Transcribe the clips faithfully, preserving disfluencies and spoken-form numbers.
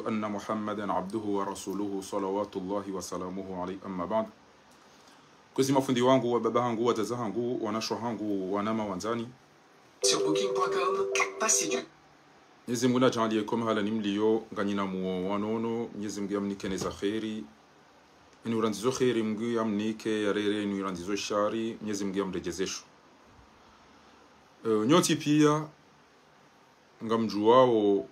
أن محمدا عبده ورسوله صلوات الله وسلامه عليه، أما بعد. Kwezi mafundi wangu, wababa hangu, wadzadze hangu, wanashe hangu, wanama wandzani. Sur booking point com, passez du. Mnyezi Mngu nadjaanliye ko mahala ni mliyo, nganyina muo wanono, Mnyezi Mngu yamnike ne za kheri. Eni urandzizo kheri Mngu yamnike, yarere eni urandzizo shari, Mnyezi Mngu yamredjezesho. Eh, nyontsi piya, ngamdjuwao,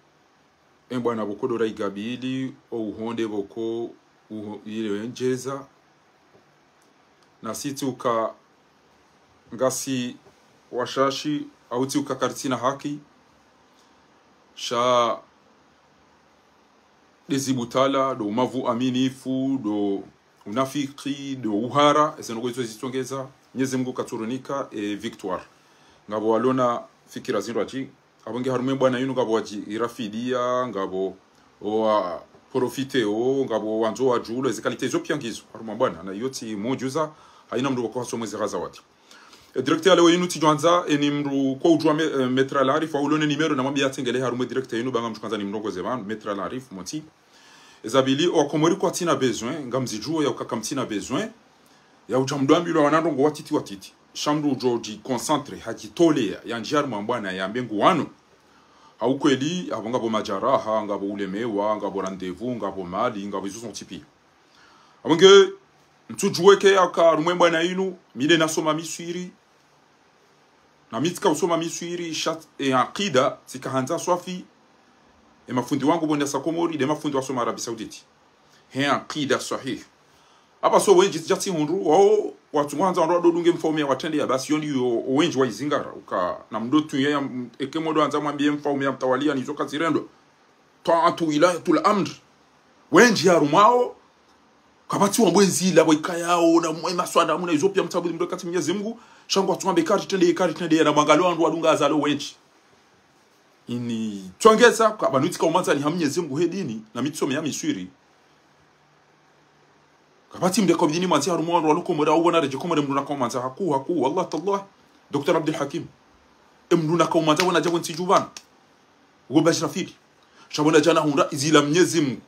e bwana pvoko ndo raigabili, o uhonde pvoko uho-, ile wendjeza. Na sitsi uka ngasi washashi, au tsi uka karitsina haki. Sha ndezi butwala, ndo umavu aminifu, ndo unafiki, ndo uhara, eze ndrongoo izo zitsongeza, Mnyezi Mngu katsurunika, e, victoire. Ngapvo walona fikira zindrwadji, apvo nge harumwa e bwana yinu ngapvo wadji irafidia, ngapvo owa profite o, ngapvo wandzo wadjulo, eze qualité izo piya ngizo, harumwa bwana, na iyo tsi mujuza, hayina mndru pvoko hasomwa eze ghazawati. E, directeur ya leo yinu tsidjwandza, eni mndru kwa udjuwa me-, e, Maître Larif, wa ulone numéro, namwambiye yatsengele harumwa e directeur yinu, ba ngamdjo handza nimrongoze pvanu, Maître Larif, motsi. Eza pvili, owakomori kwatsina besoin, ngamzidjuwo ya uka kamtsina besoin, ya udja mdru ambilwa wana ndrongoo watiti watiti. Sha mndru udjo djiconcentré, hadjitoleya, yandjiye harumwa bwana yambe ngu wano. Ha ukweli, apvo ngapvo majaraha, ngapvo ulemewa, ngapvo rendez-vous, ngapvo mali, ngapvo izo zontsi piya. Apvo nge, ntsudjuwe ke yaka harumwa e bwana yinu, mi nde nasoma Miswiri, na mi tsika usoma Miswiri, sha, e, akida, tsika handza swafi, e, mafundi wangu pvo ndasa Komori, nde mafundi wasoma Arabie Saoudite. He akida swahihi. Apvaso wendji tsidja tsihundru, wao, watsungu handza wandru wadodunge mfaume ya watrende ya basi, yo ndiyo wendji waizingara, uka, na mndru tu ya, ya, eke mndru handza mwambiye mfaume ya mtawaliya, nizo kazirendwa. Taatu wilayatul amr. Wendji harumwao, kapvatsi wambwe ndzila, pvo ikayao, na mwe maswanda, muna izo piya mtsabuli mndru katsi Mnyezi Mngu, sha ngwatsungu wambe kari trende, kari trende, na mwangalio wandru wadunga azalo wendji. Ini tsongeza, ka pvanu itsika umwandzani ha Mnyezi Mngu he dini, na mi tsome ya Miswiri. Kapvatsi mndru yaka bidini mwandzi harumwa wandru walo Komori, au wana redje Komori, mndru naka umwandza haku, haku, wallah tallah. Docteur Abdul Hakim. E mndru naka umwandza wana djapvo ntsi djuu pvanu. Uwo Bashir Rafidi. Sha pvo nadja nahundra, izila Mnyezi Mngu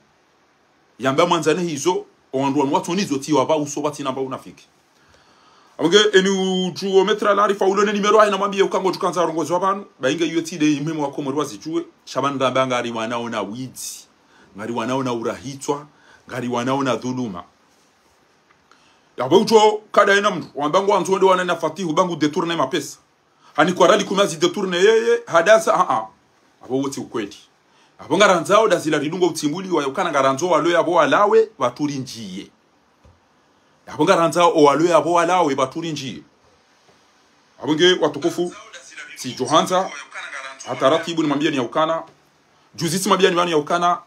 yamba mwandzane hizo, o wandru wanu watsonizo tsi wapva uso pvatsina mba unafiki. Apvo nge, eni udjuwo Maître Larif, wa ulone numéro yahe namwambiye uka ngodjo handza arongozwa pvanu, ba inge iyo tsi nde imuhimu wakomori wazidjuwe, sha pvanu ngamba ngari wanao na widzi, ngari wanao na urahitswa, ngari wanao na dhuluma. Yapvo udjo kada yena mndru, wamba ngwandzo wende wana na Fatihu, ba ngu détourné mapesa. Hani kwa rali kume azi détourné yeye, hadasa, a, a. Apvo wotsi ukweli. Apvo ngarandzao ndazila ridungo utsimbuliwa, ya ukana ngarandzao walo yapvo walawe, pvatsu rindjiye. Yapvo ngarandzao owalo yapvo walawe, pvatsu rindjiye. Apvo nge watukufu, tsidjo handza, ha taratibu nimwambiyeni ya ukana, juzi tsimwambiyeni pvanu ya ukana,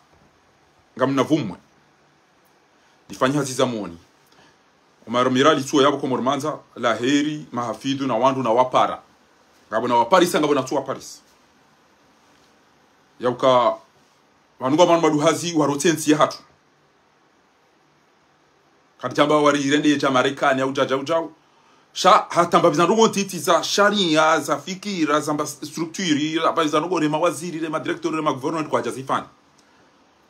ngamna pvumwe. Nifanyi hazi za moni. Omar Mirali tsuwo yapvo Komori Mandza, Laheri, Mahafidhu na wandru na wapara. Ngapvo na waparisa, ngapvo na tsu waparisa. Ya uka, pvanu ngapvo pvanu maduhazi, warotse ntsi yahatru. Katsi amba wari irende ya Marekani, au djau, djau, djau. Sha, hata mbapvi za ndrongoo ntiti za sharia, za fikira, za mba structure, za mbapvi za ndrongoo re mawaziri, re madirecteur, re magouverneur, kwadja zifanya.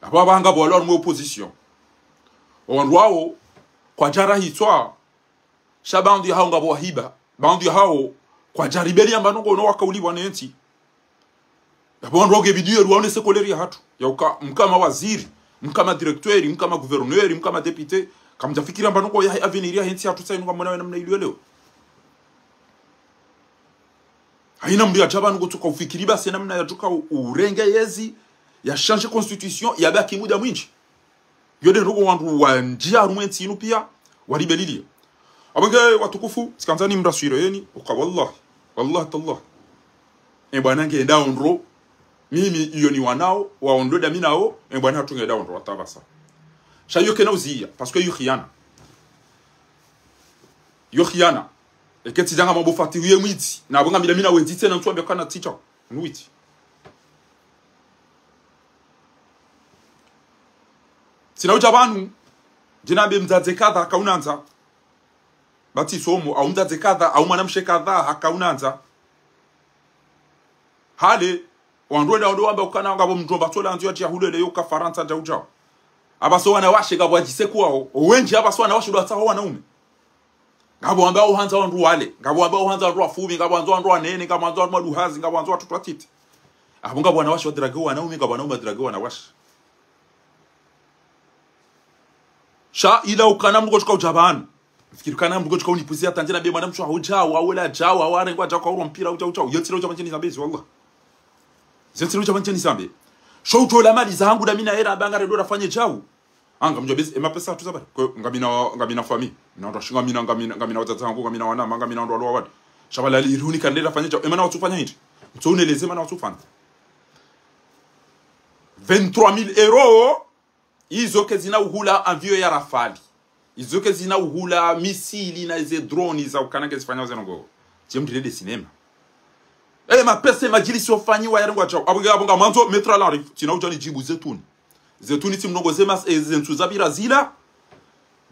Apvo apvaha ngapvo walo harumwa opposition. Owandru wawo, kwadja rahitswa, sha baandhu yahawo ngapvo wahiba, baandhu yahawo, kwadja ribeli yamba ndrongoo no wakaulipvwa ne ntsi. Yapvo wandru wage bidii yeri waone se colère yahatru. Ya uka mka mawaziri, mka madirecteur, mka magouverneur, mka madéputé. Kamdjafikiri amba ndrongoo yahe avenir yahe ntsi yahatru tsa inu ngamwonao ye namna iliyo leo. Hayina mndru yadja pvanu ngutsoka ufikiri basi namna yadjoka u-, urenge yezi, ya changer constitution, yabaki muda mwindji. Yo nde ndrongoo wandru wandjiya harumwa entsi inu piya, waribeliliya. Apvo nge watukufu, tsikandza nimraswire yeni, uka wallahi, wallahi tallah. E bwana nge ndao ndro, mimi iyo ni wanao, wao ndo nda mi nao, e bwana hatru nge ndao ndro, watabasa. Sha iyo kena uziya, parce que iyo khiyana. Iyo khiyana. Eke tsidjanga mambo Fatihu ye mwidzi, na apvo ngamila mi na wendzi tsena ntsu wambe kana tsidja. Nuwiti. Tsina udja pvanu, djina mbe mdzadze kadha hakaunandza. Ba tsi somo, au mdzadze kadha, au mwanamshe kadha hakaunandza. Hale, Wandru wenda wandru wamba ukana ngapvo mdromba tola andzo ya tia hulele yo ka Farantsa djau djau. Apvaso wanawashe ngapvo wadjise kuwao. Owendji apvaso wanawashe ndo watsaho wanaume. Ngapvo wamba uhandza wandru wale. Ngapvo wamba uhandza wandru wafupvi. Ngapvo wandzo wandru wanene. Ngapvo wandzo wandru maduhazi. Ngapvo wandzo watoto watiti. Apvo ngapvo wanawashe wadrage wanaume. Ngapvo wanaume wadrage wanawashe. Sha ila ukana mndru kotsuka udja pvanu. Fikiri ukana mndru kotsuka unipvuzi ya tandjina be mwana mshe waho djau, wawela djau, wawarengwa djau, kwa uro mpira, udjau, udjau. Yetsile udja pvanu ndjeni sambe, wallah. Zetsile udja pvanu ndjeni sambe. Sho utola mali zahangu nda mi na era, amba ngaredo rafanye djau. Anga mdjo bezi, ema pesa tu zabari. Ko, ngamina, ngamina fami. Na wandru washi, ngamina, ngamina, ngamina wadzadze hangu, ngamina wanama, ngamina wandru walo wawadi. Sha pvala liruni kandela fanye djau. Ema na watsufanya hindri. Mtso uneleze ema na watsufanya. Vingt-trois mille euros. Izo kazina uhula avion ya Rafale. Izo kazina uhula misili na ze drone za ukana kazifanya ze ndrongo. Tsi mndru rende sinema. Eh, mapesa madjilisi ofanyiwa ya rengwa djau. Apvo nge, apvo ngamwandzo maître Larifou. Tsina udja nidjibu Zetuni. Zetuni tsi mrongozi mas, eh, ze ntsu zapvira zila.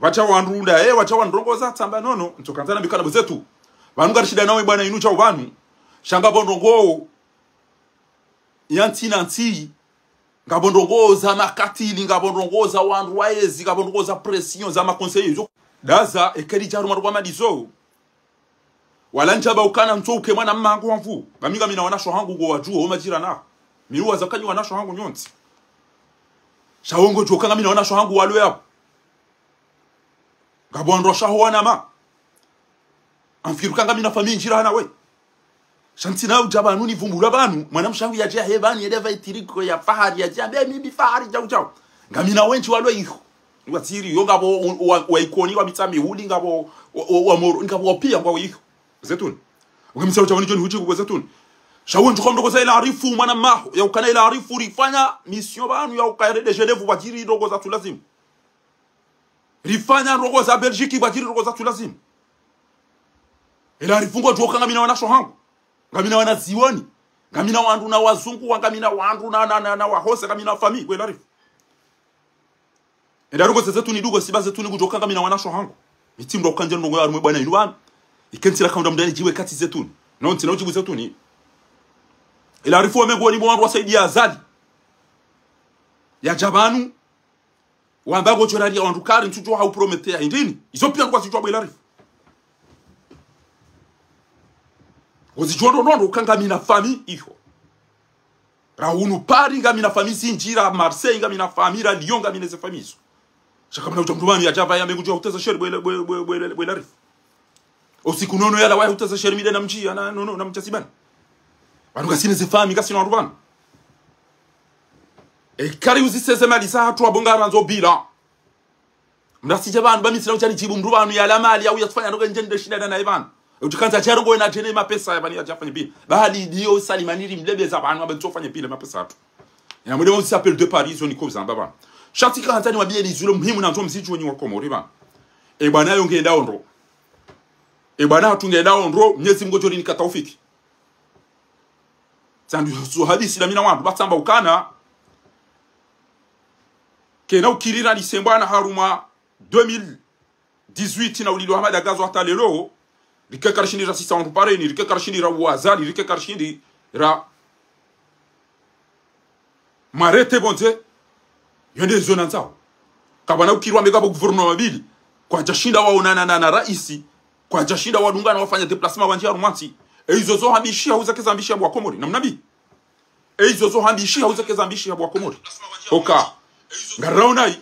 Pvatsha wandru nda, eh, pvatsha wandru ndrongo za tsamba nono. Ntsoka ndzana mbikana bo Zetuni. Pvanu ngarishinda nawe bwana inu djau pvanu. Sha ngapvo ndrongo. Ya ntsi na ntsi. Ngapvo ndrongo za makatili, ngapvo ndrongo za wandru waezi, ngapvo ndrongo za pression, za maconseillers. Zo. Daza, ekeli djaru maruwa madizo. Wala ndjaba ukana ntso uke mwana mmangu wa mvu. Ba mi ngamina wanasho hangu ngo wadjuo, o majirani. Mi uwaza kanyi wanasho hangu nyontsi. Sha wo ngodjuo ka ngamina wanasho hangu walo yapvo. Ngapvo wandru washaho wanama. Amfikiri uka ngamina fami ndjira hana we. Sha ntsina udja pvanu nivumbula pvanu. Mwana mshe wangu yadja he pvanu yele pva itiriko ya fahari yadja. Be mi bi fahari djau djau. Ngamina wendji walo iho. Waziri yo ngapvo wa, wa, wa Ikoni wa Mitsamihuli ngapvo wa, wa, wa Moro ngapvo wa pia ngwao iho. Zetuni. Ukamisa udja pvanu ndjoni hudji kubwe Zetuni. Sha wendji kwa mrongozi ila Larifou mwana maho. Ya ukana ila Larifou rifanya mission pvanu ya uka rende Genève pvadjiri ndrongo za tu lazimu. Rifanya ndrongo za Belgique, pvadjiri ndrongo za tu lazimu. Ela Larifou ngodjuo ka ngamina wanasho hangu. Ngamina wanazioni. Ngamina wandru na wazungu, wa ngamina wandru na, na, na, na wahose, ngamina fami, we Larifou. Ela ndrongo ze Zetuni ndrongo siba Zetuni kudjuo ka ngamina wanasho hangu. Mitsi mndru ukandja ndrongo ya harumwa bwana inu pvanu. Ike ntsila kaunda mndani djiwe kati Zetuni. No ntsina udjibu Zetuni. Ela Larifou wamengoni mwa wandru wasaidia Azali. Yadja pvanu. Wamba ngodjo rari ya wandru kari, ntsudjo hau promettre ya hindrini. Izo pia ngwazidjuwa bo Larifou. Ngozidjuwa ndo ndo ndo uka ngamina fami iho. Ra hunu Paris ngamina fami zindji, ra Marseille ngamina fami, ra Lyon ngamina ze fami izo. Sha kamna udja mndru pvanu yadja pvaya mengudjuwa huteza sheri bo Larifou. Usiku nono yala waya huteza sheri mi nde na mdji, ana nono na mdja sibana. Pvanu ngasina ze fami, ngasina wandru pvanu. E kari uziseze mali za hatru apvo ngarandzo bila. Mrasidja pvanu, ba mi ntsina udja nidjibu mndru pvanu yala mali, ya uya tsufanya ndrongo ndje nde shinda na naye pvanu. Udjikandza djaro ngo ena djene mapesa ya pvanu yadja fanye bila. Ba hali ndiyo Salimani rimlebeza pvanu, apvo ntsofanye bila mapesa hatru. Ina mwende mwa usi appel de Paris, zo niko zamba pvanu. Sha tsi kandza ni wambiye lizulo muhimu na ndzo mzidjuwe nyi wa Komori pvanu. E bwana yo ngenda ondro. E bwana hatru ngenda ondro, Mnyezi Mngu djori nika taufiki. Tsandru zo hadisi na mi na wandru, ba tsamba ukana. Kena ukirira lisembwa na harumwa deux mille dix-huit na ulilo Hamada Gazo hata lelo. Rike karishindi ra sisa wandru pareni, rike karishindi ra uwazali, rike karishindi ra Mwarete pvondze, yo nde ndzo nandzao. Kapvana ukirwa mbe kapvo gouvernement mbili. Kwadjashinda waonana na, na raisi. Kwadjashinda wadungana wafanya déplacement wandjia harumwa ntsi. E izo zo hambishiha uza keza hambishiha bo wa Komori. Namna mbi. E izo zo hambishiha uza keza hambishiha bo wa Komori. Oka. Ngaraonayi.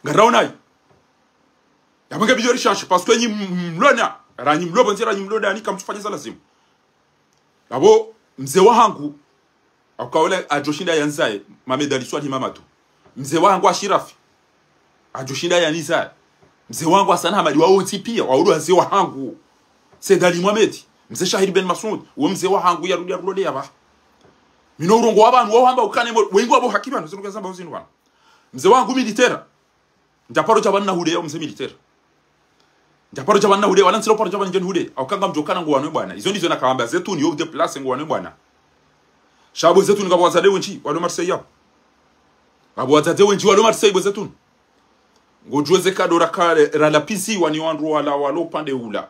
Ngaraonayi. Yapvo nge bidjo rishanshi, parce que nyi m-, mlona, ra nyi mlo pvondze, ra nyi mlo ndani, kamtsufanya za lazimu. Apvo, mze wahangu, hauka ola adjoshinda yanizaye, Mohamed Ali Swalihi Mamadou. Mze wahangu Ashirafi, adjoshinda yanizaye. Mze wahangu Hassan Hamadi, wawo wontsi pia, wawo ndo wazee wahangu. Said Ali Mohamed, mze Shahid Ben Massoud, wo mze wahangu yarudi yarulole yapva. Mi no urongoa pvanu, wawo hamba ukane mo, wengi wapvo haki pvanu, zinu kazamba uzinu pvanu. Mze wahangu militaire, ndjaparo dja pvanu na hude ya mze militaire. Ndjaparo dja pvanu na hude, wala ntsilo paro dja pvanu ndjeni hude. Hauka ngamdjokana ngo wanwe bwana. Izo ndizo nakawamba Zetuni yo déplacer ngo wanwe bwana. Sha bo Zetuni ngapvo wadzadze wendji, walo Marseille yapvo. Ngapvo wadzadze wendji, walo Marseille bo Zetuni. Ngodjuwe ze kado raka, ralapiziwa ni wandru wala, walo upande ula.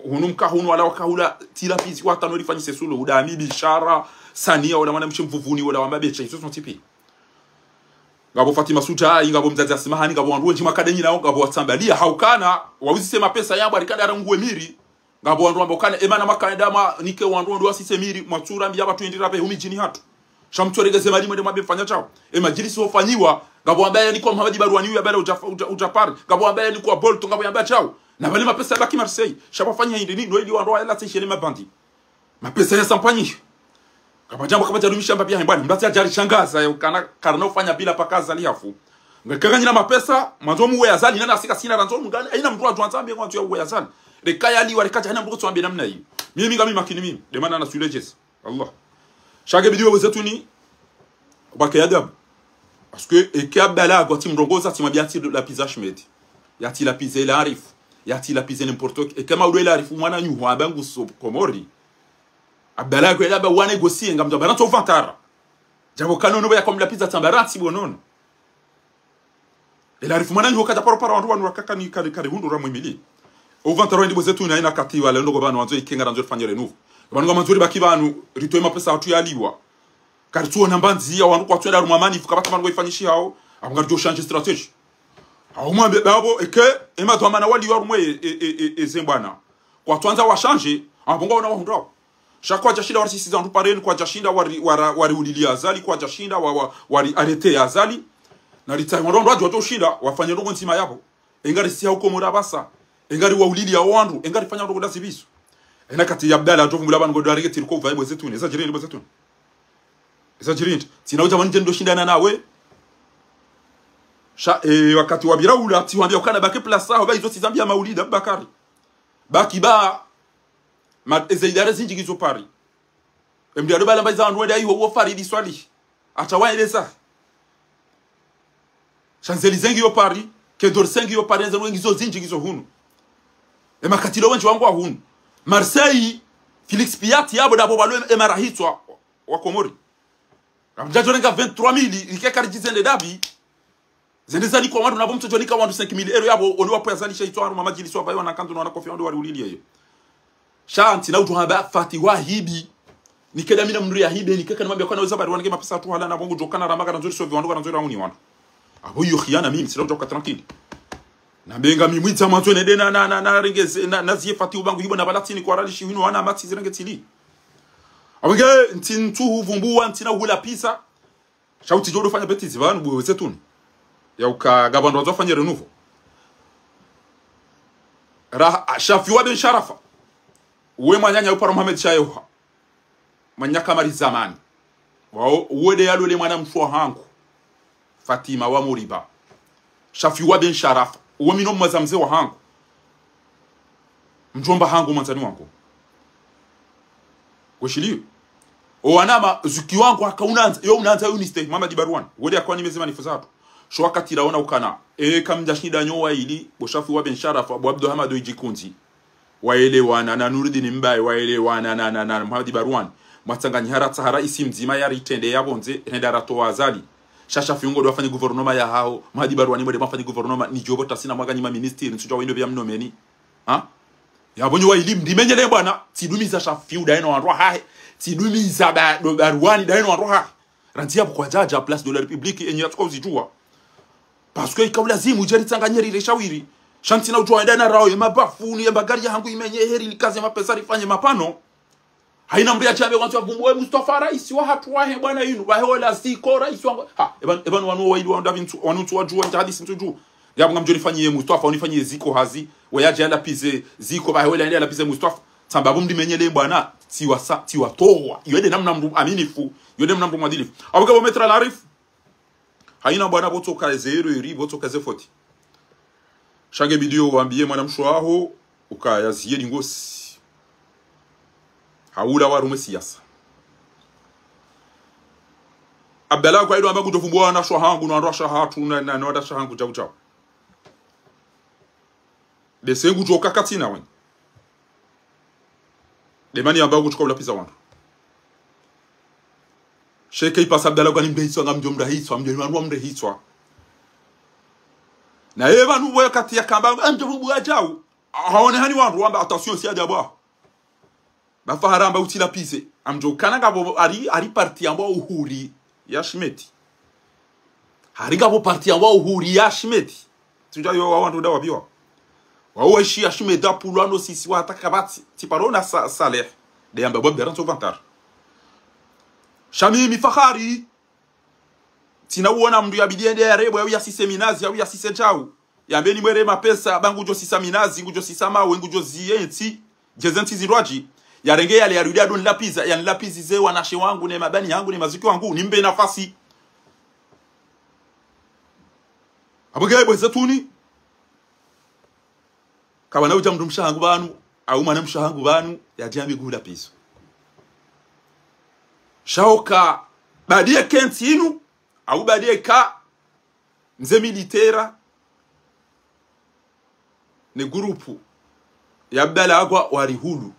Hunu mka hunu wala wakahula tila pizi watano rifanyise suluhu. Uda mi Bishara, Sania, wala mwana mshe Mvuvuni, wala wa Mabesha, izo zontsi pia. Ngapvo Fatima Sudjai, ngapvo Mdzadze Asmahani, ngapvo wandru wendji makadeni nao, ngapvo watsambalia, haukana, wauzise mapesa yabo, alikada ranguwe miri. Ngapvo wandru wamba ukana, emana makadama, nike wandru wandru wasise miri, mwatsura mbi yaba tuindira pe humi djini hatru. Sha mtsoregeze mali mwende mwambe mfanya shao. E madjilisi ofanyiwa, ngapvo wamba ya niko Mohamed Barwani uya bala uja, uja, uja Paris. Ngapvo wamba ya niko Bolto, ngapvo yamba shao. Na bale mapesa yabaki Marseille. Sha bafanya hindri ni, no ili wandru wa ela tsishele mabandi. Mapesa ya sampanyi. Kapvadjambo kapvadjarumisha mbapvi ya hembwani. Mbatsi ajari shangaza ya ukana, karina ufanya bila paka Azali hafu. Ngakanganyina mapesa, mwandzo muwe Azali, nana asika sina randzo mungani, haina mndru adjwandza ambe mwandzo ya uwe Azali. Reka yaliwa, reka dja, haina mndru kutsu ambe namna iyo. Mimi ngami makini mimi, demana na suile jezi. Allah. Sha nge bidi wewe zetuni, ubake adabu. Parce que eke Abdallah agwa tsi mrongoza tsi mabia tsi lapiza Ahmed. Ya tsi lapiza El Arif. Ya tsi lapiza n'importe qui. Eke maudo El Arif mwana nyuhu amba nguso Komori. Abdallah agwa ela ba wane gosi enga mdja baranto uvantara. Djambo kanono ba ya kwa mlapiza tsambaranti bonono. Ela rifu mwana nyoka dja paro paro wandru wanu wakaka ni kari, kari hundru ra mwimili. Uvantara wendi bo zetuni haina kati wale ndoko pvanu wandzo ikenga randzo rifanye renouveau. Pvanu ngamandzo ribaki pvanu, ritowe mapesa hatru yaliwa. Karitsuona mbandziya wandru kwatsu enda harumwa manif, kapvatsi pvanu waifanyishihao, apvo ngaridjo changer stratégie. Hau mwambe babo, eke, ema dhwamana waliwa harumwa e, e, e, e, e zembwana. Kwatsuandza wa changer, apvo ngaona wahundrao. Sha kwadjashinda warisisiza wandru pareni, kwadjashinda wari, wara, wariulilia Azali, kwadjashinda wa, wa, wari arrêter ya Azali. Na ritsahi wandru wandru wadjo wadjo shinda, wafanye ndrongo ndzima yapvo. Enga risiha ukomora pvasa. Enga riwaulilia wandru, enga rifanya ndrongo ndazibiso. Ena kati ya Abdallah, adjo vumbula pvanu ngodo arenge tiri ko uvaye bo zetuni. Eza djiri ndi bo zetuni. Eza djiri ndi. Tsina udja mani djendo shindana nawe. Sha, e, wakati wapvira ula, tsi wambia ukana baki place aho, ba izo tsi zambia maulida, Bakari. Baki ba, ma, eze idara zindji ngizo Paris. Emdi ado bala mba iza wandru wende ayiho uwo Faridi Swalihi. Ata waeleza. Champs-Élysées ngiyo Paris, Quai d'Orsay ngiyo Paris, eze ngizo zindji ngizo hunu. Emakatilo wendji wangu wa hunu. Marseille, Félix Pyat, yabo dabo balo e, emarahitswa wa Komori. Kamdjadjo renga vingt-trois mille, ike karidji zende dabi. Zende zanikwa wandru nabo mtsodjo nika wandru cinq mille euros yabo, oni wapo ya zalisha itswa harumwa madjilisi wapvayo wana kandu na wana kofi wandru wariulilie iyo. Sha ntsina udjo hamba Fati wahibi. Nike damina mndru yahibe, nike kanimwambia kana weza bari wanike mapesa hatru hala na bongo djo kana ramaka na ndzori sovi wandru kana ndzori rauni wandru. Apvo iyo khiyana mimi, ntsina udjo ka tranquille. Na mbenga mimi mwidza mwandzo nende na, na, na, na renge ze, na, na ziye Fati ubangu hibo na pvala tsini kwa ralishi hinu wana matsi zirenge tsili. Apvo nge, ntsi ntsu huvumbuwa, ntsina hula pisa. Sha utsidjo ufanya bêtise pvanu bo zetuni. Ya uka ngapvo wandru wandzo wafanye renouveau. Ra, Shafiwa ben Sharafa. Uwe mwananya uparo Mohamed Shayoha. Mwananya kamari zamani. Wao, uwe de yalole mwana mshe wahangu. Fatima wa Moriba. Shafiwa ben Sharafa. Uwe mi no mwaza mze wahangu. Mdjomba hangu mwandzani wangu. Weshiliyo. Owanama, zuki wangu haka unandza, yo unandza yo uniste, Mohamed Barwani. Wole akwa nimeze manifu zatru. Sho wakati raona ukana. E, kamdjashinda nyo waili, bo Shafiwa ben Sharafa, bo Abdou Hamad Idjikundji. Waelewana na Nurdin Mbaye, waelewana na, na, na Mohamed Barwani. Mwatsanganyiha ra tsahara isi mdzima yaritrende yapvondze, renda ratowa Azali. Sha Shafiwa ngodo wafanye gouvernement yahaho, Mohamed Barwani mwende mwafanye gouvernement, nidjo pvo tasina mwaga nyi maministri, ntsudja wendo pvia mnomeni. Ha? Yapvo nyi waili mdimenyele bwana, tsidumiza Shafiwa daye no wandru wahahe, tsidumiza ba, do Barwani daye no wandru wahahe. Randzi yapvo kwadjadja Place de la République, enyi yatsuka uzidjuwa. Parce que ika ulazimu udje ritsanganye rire shawiri. Sha ntsina udjuwa enda na rawo, ye mabafuni, ye mbagari yahangu imenye, heri nikaze mapesa rifanye mapano. Haina mndru yadjambe wandzo wavumbuwe Mustafa raisi wahatru wahe bwana yinu, wahe ola ziko raisi wangu. Ha, epvanu, epvanu wanu waili wandru apvi ntsu, wanu ntsu wadjuwa, ndja hadisi ntsu dju. Yapvo ngamdjo nifanyiye Mustafa, unifanyiye ziko hazi, we yadje yalapize ziko, wahe ola yende yalapize Mustafa. Tsamba apvo mdimenyele bwana, tsiwasa, tsiwatowa. Iyo de namna mndru aminifu, iyo de namna mndru mwadilifu. Apvo ke bo Maître Larif, haina bwana pvo tsoka zero eri, pvo tsoka ze foti. Sha nge bidi yo wambiye mwana mshe waho, ukaya ziye dingosi. Haula warumwe siyasa. Abdallah kwa ido amba kudjo vumbuwa wana sha hangu, no wandru washa hatru, na, na, no wandru washa hangu, djau djau. Bese ngudjo kakatina weni. Demani yamba kutsuka ulapiza wandru. Sheke ipasa Abdallah kwani mrehitswa, ngamdjo mrehitswa, mdjo wandru wa mrehitswa. Na ye pvanu pvo wakati yakamba, ngamdjo pvumbuwa djau. Haone hani wandru wamba attention, si ajabu. Ba Fahari amba utsi la pize. Amdjo kana ngapvo hari, hari parti yambwa Uhuru ya Shimeti. Hari ngapvo parti yambwa Uhuru ya Shimeti. Tsidja yo wa wandru nda wapviwa. Wa uwe shi ya Shimeti apvulwa no sisi wa ataka batsi. Tsi paro na sa, Saleh. Nde yamba bo bera ntso vantar. Sha mimi Fahari. Tsina uona mndru yabidi yende yarebwe, au yasise minazi, au yasise djau. Yambe ni mwere mapesa, ba ngudjo sisa minazi, ngudjo sisa mawe, ngudjo ziye ntsi, djeze ntsi zindrwadji. Yarenge yale yarudi yadoni la piza, yani la pizi ze wanashe wangu, ne mabani yangu, ne mazuki wangu, nimbe nafasi. Apvo nge bwe zetuni. Kapvana udja mndru mshe hangu pvanu, au mwana mshe hangu pvanu, yadje yambe ngula pizo. Sha oka, badi ye kentsi inu, au badi ye ka, mze militaire, ne groupe ya Abdallah Agwa wari hulu.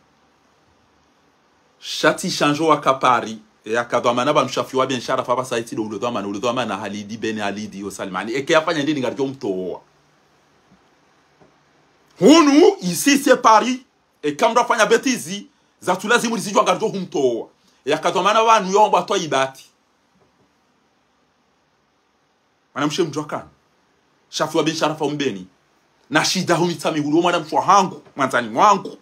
Sha tsi shandjo waka Paris, yaka dhwamana pvanu Shafi wa Ben Sharafa pvasa itsi ndo ule dhwamana, ule dhwamana Halidi Ben Halidi yo Salimani. Eke yafanya ndeni ngaridjo mtowa. Hunu, ici c'est Paris, eka mndru afanya bêtise, zatsu lazimu rizidjwa ngaridjo humtowa. Yaka dhwamana pvanu yo wambwa Twaibat. Mwanamshe mdjwakana. Shafi wa Ben Sharafa umbeni. Na shida hu Mitsamihuli, wo mwanamshe wa hangu, mwandzani wangu.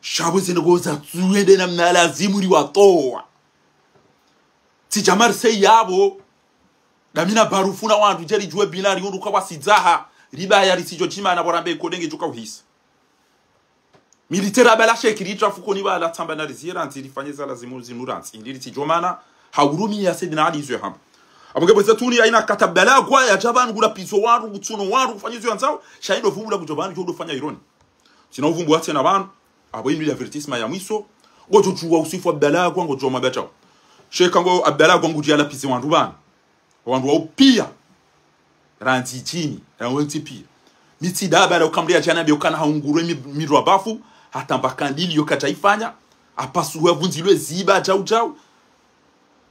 Sha pvo zinu ngoza tsuwende namna lazimu riwatowa. Tsidja Marseille yapvo. Damina barufu na wandru djeri djuwe binari undru kwa wasidzaha. Riba ya risidjo djima na pvo rambe kodenge djuka uhisa. Militaire abala shekiri itrafu koni bala tsamba na riziye randzi rifanye za lazimu zinu randzi. Indi ritsidjomana, ha urumi ya Sayyidina Ali izo yahamba. Apvo nge bwe zetuni ya ina kata Abdallah Agwa yadja pvanu ngula pizo wandru, ngutsuno wandru, kufanya izo yandzao, sha indo vumbula kudjo pvanu, djo ndo fanya ironi. Tsina uvumbu watsena pvanu, apvo inu ile avertissement ya mwiso, ngodjo djuwa usifu Abdallah Agwa, ngodjo mabachao. Sheka ngo Abdallah Agwa ngudji yala pizi wandru pvanu. Wandru wa upia. Randzi djini, randzi pia. Mitsi daba la ukamria djana be ukana ha ungurwe mi, mirwa bafu, hata mba kandili yo kadja ifanya, apasuwe vundzilwe ziba djau djau.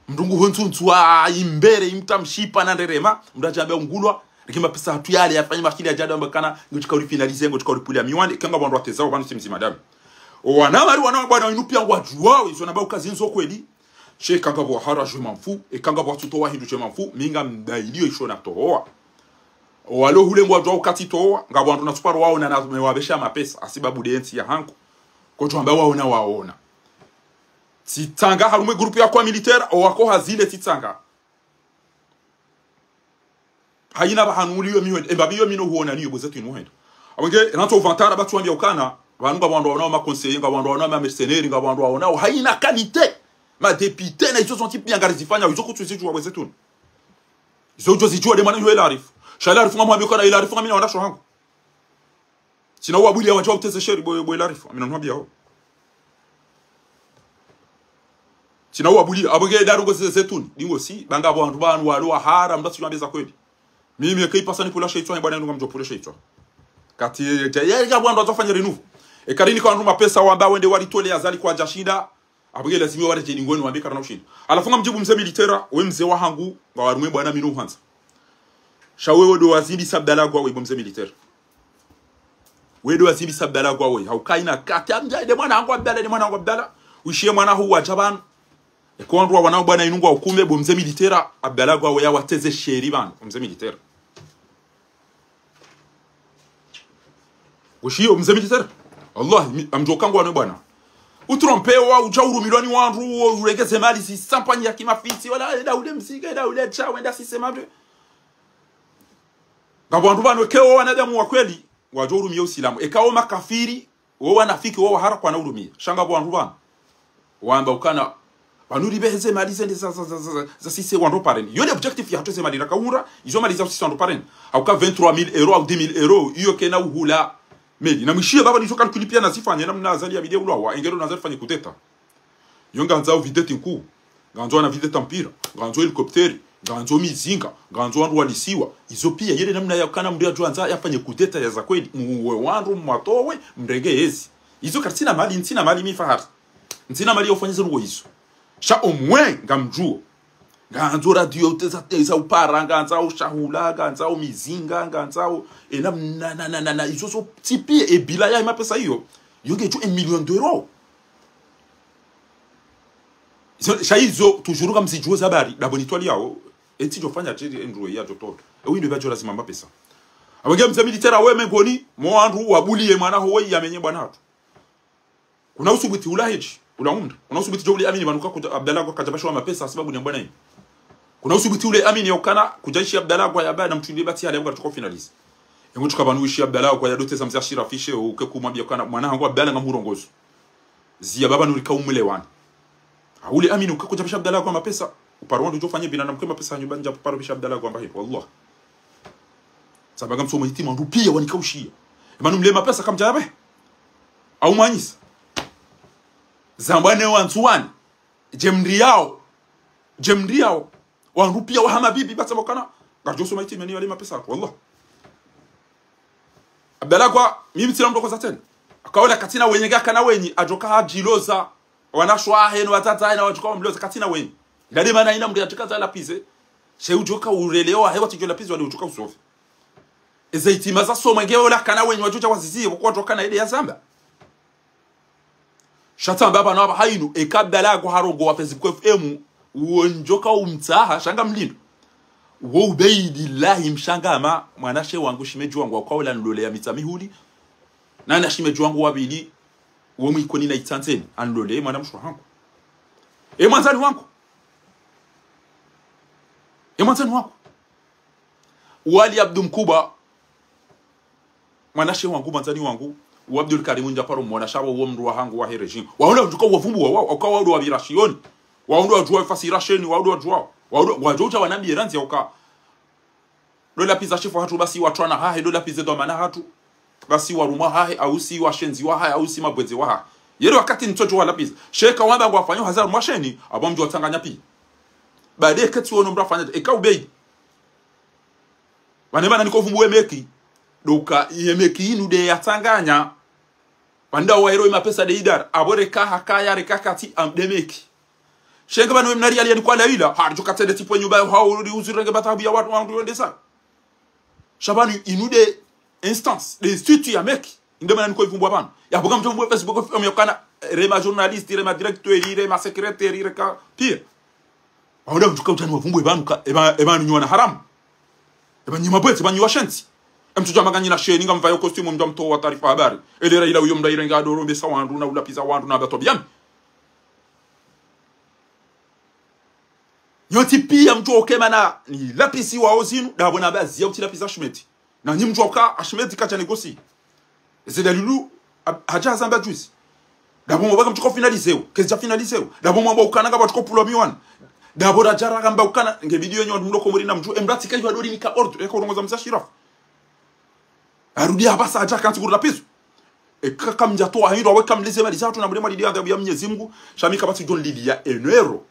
Mndru ngu hontsu ntsu wa imbere, imta mshipa na nderema, mndru adja mbe ungulwa, rikima pesa hatru yale, yafanye makili adja amba kana, ngotsi kauri finaliser, ngotsi kauri pulia miwani, kanga wandru watezao, pvanu si mdzima damu. O wana mari wana bwana inu pia ngwadjuwao, izo namba ukazi nzo kweli, She eka ngapvo wahara djwe mamfu, eka ngapvo watsutowa hindru djwe mamfu, mi ngamdayiliyo isho natowa. Owalo hule ngwadjuwa ukati towa, ngapvo wandru natsuparo waona na mewapvesha mapesa, hasibabu de ntsi ya hangu. Kodjo amba waona waona. Tsitsanga harumwa groupe ya kwa militaire, owako hazile tsitsanga. Hayina pvahanu uliyo mihwenda, emba biyo mino huona niyo bweze tu inu hwenda. Apvo nge, rantso uvantara batsu wambia ukana, pvanu ngapvo wandru waonao ma conseillers, ngapvo wandru waonao ma mercenaires, ngapvo wandru waonao, hayina qualité, ma députés, na izo zontsi pia ngarizifanyao, izo kutsu zidjuwa bweze tu. Izo udjo zidjuwa de mwana iho Ilarifu. Sha Ilarifu ngamwambia ukana Ilarifu ngamina wanasho hangu. Tsina uwabwili ya wadja uteze sheri bwe, bwe Ilarifu. Amina nwambia ho. Tsina uwabwili, apvo nge darongo ze zetuni. Dingo si, ba ngapvo wandru pvanu walo wahara, mndru atsi wambeza kweli. Mimi eka ipasa nipvula shitswa, bwana inu ngamdjo pvula shitswa. Kati, ya, ya, ya, wandru watsofanya renouveau. Eka rini kwa wandru mapesa wamba wende walitole ya zali kwadja shinda. Apvo nge lazima waredjei ngoni wambe karana ushinda. Halafu ngamdjibu mze militaire, we mze wa hangu, ngawarumwe bwana mino uhandza. Sha wewe ndo wazimbisa Abdallah Agwa we, bo mze militaire. Wewe ndo wazimbisa Abdallah Agwa we. Hauka ina kati, amdja, de mwana hangu Abdallah, de mwana hangu Abdallah. Wishiye mwana hu wadja pvanu. Eka wandru wawana bwana inu ngwa hukume, bo mze militaire, Abdallah Agwa we ya wateze sheri pvanu, bo mze militaire. Ngushiyo mze militaire. Allah, mi, amdjo kangwa ne bwana. Utrompe wa udja urumilwa ni wandru, uregeze mali zi sampanyi ya kimafisi, wala enda ule mziga, enda ule cha, wenda sisema mbe. Ngapvo wandru pvanu, eka wo wanadamu wa kweli, wadjo urumia usilamu. Eka wo makafiri, wo wanafiki, wo wahara kwana urumia. Sha ngapvo wandru pvanu. Wamba ukana, pvanu ripvehe ze mali zende za, za, za, za, za, za sise wandru pareni. Yo nde objectif ya hatru ze mali raka uhundra, izo mali za sise wandru pareni. Hauka vingt-trois mille euros au dix mille euros, iyo kena uhula meli. Na mwishiye baba nizo calcul pia nazifanye, namna Azali ya bide ulawa, engelo na Azali fanye kudeta. Yo ngandzo videte nkuu, ngandzo wana videte mpira, ngandzo helicoptère, ngandzo mizinga, ngandzo wandru walisiwa. Izo pia, yele namna ya ukana mndru ya djuandza yafanye kudeta ya za kweli, muwe wandru mwatowe, mrenge ezi. Izo karitsina mali, ntsina mali mi Fahari. Ntsina mali ya ufanya ze ndrongo izo. Sha omwe ngamdjuo. Ngandzo radio teza teza upara, ngandzao shahula, ngandzao mizinga, ngandzao, ena, na, na, na, na, na, izo zo tsi piya, e bila ya mapesa iyo, yo ngejo un million d'euros. Izo, sha izo, toujours kamzidjuwa ze habari, dabo nitwaliyao, etsi djofanya tshiri, endro ya djototo. Ewe ndo badjo lazima mapesa. Abonge mze militaire we mengoni, mwa wandru wabuliye mwana ho we yamenye bwana hatru. Kuna usubuti ula hedji, ula umra. Kuna usubuti djo uli amini pvanu ka kudja Abdallah Agwa kadja pvashiwa mapesa sababu ni mbwana ini. Kuna usubuti ule amini ya ukana, kudja ishi Abdallah Agwa ya bana mtru ile bati hali ya mkana tuko finalize. Yangu tuka pvanu ishi Abdallah Agwa ya dote za mze Ashirafi she, uke kumwambia ukana, mwana hangu Abdallah ngamhurongozo. Ziya baba nurika umulewani. Aule amini uka kudja pvisha Abdallah Agwa mapesa, uparo wandru djofanye bina na mke mapesa hanyu ba ndja paro pvisha Abdallah Agwa mba hilo, wallah. Sababu ngamsomo hitima wandru piya wanika ushiya. Emanu mle mapesa kamdja yabe. Au manyisa. Zambwa ne wandzuwani. Dje mriyao. Dje mriyao. Wandru piya wa hama bibi, batsa bokana. Ngadjo soma hitima ni wale mapesa hatru, wallah. Abdallah Agwa, mimi tsina mdru koza tsena. Akaola katsina wenyi, ngakana wenyi, adjoka hadjiloza. Wanashe wahe, no watsatsa wahe, na wadjuka wamloza, katsina wenyi. Ila nde mana ina mdru yadjika za lapize. She udjoka urelewa, he watsidjo lapize, wale udjoka usofi. Eze hitima za soma nge ola kana wenyi wadjodja waziziye, pvoko wadjokana ile ya zamba. Sha tsamba pvanu apva hayinu, eka Abdallah Agwa harongowa Facebook F M, uwo ndjoka umtsaha, sha ngamlindo. Uwo ubeidi lahi mshangama, mwanashe wangu, shimedji wangu, wakwa ula nlole ya Mitsamihuli, na na shimedji wangu wa pvili, uwo mwikoni na Itsandzeni, anlole, mwana mshe hangu. E mwandzani wangu. E mwandzani wangu. Wali Abdu Mkubwa, mwanashe wangu, mwandzani wangu, wa Abdul Karimu ndja paro mwana sha pvo uwo mdru wa hangu wa he régime. Waondo wadjuka uwavumbuwa wao, uka waondo wapvira shioni. Waondo wadjuwa fasi rasheni, waondo wadjuwa. Waondo, wadjo udja wanambiye randzi ya uka. Ndo lapiza shefu hatru basi watrwana hahe, ndo lapize dhwamana hatru. Basi warumwa hahe, au si washenzi wa hahe, au si mabwedze wa hahe. Yele wakati ntsodjo walapiza. Sheka wamba ngwafanyo haza harumwa sheni, apvo mdjo watsanganya piya. Bade ketsi wono mdru afanya, eka ubeidi. Pvane pvana niko vumbuwe meki. Doka, ye meki inu nde yatsanganya. Pvanda wa hero mapesa nde idara. Apvo reka hakaya reka kati am nde meki. Shenga pvanu we mnari ali yani kwa lawila. Hardjo katsende tipwe nyumba ya hao uri uzirenge batabu ya wandru wandru wende sa. Sha pvanu inu nde instance, nde institut ya meki. Inde mana niko ivumbuwa pvanu. Ya buka mdru mwe Facebook, ya kana, rema journaliste, rema directeur, rema secrétaire, reka pire. Waondo mdjuka udjani wavumbuwe pvanu ka, eba, eba nyi wana haramu. Eba nyi mabwedze, eba nyi washenzi. Emtsudja manganyina sheni ngamvayo costume mdja mtowa taarifa habari. Ele Raila uyo mdru irenge adoro mbesa wandru na ulapiza wandru na batwa biyami. Nyontsi piya mdjo ukemana ni lapisi wao zinu, dabo na bazi ya utsi lapisa Ashmeti. Na nyi mdjo uka Ashmeti kadja négocier. Eze dalilu, ab-, hadja hazamba juzi. Dabo mwamba kamdjo ko finaliser wo, kezidja finaliser wo. Dabo mwamba ukana ngapvo tsi ko pulwa miwani. Dabo radja ramba ukana, nge video yenyu mdru ko mori na mdru, emdru atsika iwa dori nika ordre, eka urongoza mze Ashirafu. Harudi hapvasa hadja kantsi kuri lapizo. Eka kamdja towa hindru, awe kamlize mali zatru na mure mali dia adhabu ya Mnyezi Mungu, sha mi kapvatsi djo nililia eno ero.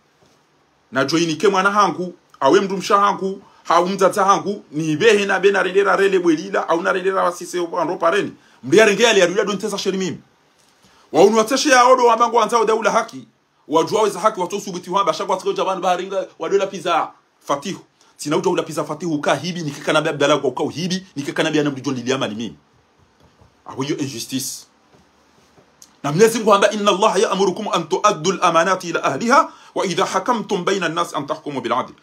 Nadjo inike mwana hangu, awe mdrumshe hangu, hau mdzadze hangu, ni behe na be narendera rele bwelila, au narendera wasise wandro pareni. Mdru yarenge yale yarudi ndo ntseza sheri mimi. Waunu watseshe ya odo wamba ngwandzao daula haki, wadjuwa weza haki watso subuti wamba, sha ngwatsika udja pvanu baharinga, wado lapiza Fatihu. Tsina udja ulapiza Fatihu uka hibi, nike kana be Abdallah Agwa uka uhibi, nike kana be ana mdru djo nililia mali mimi. Apvo iyo injustice. Na Mnyezi Mungu hamba, إن الله يأمركم أن تؤدوا الأمانات إلى أهلها وإذا حكمتم بين الناس أن تحكموا بالعدل.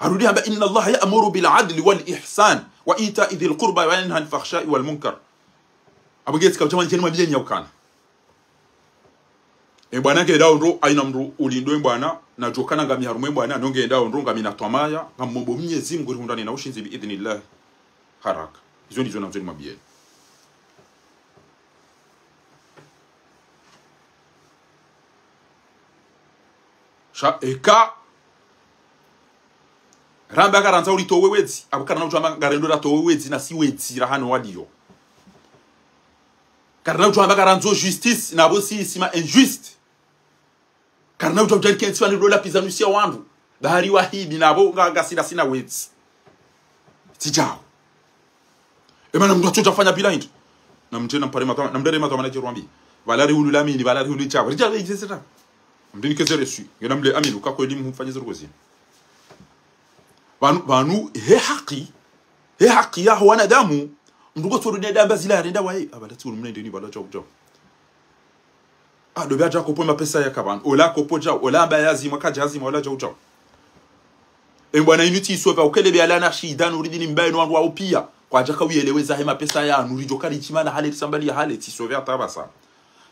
Harudi hamba, إن الله يأمر بالعدل والإحسان وإيتاء ذي القربى وينهى عن الفحشاء والمنكر. Apvo nge tsika udja mwandzeni mwa biyeni ya ukana. E bwana nge ndao ndro, haina mdru ulindo e bwana, nadjo kana ngami harumwa e bwana, no nge ndao ndro ngami na twamaya, ngamombo Mnyezi Mungu rihundrane na ushindzi bi idhnillahi haraka. Izo ndizo nandzo nimwambiyeni. Sha eka ramba ngarandzo ulitowe wedzi, apvo karina udjo amba ngarendo ratowe wedzi na si wedzi rahano waliyo. Karina udjo amba ngarandzo justice, na apvo si isima injuste. Karina udjo udja rikentsi pvanu ndo lapiza nusu ya wandru. Bahari wahibi na apvo nga, ngasina sina wedzi. Tsidjao. Emana mdru atsodja fanya bila hindru. Na mdje na mpare matama, na mdere matama na djerwambi. Pvala rihulu lamini, pvala rihulu itshaba. Ridja, ridja, ridja. Mdini keze reçu. Ngena mle aminu, kako elimu mfanye zero kwezi. Pvanu, pvanu, he haki. He haki yaho wanadamu. Mndru ngotsoru ne damba zila arenda waye. Abala tsi ulu mnende ni bala djau djau. Ado bia dja kopo mapesa ya kabani. Ola kopo djau. Ola amba ya zimwa kadja zimwa ola djau djau. E bwana inu tsi isove ukele bia lana shida nuri dini mbaye no wandru wao pia. Kwadjaka uyeleweza he mapesa yanu ridjo kali tsimana hale risambali hale tsi isove hata basa.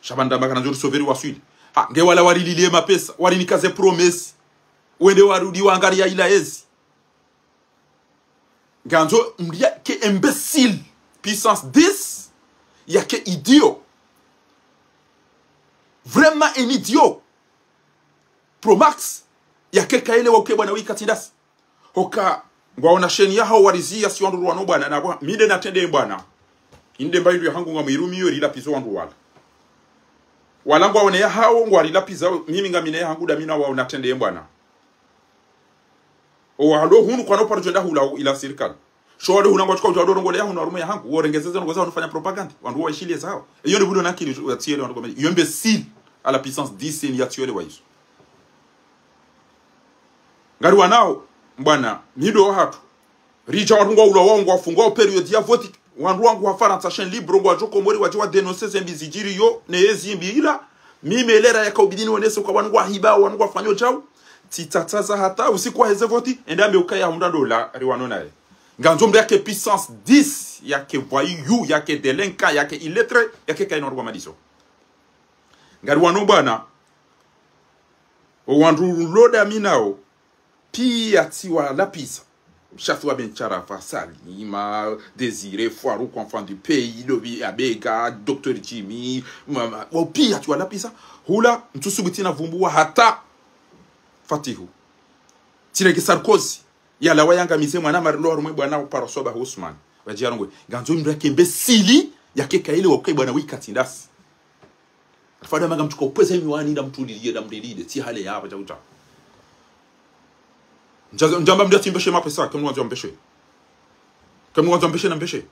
Sha pvanda makana djo risoveri waswili. Ha, nge wala warililie mapesa, warinika ze promesse. Wende warudi wangari ya ila ezi. Ngandzo mndru yake imbécile. Puissance dix, yake idiot. Vraiment un idiot. Pro Max, yake kaele wa uke bwana wika tindasi. Hoka, ngwaona sheni yahawo wariziya si wandru wanu bwana na bwa, mi nde natrende bwana. Inde mba indru yahangu ngamwirumiyo rilapvizo wandru wala. Wala ngwaone yahawo ngwarilapviza, mimi ngamina yahangu nda mi na wawo natrende bwana. Owalo hunu kwana uparo djo enda hula ila sirikali. Sho wale huna ngwatsuka udja wadorongole ya hunu harumwa yahangu, worengezeze ndrongo zaho nufanya propagande. Wandru waishilie zaho. Iyo nde budo nakili ya tiele wandru komedi. Iyo imbécile à la puissance dix ni ya tiele wa izo. Ngari wanao, bwana, mido hatru. Ridja wandru ngwaulwa wao ngwafungwa o période ya vote. Wandru wangu wa Farantsa, chaîne libre, ngwadjo Komori, wadje wa dénoncer ze mbi zidjiriyo, ne yezi mbi ila. Mimi elera yaka ubidi nionese uka wanu ngwahiba, wanu ngwafanyo djau. Tsitsatsaza hata, usiku wa heze vote, enda mbe ukaya hundra ndola, riwano naye. Ngandzo mndru yake puissance dix, yake voyou, yake délinquant, yake illettré, yake kaina wandru wa madiso. Ngari wano bwana, o wandru loda mi nao, pia tsiwalapvisa. Shafi wa Ben Sharafa, Salima, Désiré, Farouk, Enfant du Pays, Lobi Abega, Docteur Jimmy, mama, wao pia tsiwalapvisa. Hula, ntsusubuti na vumbuwa hata Fatihu. Tsireke Sarkozy, yalawa yangamize mwana marilo harumwe bwana uparo soba Ousmane. Wadji yarongowe. Ngandzo mndru yake imbécile, yake kaele wa uke bwana wika tindasi. Fada manga mtsuka upweza imi wani na mtuliliye na mlilile, tsi hale ya hapva djau djau. Ndja-, ndjamba mndru yatsimbeshe mapesa, ke mndru wandzo mbeshe. Ke mndru wandzo mbeshe na mbeshe.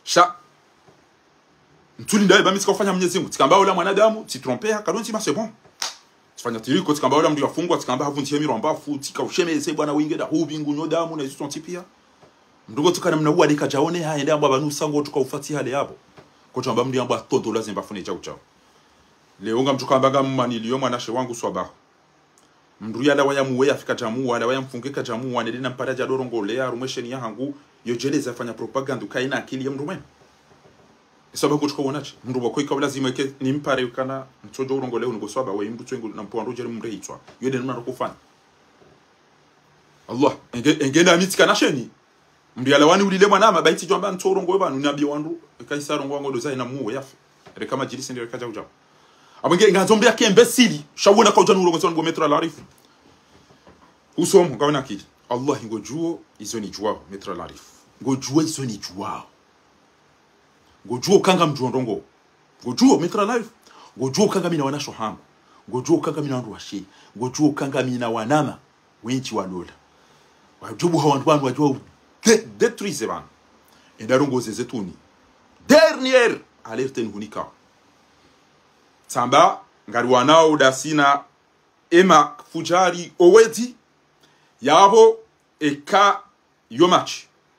Sha. Ntsulinda ye ba mi tsika ufanya Mwenyezi Mungu. Tsikamba ola mwanadamu, tsitrompeha, kadonzi ma c'est bon. Tsifanya tiriko, tsikamba ola mndru yafungwa, tsikamba havunzi hemi romba fu, tsika ushemeze bwana winge nda, hubi ngunyo damu, na izo tsontsi pia. Mndru ngo tsikana mna uwade kadjaone ha, ende ambwa pvanu usango tsuka ufati hale yapvo. Kotsamba mndru yambwa atondo lazima afune djau djau. Leo ngamtsuka amba ngammaniliyo mwanashe wangu swabaho. Mndru yalawa yamuwe yafika djamuwa, yalawa yamfunge kadjamuwa, nede na mpara dja dorongole, harumwe sheni yahangu, yo djeleza fanya propagande, ukaina akili ya mndru mwema. Isaba kutsuka wonatsi, mndru wako ika ulazimu eke ni mpare ukana, ntsodjo urongole unu ngo swaba, we mndru twengu na mpuwa ndro djeri mndre hitswa. Yo nde nuna rokufanya. Allah, enge, enge na mi tsikana sheni. Mndru yalawa ni ulile mwanama, bayi tsidjo amba ntso urongowe pvanu, ni abiye wandru, eka isa rongowa ngodo zahe na muwe yafe. Reka madjilisi nde reka djau djau. Apvo nge, ngandzo mndru yake imbécile, sha wona kaudja ni urongozi wanu bo Maître Larifou. Usomo, ngawena akili. Allah, ngodjuo, izo nidjuwao, Maître Larifou. Ngodjuo, izo nidjuwao. Ngodjuo, kanga mdjuo ndrongo. Ngodjuo, Maître Larifou. Ngodjuo, kanga mina wanasho hangu. Ngodjuo, kanga mina wandru washe. Ngodjuo, kanga mina wanama. Wendji walola. Wadjubu ha wandru wanu wadjuwa u-, dé-, détruise pvanu. Enda rongoze ze tuni. Dernière alerte nihunika. Tsamba, ngari wanao dasina ema fudjari owedzi. Yapvo eka yo match.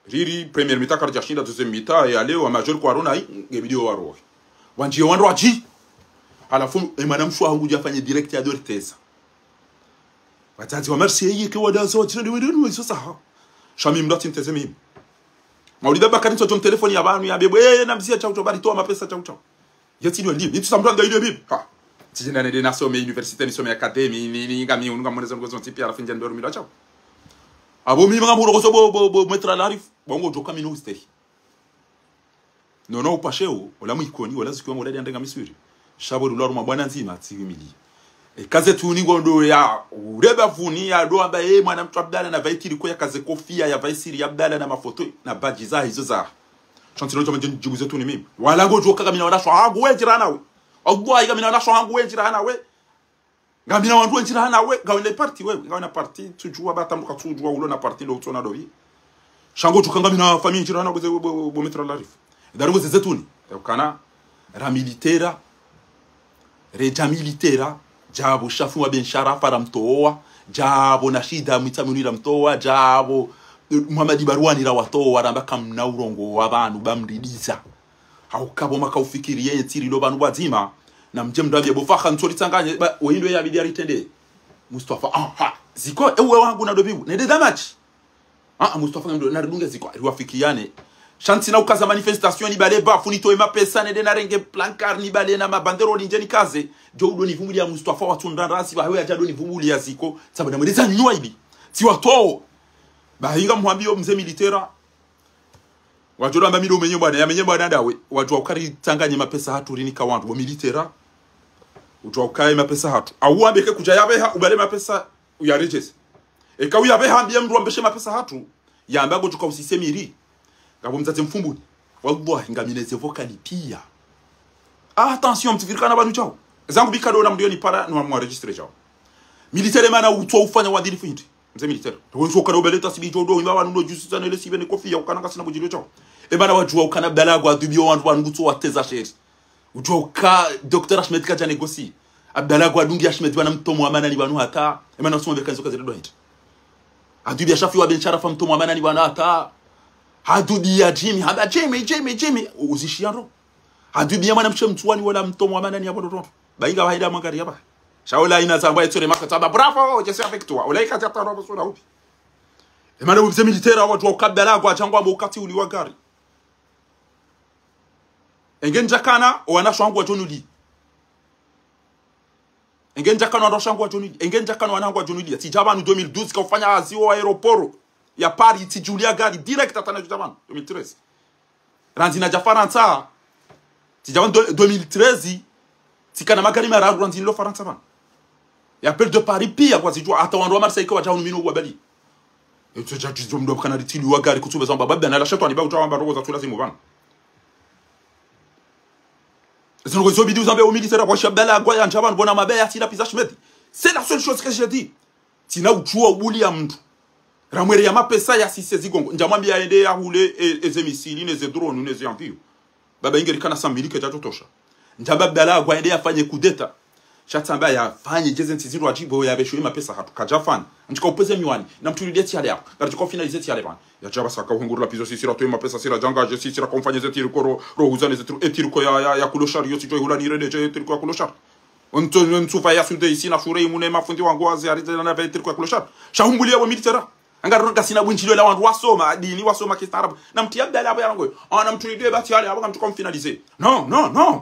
Riri première mi-temps karidja shinda, deuxième mi-temps ya leo wa major kwa rona, nge video warohe. Wandjiye wandru wadji. Halafu, emwana mshe wahangu dja fanye direct ya dorteza. Wadzadze wa Marseille, ke wadaza, wadjina de wende, wende, wende, saha. Sha mi mndru atsi nteze mimi. Maulida Bakari ntso djo mtelefoni ya pvanu, ya bebo, eh, na mziya djau djau, bari towa mapesa djau djau. Yetsi dwe ndiyo, nitsu samdwa nga idwe bibi. Ha. Tsidjenda nende nasome université, nisome académie, ni, ni, ngami, unu ngamoneza ndrongo zontsi pia, halafu ndjende ndorumilwa djau. Apvo mimi ngamhuro koso bo, bo, bo, Maître Larifou, bo ngodjoka mi no ustehi. Nono upasheo, ola mwikoni, ola zikiwa ngo dadi andenga miswiri. Sha bo lulwa harumwa bwana ndzima, tsi wimili. Eka ze tuni ngondo ya, ureba vuni ya, ndo amba, eh, mwana mtru Abdallah na vaitiri ko ya kaze kofia ya vaisiri ya Abdallah na mafoto, na badji za hizo za. Sha ntsi no djama djeni djibu ze tuni mimi. Wala ngodjuo kanga mina wanasho hangu wendji rahana we. Wallahi, ngamina wanasho hangu wendji rahana we. Ngamina wandru wendji rahana we, ngawena parti wewe, ngawena parti, tsudjuwa bata mndru katsudjuwa ulo na parti ndo utsona dovi. Sha ngodjuo kanga mina famille ndji rahana we, bo, bo, bo Maître Larifou. Eda rongoze ze tuni. Eukana, ra militaire, Redja militaire, djapvo Shafi wa Ben Sharafa ramtowa, djapvo Nashida Mwitsamihuli ramtowa, djapvo, eh, Muhammad Barwani rawatowa, ramba kamna urongowa pvanu ba mridiza. Hauka pvo maka ufikiri yenye tsiri lo pvanu pvwadzima, na mdje mndru ambie bo Faha ntsolitsanganye, ba, wo hindru yabidi aritrende. Mustafa, ah, ha, Ziko, ewe wangu na dobibu, nende damaji. Ah, ah, Mustafa ngamdo, naridunge Ziko, riwafikiane. Sha ntsina ukaza manifestation nibale bafu, nitowe mapesa, nende narenge placard nibale na mabanderole ndje nikaze. Djo udo nivumbulia Mustafa watsundra ndrasi, ba hewe yadja do nivumbulia Ziko. Sabu na mweleza nywa ibi. Tsi watowo. Ba hinga muhambiyo mze militaire. Wadjo do amba mi ndo menye bwana, ya menye bwana ndawe. Wadjuwa ukari tsanganye mapesa hatru rinika wandru, bo militaire. Udjuwa ukaye mapesa hatru. Au wambe ke kudja yapveha, ubale mapesa uyaredjeze. Eka uyapveha ambie mndru wambeshe mapesa hatru, yamba ngodjo ka usise miri. Ngapvo mdzadze Mfumbuni. Wallahi, ngamina ze vocal pia. Attention, mtsivirikana pvanu djao. Zangu bika do na mndru yoni para, no mwa registre djao. Militaire mana utswa ufanya wadhilifu hindri. Mze militaire. Wonso ukana ubele tasibi djo do, imba pvanu ndo jusi sana ile sibe ne kofiya, ukana ngasina budjilo djao. E mana wadjuwa ukana Abdallah Gwadhubi yo wandru pvanu ngutso wateza sheri. Udjuwa uka Docteur Ahmed kadja négocier. Abdallah Gwadungi Ahmed pvanu mtomo wa manani pvanu hata. E mana usoma beka nzo kazile do hindri. Hadhubi ya Shafi wa Ben Sharafa mtomo wa manani pvanu hata. Hadhubi ya Jimmy, hamba Jimmy, Jimmy, Jimmy. U-, uzishiya ndro. Hadhubi ya mwana mshe Mtsuwani wala mtomo wa manani ya pvo ndo ndo. Ba inga wahida mangari ya ba. Sha ola ina zambwa etsore maka tsamba, bravo, je suis avec toi. Ola ika tsa taro basura upi. E mana bo mze militaire wadjuwa uka Abdallah Gwa djangwa mbo ukati uli wa gari. Enge ndjakana, owana shangu wa djonuli. Enge ndjakana, owana shangu wa djonuli. Enge ndjakana, owana shangu wa djonuli. Tsidja pvanu deux mille douze, ka ufanya hazi o aéroport ya Paris, tsidjulia gari, direct hata na djudja pvanu, deux mille treize. Randzi nadja Farantsa, tsidja pvanu deux-, deux mille treize, tsikana magari mararu randzi nilo Farantsa pvanu. Ya Appel de Paris pia kwazidjuwa, hata wandru wa Marseille kwa djahunu minu wabali. Etso dja djizo mdo kana ritili wa gari kutsu beza mbaba bana la shetwani ba utawamba roho za tula zimu pvanu. Zinu kwezo bidi uzambe o militaire wa Abdallah Gwa ya ndja pvanu bona mabeya tila piza Ahmed. C'est la seule chose que j'ai dit. Tsina udjuwa ubuli ya mndru. Ramwere ya mapesa ya sise zigongo. Ndjamwambia yende yahule e, eze misili, neze drone, neze avion. Baba inge rikana sambilike djadjo tosha. Ndjamba Abdallah Gwa yende yafanye kudeta. Sha tsamba yafanye djeze ntsi zindru adjibu yapvesho ye mapesa hatru. Kadjafanya. Ndjika upveze miwani. Na mtulidie tsi yale yapvo. Ngaridjo ka ufinalize tsi yale pvanu. Yadjaba saka uhengurula pizo sisi ratowe mapesa sira djangadje sisi raka umfanye ze tiriko ro, ro huzane ze tiro, e tiriko ya, ya, ya kuloshari yo tsidjo ihula nirende dje e tiriko ya kuloshari. Ontso, ontsufa ya sunde isi na shure imune mafundi wangu wazi aridze na ve tiriko ya kuloshari. Sha humbulia bo militaire. Anga ronga sina bwindjilio la wandru wasoma, dini wasoma kistaarabu. Na mti Abdallah apvo yalango. Ana mtulidie bati yale, apvo ngamtsuka umfinalize. Non, non, non.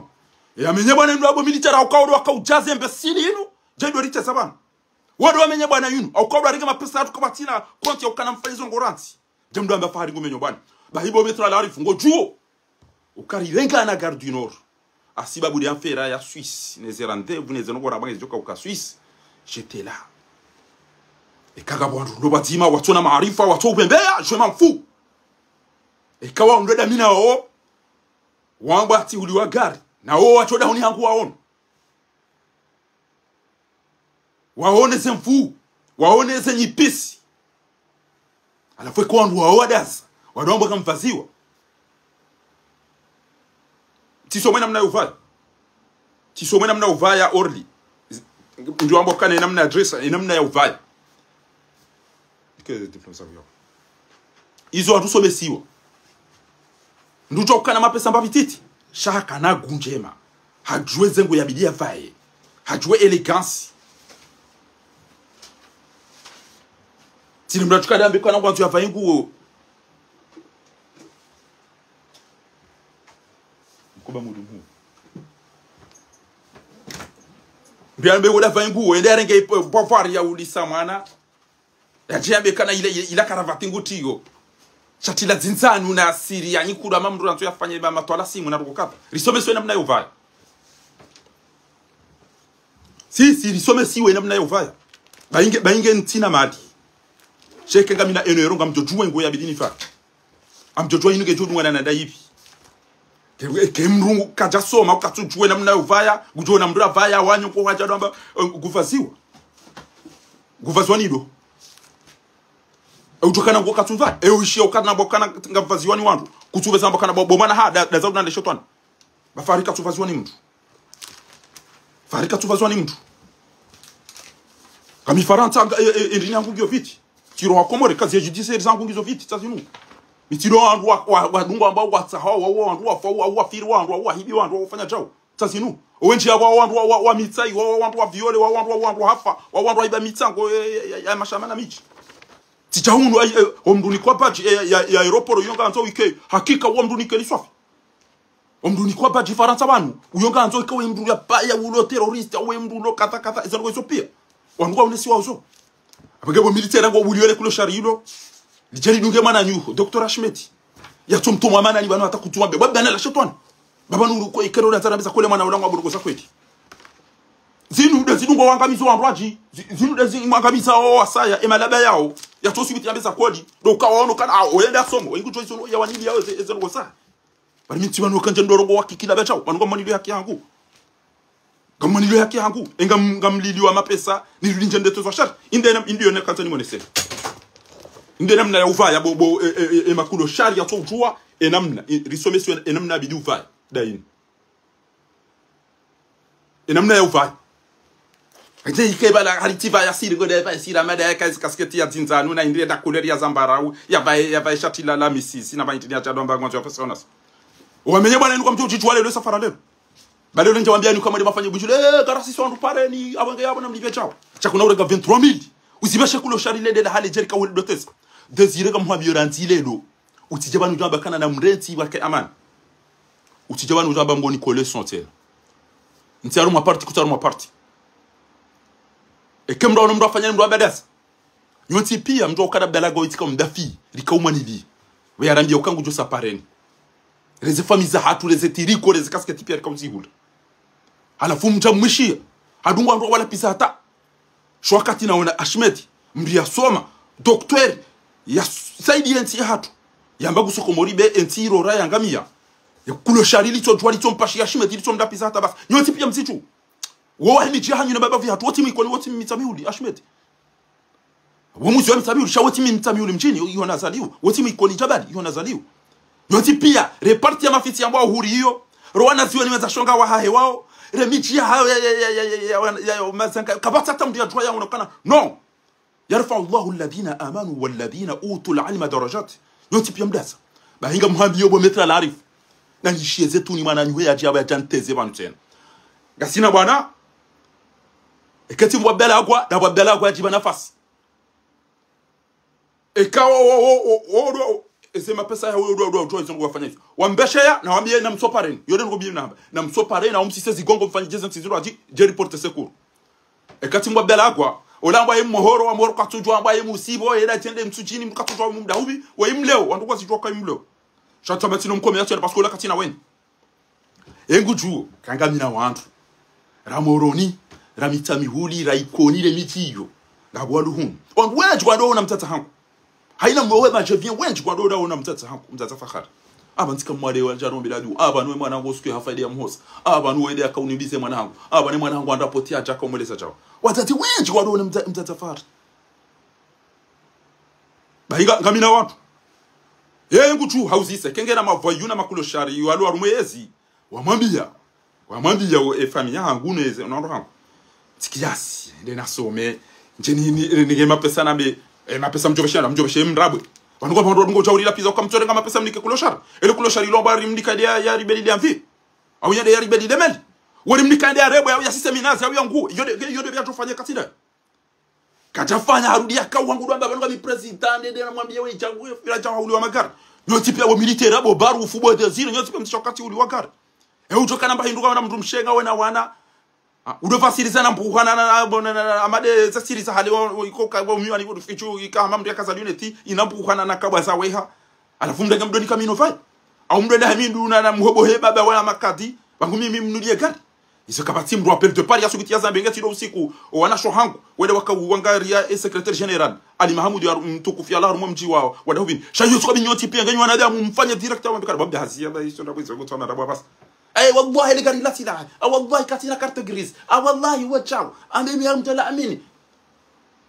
Ya menye bwana ndo apvo militaire, hauka odo waka udjaze mbesili inu. Dje ndo riteza pvanu. Wado wa menye bwana yinu. Hauka odo arike mapesa hatru kapatsina konti ya ukana mfanyizo ngo rantsi. Dje mdo amba fahari ngo menye bwana. Ba hibo Maître Al Arif, ngodjuo. Ukarirenga na Gare du Nord. Hasibabu de affaire ya Suisse. Neze rendez-vous, neze nongo raba ngezo djoka uka Suisse. J'étais là. Eka ngapvo wandru ndo pvadzima, watsona maarifa, watso upvembeya, je m'en fous. Eka wa ndo damina o, wamba tsi huli wa gari. Na o watso dahoni hangu waono. Waone ze mvu, waone ze nyipisi. Halafu eka wandru wao wadaza, wandru wamba kamvaziwa. Tsisomwe namna ya uvaya. Tsisomwe namna ya uvaya Orly. Ndi wamba ukana namna ya dressa, namna ya uvaya. Ike diplôme za vyo. Izo wandru somesiwa. Ndudjo ukana mapesa mbapvi titi. Sha hakana gu ndjema. Hadjuwe ze nguo yabidi yavaye. Hadjuwe élégance. Tsini mdru atsukada ambe kana ngwandzo yavaye nguo. Mkuba mudu mhu. Mbi ambe nguo yavaye nguo. Ende yarenge ipo, pouvoir ya ulisa mwana. Yadje yambe kana ile, ile, ila karavati ngutiyo. Shati la zinzanu na asiri ya nyikuru ama mdru antso yafanye ma, matwala simu na ruko kapa. Risomeswe namna ya uvaya. Si, si, risomesiwe namna ya uvaya. Bainge, bainge ntsina mali. Sheke ngamina eno yero ngamdjo djuwe nguo yabidi nivale. Amdjo djuwa inu ngedjo dungana na ndaivi. Ke, ke mdru kadja soma, katsudjuwe namna ya uvaya, ngudjo ona mdru avaya, wanyo ko hadja ndo amba, eh, nguvaziwa. Nguvaziwa ni ndo. E, udjo kana nguo katsuvaya. E, uishiya ukana mbo kana ngavaziwa ni wandru. Kutsuveza mbo kana bo, bo mwana ha, da, da zaudna nde shetwani. Ba fahari katsuvaziwa ni mdru. Farika tsuva zwani mndru. Kami Farantsa nga, e, e, e, ndrini yangu ngiyo viti. Tsiro wa Komori, kazi ya judiciaire zangu ngizo viti, tsa zinu. Mi tsiro wandru wa, wa, wadungu amba watsaha, wa, wa, wandru wafa, wa, wafiri wandru, wa, wahibi wandru, wafanya djau. Tsa zinu. Wendji ya wa, wandru wa, wa, wa mitsayi, wa, wa, wandru wa viole, wa, wandru wa, wandru hafa, wa, wandru waiba mitsango, e, e, e, e, mashamba na midji. Tsidja hunu, e, e, omndru nikwa badji, e, ya, ya aéroport, yo ngandzo wike, hakika, omndru nike liswafi. Omndru nikwa badji Farantsa pvanu, uyo ngandzo ika we mndru ya paya, ulo terroriste, we mndru ulo kadha kadha, izo ndrongoo izo pia. Wandru waonesiwa uzo. Apvenge bo militaire ngo uliole kulo shari ilo. Lidjeli dunge mwananyu, docteur Ashmeti. Yatso mtomo wa manani pvanu hata kutuma be. Baba na la shetwani. Baba nuru ko ikero na zana mbeza kole mwana ulangu wa burugo za kweli. Zinu nde zidungo wangamizo wandru wadji. Zi-, zinu nde zimwangamiza o wasaya, e malaba yao. Yatso subiti ya mbeza koli. Ndo ukawaono kana, ah, oyende asomo. Ingu choice ono ya wanili yao eze, eze ndrongoo za. Bari mi ntsi pvanu kandje ndrongo wa kikila bachao, pvanu ngamwanilio haki yangu. Ngamwanilio haki yangu, e ngam-, ngamliliwa mapesa, nirudi ndje ndetso za shari. Inde nam-, inde yo ne kandza nimwonese. Inde namna ya uvaya, bo, bo, e, e, e, e makulo shari yatso udjuwa, e namna, e, risomesiwa, e namna bidi uvaya. Daini. E namna ya uvaya. Ndje ike bala hali tsi vaya siri, ngode vaya siri, amada ya kazi kasketi ya dzindzanu, na indri ya da couleur ya zambarau, ya vaye, ya vaye shati la, la misisi, na vaye indri ya chado amba ngwandzo ya personas. Wamenye bwana inu kwa mtu uchichwa leo, safara leo. Bale leo ndja wambia ni kama nde mafanya bujule, eh, karasi so andu pareni, abonge yabo na mlibe chao. Chakuna urega vingt-trois mille. Uzibeshe kulo shari lende la hale jeri ka wele dotesa. Désiré ka muhabi yo randzi lelo. Utsidja pvanu udjamba kana na mrentsi wake amani. Utsidja pvanu udjamba mngoni kole son tsena. Ntsi harumwa parti, kutsi harumwa parti. Eke mndru ono mndru afanya mndru abadasa. Nyontsi pia mndru ukada bdalaga witsika mdafi, lika umwanili. We yarambia uka ngudjo sa pareni. Reze famiyi za hatru, reze tiriko, reze kasketi pia lika uzihula. Halafu mdja mwishia. Hadungu wandru wala pisa hata. Sho wakati naona Ashmeti, mndru yasoma, docteur, ya s-, saidi ye ntsi ya hatru. Yamba kuso Komori be, e ntsi irora yangamia. Ya kulo shari litso djuwa litso mpashi ya Ashmeti, litso mdapisa hata basi. Nyontsi pia msitu. Wo wahimidji ya hanyu na baba vi hatru, wotsi mwikoni, wotsi mitsamihuli, Ashmeti. Wo muzi wa mitsamihuli, sha wotsi mi mitsamihuli mdjini, iyo nazaliwa. Wotsi mwikoni djabali, iyo nazaliwa. Nyontsi pia, re parti ya mafitsi yambwa uhuri iyo. Ro wana ziwe ni meza shonga wa hahe wao. Re midji ya hawe ya, ya, mazanga. Kapvatsi hata mndru ya djuwa ya unokana. Non. يرفع الله الذين آمنوا والذين أوتوا العلم درجات. Nyontsi pia mdasa. Bahi nga muhambi yo bo maître Larif. Na nishiye ze tuni mwananyu he yadji aba yadja nteze pvanu tsena. Ngasina bwana. Eketi mbwa belagwa, na mbwa belagwa yadjiba nafasi. Eka wo, wo, wo, wo, wo, wo, eze mapesa ya wo, wo, wo, wo, izo ngo wafanya izo. Wambesheya, na wambiye na msopareni. Yo nde ngo biye namba. Na msopareni, na umsise zigongo mfanye djeze ntsi ziro adji, djeri porte secours. Ekati mbwa belagwa, ola mbwa ye mhoro, wa mhoro katsudjuwa, mbwa ye musibo, ye da djende mtsudjini, mkatsudjuwa mumda hubi, wa imleo, wandru kwazidjuwa ka imleo. Sha tsamba tsino mkome ya tsena, parce que ola katsina weni. Engudjuwo, kangamina wandru. Ra Moroni, ra Mitsamihuli, ra Ikoni, re midji iyo. Ngapvo waluhunu. Wandru wendji kwandro ona mtsatsa hangu. Haina mwewe madjevien wendji kwandro ona mtsatsa hangu, mtsatsa Fahari. Aba ntsika mwale wa djaro mbila du. Aba nwe mwana hangu osuke hafa ide ya mhosa. Aba nwe ide ya kauni bize mwana hangu. Aba ne mwana hangu anda poti ya djaka umweleza djawo. Wadzadze wendji kwandro ona mtsa-, mtsatsa Fahari. Bahi nga, ngamina wandru. Ye ngutsu hauzise, kenge na mavoyou na makulo shari, walo harumwa yezi. Wamwambiya. Wamwambiya wo, e famiyi yahangu neze, na wandru hangu. Tsi kiasi, nde nasome. Ndje ni, ni, ni, nige mapesa nambe, e mapesa mdjobeshe na, mdjobeshe mrabwe. Wanu kwa wandru wadungo djawulila piza uka mtsore nga mapesa mnike kulo shari. Ele kulo shari ilo mbwa rimnika nde ya, ya ribeli nde ya mvi. Au ya nde ya ribeli nde meli. Wari mnika nde ya rebwe, au ya sise minazi, au ya ngu. Iyo nde, iyo nde ya tofanye katsi nde. Kadjafanya harudi yaka wangu dwamba pvanu kami président, nde, nde namwambiye we djangu, we fila djangu hauliwa magari. Nyontsi pia bo militaire, bo barufu, bo désiré, nyontsi pia mtsisha wakati uliwa gari. E udjo kana mba hindru ka wana mndru mshe nga wena wana. Ah, udo fasiriza na mbuhana na, na, na, na, na, amade zasiriza hale wa, wa, iko ka, wa miwani, wa fichu, ika hama mndru ya kaza luneti, ina mbuhana na kabwa za weha. Halafu mndru nga mdoni kamino fai. Au mndru nda hamindu na, na muhobo he baba wa makadi. Wangu mimi mnulie gari. Izo kapvatsi mndru appel de Paris ya subuti ya zambe nge tsi ndo usiku. O wanasho hangu. Wende waka uwangaria e secrétaire général. Ali Mahamudu ya mtukufu ya Allah harumwa mdji wao. Wada hubini. Sha iyo tsuka binyontsi pia ngenyi wanadamu mfanye direct wa mbikara. Babu hazi ya ba iso nda bwizo kutwa na rabu basi. Eh, wallahi le gari la sila. Ah, wallahi katsina carte grise. Ah, wallahi wa chao. Amimi ya mtala amini.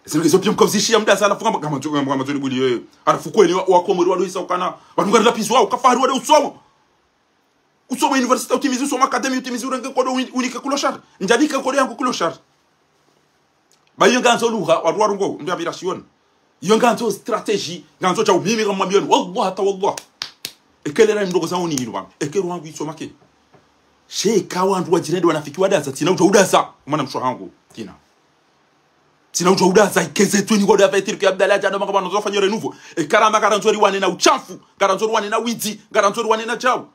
Zinu izo pia mkavzishiya mdasa halafu kama, kama, kama, kama zuri buli yoyo. Halafu kweni wa, wa Komori walo isa ukana. Wanu ngari lapizwa, uka Fahari wale usomo. Usoma université utimizi, usoma académie utimizi, urenge kodo uni-, unike clochard. Ndjanike kodo yangu clochard. Ba iyo ngandzo lugha, wandru warongoa, mndru apvira shioni. Iyo ngandzo stratégie, ngandzo djau mimi ngamwambioni. Wallah, hata wallah. Eka lera mndrongo za uni inu bana. Eka roho yangu isoma ke. Sha eka wandru wadjirende wanafiki wadaza, tsina udja udaza. Mwana mshe wahangu, tsina. Tsina udja udaza, ikeze tu ini kodo ya vingt et un ke Abdallah djana manga bana zo fanya renouveau. Eka ramba ngarandzo riwane na uchafu, ngarandzo riwane na widzi, ngarandzo riwane na djau.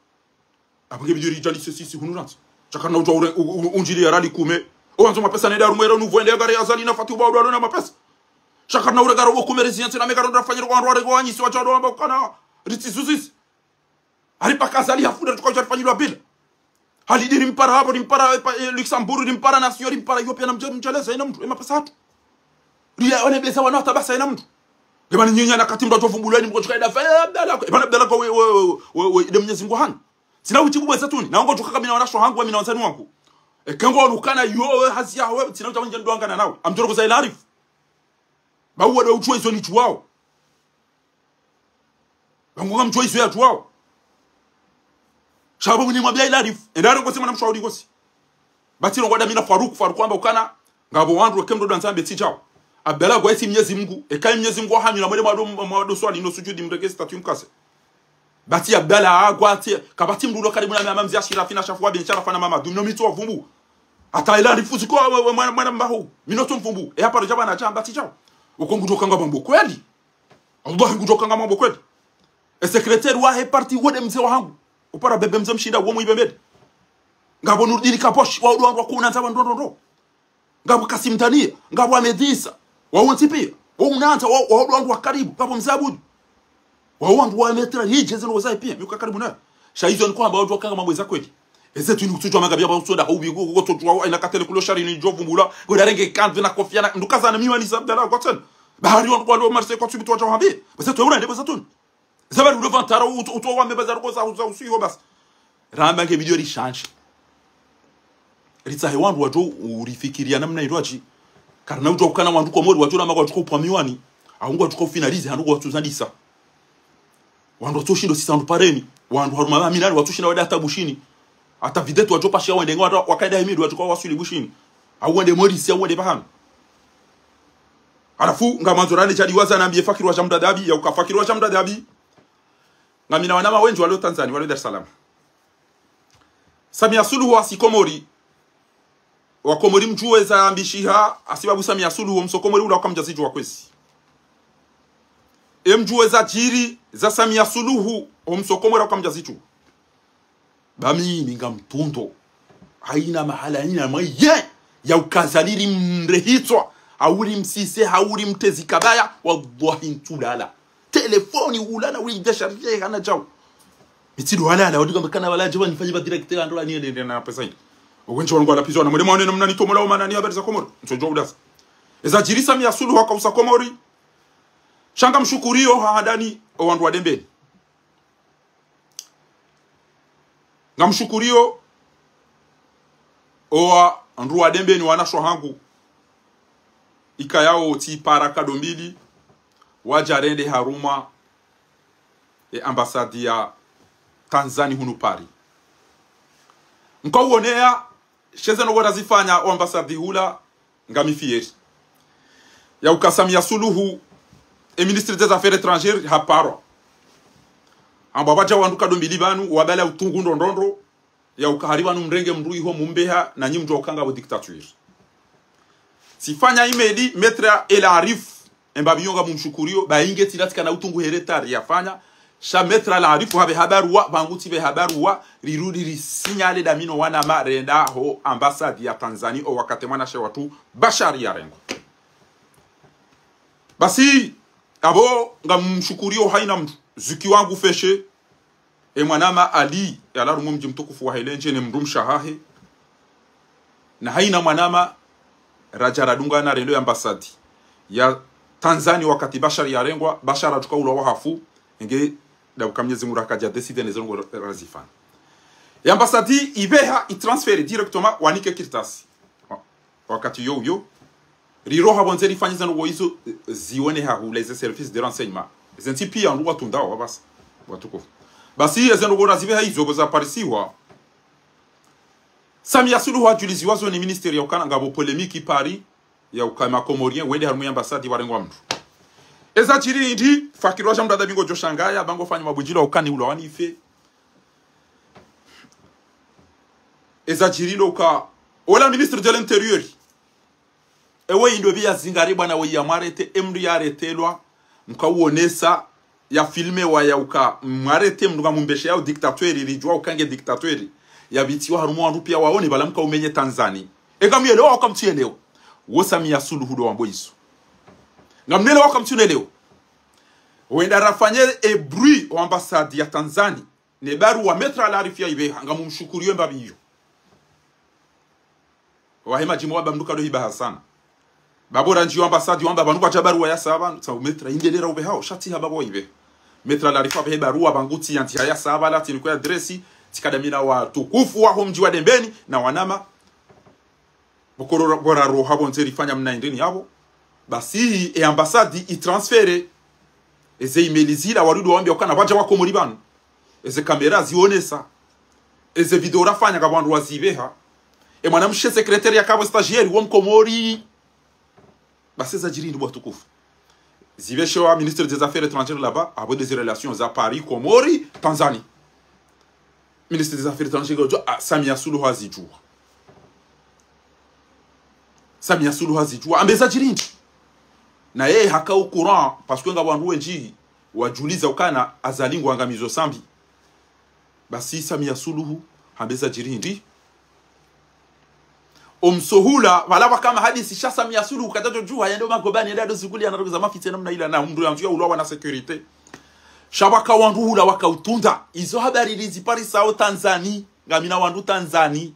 Apvo nge bidi ridjali sisi hunu rantsi. Sha karina udja ure, u-, u-, undjiri ya rali kume. Owandzo mapesa nende harumwa ere nuvo ende ya gari ya Azali na Fatihu ba udwalo na mapesa. Sha karina ure gari wo kume rezi yentsi na me gari ndo fanyiro kwa wandru ware kwa wanyisi wadja ndo wamba ukana. Ritsi zuzisi. Hari paka Azali hafunda tuka udja rifanyiro bila. Hali diri mpara hapvo, rimpara, eh, pa, eh, Luxembourg, rimpara nation, rimpara Europe na mdja-, mdjaleza ina mndru, e mapesa hatru. Riya one beza wana watabasa ina mndru. Eba ni nyinya na kati mndru adjo vumbulwa ni mko chuka ida fa, eh, Abdallah, eba na Abdallah kwa we, we, we, we, we, ide Mwenyezi Mungu hanu. Tsina uti bubwe zatuni. Na wangu djuka kamina wanasho hangu wa mina wandzani wangu. Eka ngo wanukana yo we hazi ya we. Tsina uti wangu ndwangana nawe. Amdjoro kuza ila arifu. Ba uwa ndo udjuwa izo nidjuwao. Ba ngu ngamdjuwa izo yadjuwao. Sha ba mwenye mwambia ila arifu. Enda arongoze mwana mshe wahaho kosi. Ba tsi rongoa damina Faruku, Faruku amba ukana, ngapvo wandru weke mndro dwandza mbe tsi djao. Abdallah gwa esi Mwenyezi Mungu, eka Mwenyezi Mungu wahamila mwele mwado, mwado swali no sujudi mrenge statue mkase. Ba tsi Abdallah agwa tsi, kapvatsi mndru ulo karibu na mama mze Ashirafi na Shafu wa bin Sharafa na mama Dum, no mitso wavumbu. Hata ila arifu ziko wa, wa, mwana, mwana mbaho, mi no tso mvumbu. E haparo djaba na djamba tsi djao. Uko ngudjo kanga mambo kweli. Allah ngudjo kanga mambo kweli. E secrétaire wahe parti wode mze wahangu. Upara bebe mze mshinda wo mwibembede. Ngapvo Nurdini Kaposhi, wa udo wandru wa kunandza wa ndro ndro ndro. Ngapvo Kasim Tania, ngapvo Ahmed Issa. Wa wontsi pia. Wa unandza, wa, wa udo wandru wa karibu, ngapvo mze Abudu. Wa wandru wa metra, hidje zeno wazaye pia, mi uka karibu naye. Sha izo ni kwamba wandru wakanga mambo eza kweli. Eze tu ni kutsudjwa mangapvia ba usoda, haubi, ku, ku, kutsudjwa, ina katele kulo shari ni djovu mbula, kuda renge kandu na kofia na, nduka zana miwani za Abdallah, kwa tsena. Bahari wandru kwa lo Marseille kwa tsubi tu wadja wahambi. Eze tu eura ndebo za tuni. Zabari ulo vantara, uto, uto wa meba za ruko za, za usuyo basi. Ramba nge video rishanshi. Ritsahe wandru wadjo urifikiria namna indru wadji. Karina udjo ukana wandru Komori wadjo na maka wadjo upwa miwani. Au ngwadjo ufinalize, handru wadjo zandisa. Wandru watso shindo sisa wandru pareni. Wandru haruma ba minani watso shinda wada hata Bushini. Hata vidéo wadjo pasha wende ngwa wakaida himidu wadjo kwa waswili Bushini. Au wende Maurice, au wende pahanu. Halafu, ngamandzo rane djadi waza nambiye fakiri wa Jamda Dhabi, ya uka fakiri wa Jamda Dhabi. Ngamina wanama wendji walo Tanzania, walo Dar es Salaam. Samia Suluhu wa si Komori. Wa Komori mdjuwe za ambishiha, hasibabu Samia Suluhu, omso Komori ula uka mdjazidjuwa kwezi. E mdjuwe za djiri, za Samia Suluhu, omso Komori uka mdjazidjuwa. Ba mimi ngamtundo. Haina mahala, haina mwaye. Ya uka Azali ri mrehitswa. Hauri msise, hauri mtezi kabaya. Wallahi ntsulala. Telefoni ulala, uri déchargé, hana djau. Mi tsi ndo walala, wadi kamba kana wala djaba nifanye ba directeur ando la niende, niende na pesa hini. Owenji wangu wala pizwa na mwele mwaone namna nitomola omana ni habari za Komori. Ntsodjuwa udasa. Eza djiri Samia Suluhu haka usa Komori. Sha ngamshukuriyo ha handani owandru wa Dembeni. Ngamshukuriyo owandru wa Dembeni wanasho hangu. Ikayao tsi para kado mbili. Wadja rende harumwa e ambassade ya Tanzanie hunu Paris. Nkauoneya, she ze ndrongoo razifanya o ambassade hula, ngami fier. Ya uka Samia Suluhu, e ministre des Affaires étrangères, haparwa. Amba wadja wandru kado mbili pvanu, wabala utungu ndrondrondro, ya uka hari pvanu mrenge mndru iho mumbeha, na nyi mdjuwa uka ngapvo dictature. Tsifanya email, Maître El Arif, emba biyo ngamumshukuriyo, ba inge tsila tsikana utungu he retard yafanya, sha Maître El Arif hapveha baruwa, pvangu tsipveha baruwa, rirudi risinyale damino wanama renda ho ambassade ya Tanzanie o wakati mwanashe watru Bashar yarengwa. Basi, apvo ngamumshukuriyo haina mndru, zuki wangu feshe, e mwanama Ali, yala harumwa mdji mtukufu wa Helendje ne mdrumshe wahahe. Na haina mwanama radja radungana rendo ya ambassade ya Tanzanie wakati Bashar yarengwa, Bashar atsuka ulwa wahafu, nge dabuka Mwenyezi Mungu rakadja décider ne ze ndrongoo razifanya. Ya ambassade ipveha itransférer directement wanike kartasi. Wakati uwo uwo, riroha pvondze rifanye ze ndrongoo izo, eh, zioneha hula eze service de renseignement. Eze ntsi pia ndru watunda wa basi. Watukufu. Basi eze ndrongoo razipveha izo pvo zaparisiwa. Samia Suluhu hadjuliziwa zo ni ministère ya ukana ngapvo polémique Paris, ya uka ma Comoriens wende harumwa ye ambassade warengwa mndru. Eza djiri ndi, Fakiri wa Jean Mdadabi ngodjo shangaya, ba ngofanya mabudjilo ukani ula wanife. Eza djiri ndo uka, ola ministre de l'Intérieur. Ewe indo pvi ya zingari bwana we ya mwarete, emndru ya aretelwa, mka uonesa, ya filmewa ya uka, mwarete mndru nga mumbeshe ya dictateur, ridjuwa uka nge dictateur. Ya pvitsiwa harumwa wandru pia waone, bala mka umenye Tanzanie. Eka muyelewa uka mtsuyelewa. Wo Samia Suluhu ndo wambo izo. Nga mnelewa uka mtsuyelewa. Wenda rafanye e bruit o ambassade ya Tanzanie. Ne baruwa Maître Larifia ibeha, nga mumshukuriyo mbapvi iyo. Wahe madjimbo wamba mndru kado hibaha sana. Babo randjiyo ambassade wamba pvanu kwadja baruwa ya saba, sa Maître indelera ubehao, sha tsi ha babo ibeha. Maître Larifia abehe baruwa pvangu tsi yandzi ha ya saba, la tsi niko ya adresse, tsi kadamina watukufu waho mdji wa Dembeni, na wanama. Bokoro bora roha bonze rifanya mna indeni yapvo. Basi, e ambassade i transféré. Eze email zila warudi wawambia ukana pvwadja wa Komori pvanu. Eze caméra zionesa. Eze vidéo rafanya ka wandru wazibeha. E mwanamshe secrétaire ya kapvo stagiaire wo Mkomori. Basi eza djiri ndi bo watukufu. Zibeshewa ministre des Affaires étrangères là-bas, apvo des relations za Paris, Komori, Tanzanie. Ministre des Affaires étrangères, ah, Samia Suluhu hazidjuwa. Samia Suluhu hazidjuwa. Ambe eza djiri ndi. Na yeye haka au courant, parce que nga wandru wendji wadjuliza ukana Azali ngu angamizo Sambi. Basi Samia Suluhu, hambe eza djiri ndi. Omsohula, pvala pvwaka mahadisi sha Samia Suluhu, kadjadjo djuha, yende o magobani, yende ado zikuli, yana rogo za mafitse namna ila na mndru yandzu ya ulwa wana sécurité. Sha pvwaka wandru hula waka utunda. Izo habari lizi Paris ao Tanzanie. Ngamina wandru Tanzanie.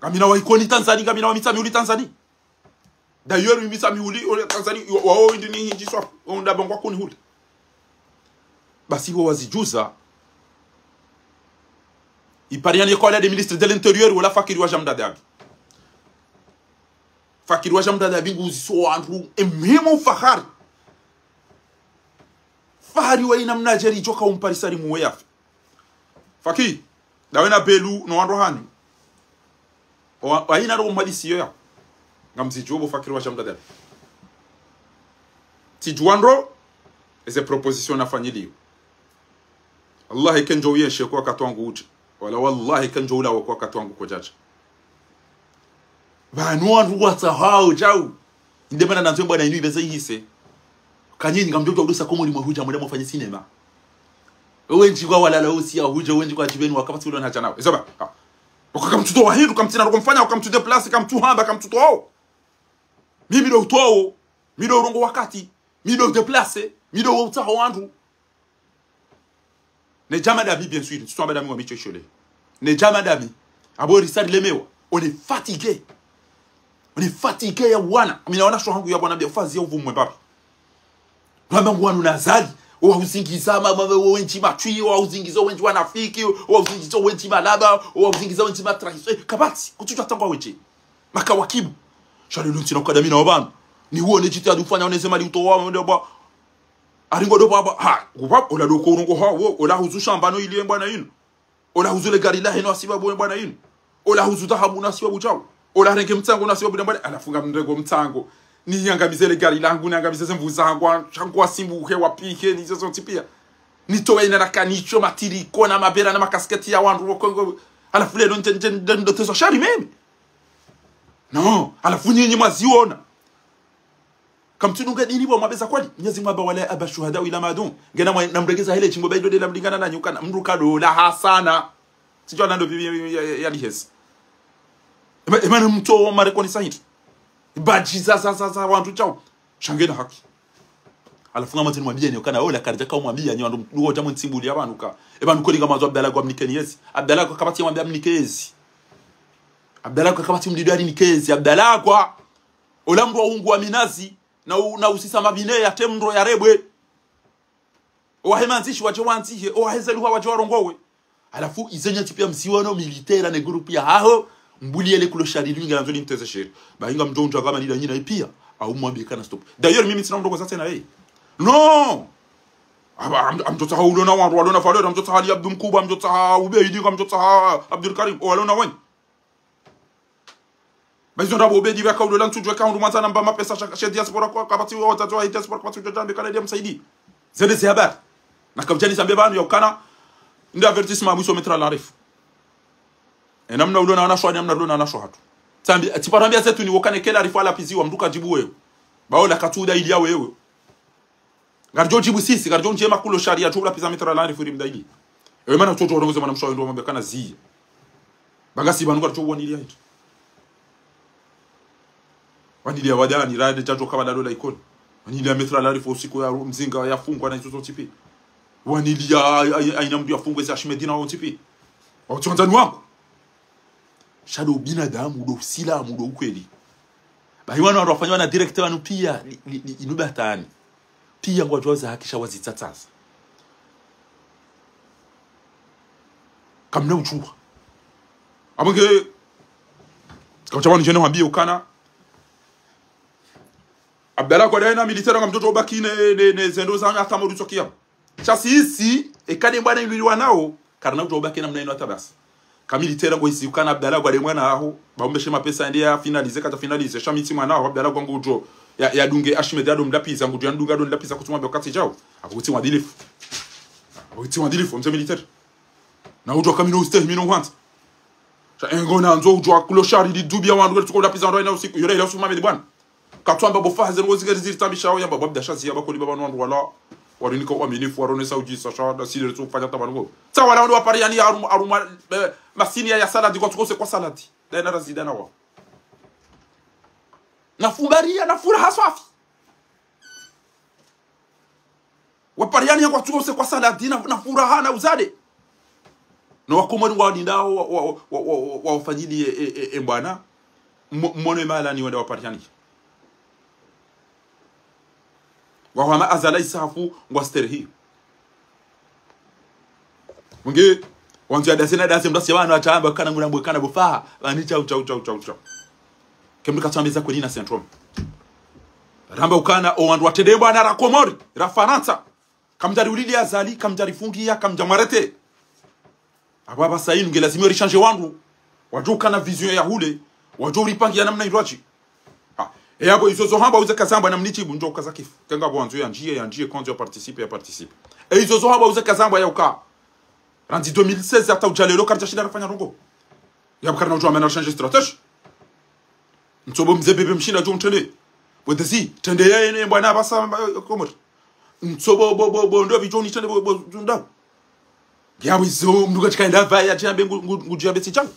Ngamina wa Ikoni Tanzanie, ngamina wa Mitsamihuli Tanzanie. D'ailleurs, mi Mitsamihuli, ole Tanzanie, wa, wao indi ni hindji swa, onda bangwa kuni hule. Basi wo wazidjuza. Ipariani kwa la de ministre de l'Intérieur, wala Fakiri wa Jean Mdadabi. Fakiri wa Jean Mdadabi nguziso wandru, e muhimu Fahari. Fahari wa ina mnadjeri djoka umparisa ri muwe yafe. Fakiri, dawe na Belu, no wandru hanyu. Wa, wa ina ro mwadisi yo ya. Ngamzidjuwa bo Fakiri wa Jean Mdadabi. Tsidjuwa ndro, eze proposition nafanyiliyo. Wallahi, kendjo uyenshe kwa wakati wangu udje. Wala wallahi, kendjo ulawe kwa wakati wangu kodjadja. Pvanu wandru watsahao djau. Inde mana nandzo mbwana inu ibeze ihise. Kanyinyi ngamdjo djau dosa Komori mwe hudja mwende mwafanye cinéma. Wendji kwa walala usi ya hudja, wendji kwa djibeni wakapvatsi ulo na djanawe. Izo ba. Ha. Waka kamtsuto wa hindru, kamtsina ro mfanya, kamtsu déplacer, kamtsu hamba, kamtsuto wao. Mi mi ndo utowo, mi ndo urongo wakati, mi ndo udéplacer, mi ndo utsaho wandru. Ne djama dami, bien sûr, ntsu amba dami wa micho ishole. Ne djama dami, abo risari lemewa, on est fatigué. On est fatigué ya wana. Amina wana sho hangu ya bwana bia fazi ya uvumwe mbabi. Ramba ngu wanu na Azali, owa uzingiza ma, ma, ma, wendji matswi, owa uzingiza wendji wanafiki, owa uzingiza wendji malaba, owa uzingiza wendji matrahison. Eh, kapvatsi, kutsudja tangwa wendji. Makawakibu. Sha lelo ntsina ukadamina wa pvanu. Ni uone djitihadi ufanya, one ze mali utowa, wende ba. Aringo do baba, ha, kupva, ola do ko urongo ha, wo, ola huzu shamba no ili embwana inu. Ola huzu le gari lahe no asibabu embwana inu. Ola huzu dhahabu no asibabu djau. Ola renge mtsango no asibabu embwana, halafu ngamrengo mtsango. Ni yangamize le gari langu, ni yangamize ze mvu zangu, shangu wasimbuhe, wapike, ni zezo ntsi pia. Nitowe ina na kanicho, matiriko, na mabera, na makasketi ya wandru, wo Kongo. Halafu lelo nje, nje, nje, ndotezo shari mimi. No, halafu nyinyi mwaziona. Kamtsudunga dini bo mwabeza kweli. Mnyezi Mungu amba wala aba shuhada ila madun. Ngena mwa, namregeza hele shimbo baido de la mlingana na nyuka na mndru kado la hasana. Sijua nando bibi ya, ya, ya, ya lihesi. Ema, ema ni mtso wa marekoni sahindi. Badji za, za, za, za, wandru djau. Sha ngena haki. Halafu ngamwandzo nimwambiye ni ukana, ola karidja ka umwambiya ni wandru mdugo dja mwe ntsimbuli ya pvanu ka. E pvanu koli ngamwandzo Abdallah kwa mnikeni yezi. Abdallah kwa kapvatsi mwambiya mnikeni yezi. Abdallah kwa kapvatsi mdido ali nikeni yezi. Abdallah kwa. Ola mndru wa ungu wa minazi, na u-, na usisa mabine ya temndro ya rebwe. Owahe mandzishi wadje wandzihe, owahe ze luha wadje warongowe. Halafu ize nyatsi pia msiwano militaire ne groupe ya haho, mbuli yele kulo shari lingi landzo limteze sheri. Ba inga mdjo undja kama nila nyina ipia, au mwambiye kana stop. D'ailleurs, mimi ntsina mrongo za tsena yeye. No! Aba, am-, amtsotsaha ulo na wandru, walo na valeur, amtsotsaha Ali Abdu Mkubwa, amtsotsaha Ubeidi, amtsotsaha Abdul Karim, o walo na wenyi. Ba izo ndrabo Ubeidi pvaka ulo la ntsudjuwa ka hundru mwandzani amba mapesa sha, she diaspora kwa, kapvatsi wa, watsatsi wa diaspora kapvatsi udjo djambe kana dia msaidi. Zende ze habari. Na kapvadjani zambe pvanu ya ukana, nde avertissement mwiso Maître Larif. E namna ulo na wanasho, e namna ulo na wanasho hatru. Tsambi, tsiparo ambia zetu ni wokane kela Larif ala piziwa, mndru kadjibu wewe. Ba ola katsuda ili ya wewe. Ngaridjo djibu sisi, ngaridjo ndjema kulo sharia, tsu ula piza Maître Larif ri mdaili. Ewe mana utsodjo urongoze mwana mshe wa ndo mambe kana ziye. Ba ngasi pvanu ngaridjo waniliya hitu. Waniliya wadani, rade djadjo kaba lalo la ikoni. Waniliya Maître Larif usiku ya ru-, mzinga yafungwa na izo zontsi pi. Waniliya a-, a-, aina mndru yafungwe zi Ahmed na wontsi pi. Wa utsiondzani wangu. Sha ndo ubinadamu, ndo usilamu, ndo ukweli. Bahi wanu wandru wafanya wana direct wanu pia, li, li, li, inu batani. Pia ngwadjuwa za haki sha wazitsatsaza. Kamna udjuwa. Abo nge, kamtsa pvanu djene wambiye ukana. Abdallah Gwadayemwana militaire ngamdjo ubaki ne, ne, ne zendo zanyu hata mori tsokiya. Sha sisi, eka nde mbwana inu liwanao, karina udjo ubaki namna inu hata basi. Ka militaire ngo izi ukana Abdallah Gwadayemwana aho, ba umbe she mapesa yende ya finaliser, kadja finaliser, sha mi tsi mwana aho, Abdallah Gwa ngudjo, ya, ya dunge Ahmed ya do mlapiza, ngudjo ya dunga do mlapiza kutsuma be wakati djao. Abo kutsi mwadilifu. Abo kutsi mwadilifu, mze militaire. Na udjo kamino ustehi mino hwandza. Sha engo na ndzo udjo kulo shari li dubi ya wandru, tsuko mlapiza wandru ina usiku, yore ila usuma medi bwana. Katwamba bo faha zenu ngozingeri ziri tambishao ya baba bda shazi ya bakoli baba no wandru wala. Warinika uaminifu, waronesa udjisa sha, da sile tsu fanya tabanu ngo. Tsa wala wandru wa Pariani ya arum-, aruma, eh, masini ya, ya saladi, kwa tsukose kwa saladi. Da ina razida na wa. Na fumbaria, na furaha swafi. Wa Pariani ya kwa tsukose kwa saladi, na, na furaha, na uzade. No wakomori ngwadinda wa, wa, wa, wa, wa, wafanyili e, e, e, e mbwana. Mo-, mono emala ni wende wa Pariani. Ngwahwama azala isafu ngwasterehi. Mwingi, wandzo ya daze na daze mdasi ya wanu atamba kana nguna mbwe kana bo faha. Wani chau, chau, chau, chau, chau. Kemdu katsambiza kweni na syndrome. Ramba ukana, o wandru watrende mbwana ra Komori, ra Farantsa. Kamdjari ulili Azali, kamdjari fungia, kamdja mwarete. Abo aba sa inu nge lazima uri changer wandru. Wadjo ukana vision ya hule. Wadjo uripangia namna indrwadji. Ha. E abo izo zo hamba uze kazamba na mnichibu ndjo kaza kifu. Kenga bo wandzo ya ndjie, ya ndjie, kwandzo ya participer, ya participer. E izo zo hamba uze kazamba ya uka. Randzi deux mille seize hata udja lelo karidja shinda rafanya ndrongo. Ya bukari na udjo amena changer stratégie. Ntsobo mze bebe mshinda djo ntrende. Bo dezi, trende ya ene mbwana basa, eh, Komori. Ntsobo bo, bo, bo, ndo bidjo ni trende bo, bo, zunda. Ya wizo, mduga tikaenda va ya djambe ngu, ngu, ngu djambe si djambe.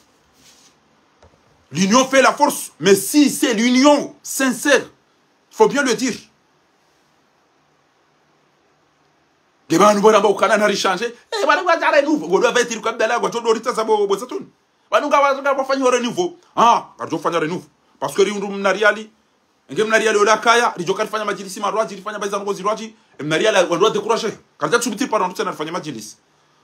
L'union fait la force, mais si c'est l'union sincère, il faut bien le dire. Nge pvanu bora mba ukana na ri changer. Eh, bwana ngwadjare nouveau. Ngodo va eti ri kwa Abdallah, ngwadjo ndo ritsaza bo, bo zatuni. Pvanu nga wa, nga wafanya renouveau. Ah, karidjo fanya renouveau. Parce que ri undru mna riali. Nge mna riali ola kaya, ridjo karifanya madjilisi marwadji, rifanya baiza ndrongo zirwadji. E mna riali, wandru wa décourager. Karidja tsubiti paro wandru tsena rifanya madjilisi.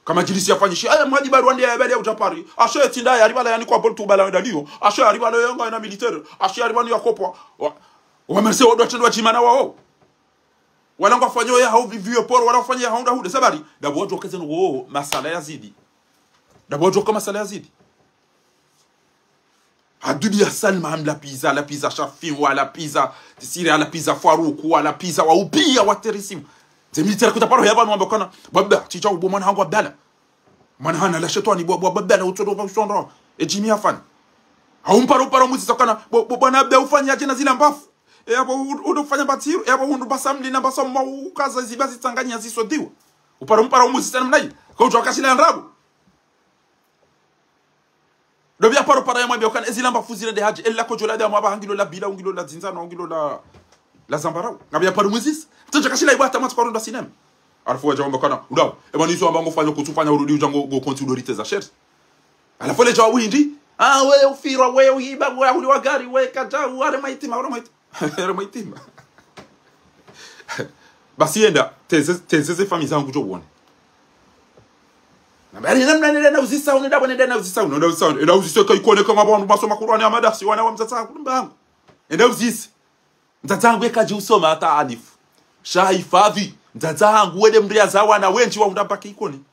Ka madjilisi ya fanyishi. Aya, mwadji bari wande ya bari ya udja Paris. Ashe tsinda ya ribala yani kwa boltu bala wenda liyo. Ashe ya ribala yanga ina militaire. Ashe ya ribala ya kopwa. Wa, wa merse wandru watrendwa djimana wao. Wala ngwafanyo ya hau vi-, vieux port, wala wafanyo ya hau nda hude. Sabari, dabo wadjo keze no masala ya zidi. Dabo wadjo ka masala ya zidi. Adudi ya Salma hamla piza, la piza Shafi, wa la piza Tisiri, la piza Faruku, wa la piza wa ubiya wa terisimu. Ze militaire kuta paro ya pvanu wamba kana, baba, chicha ubo mwana hangu Abdallah. Mwana hana la shetwani bo, bo, bo, bela utsodo kwa usondro. E djimi hafanya. Haumparo, paro muzisa kana, bo, bo, bwana Abda ufanya aje na zila mbafu. E abo u-, udo fanya batiru, e abo hundu basa mli na basa mwa ukaza ziba zitsanganya ziso diwa. Uparo mparo muzisa namna hii. Kwa udjo wakashila ndrabo. Ndo biya paro para ya mwambia ukana, ezila mbafu zile nde hadji, ela kodjo la damu aba hangilo la bila, ungilo la dzinza, na ungilo la, la zambarau. Nga biya paro muzisa. Tsoja kashila ibwa hata matsi paro ndo sinema. Halafu wadja wamba kana, udawo, eba nizo amba ngofanya kutsufanya urudi udja ngo, ngo konti udo riteza shares. Halafu le djawabu hindri, ah, we ufirwa, we uhiba, we ahuli wa gari, we kadja, uare maitima, uare maitima. Uare maitima. Basi yenda, teze, teze ze fami zangu djo wone. Na bari namna nende na uzisa, unenda bo nende na uzisa, unenda uzisa, enda uzisa ka ikone kama bo wandru masoma Kurani ya madarsi, wana wa mdzadze wangu, mbangu. Enda uzisa. Mdzadze wangu eka dji usoma hata alifu. Sha hifadhi. Mdzadze hangu wende mndru ya zaa wana wendji wa unda mpaka Ikoni.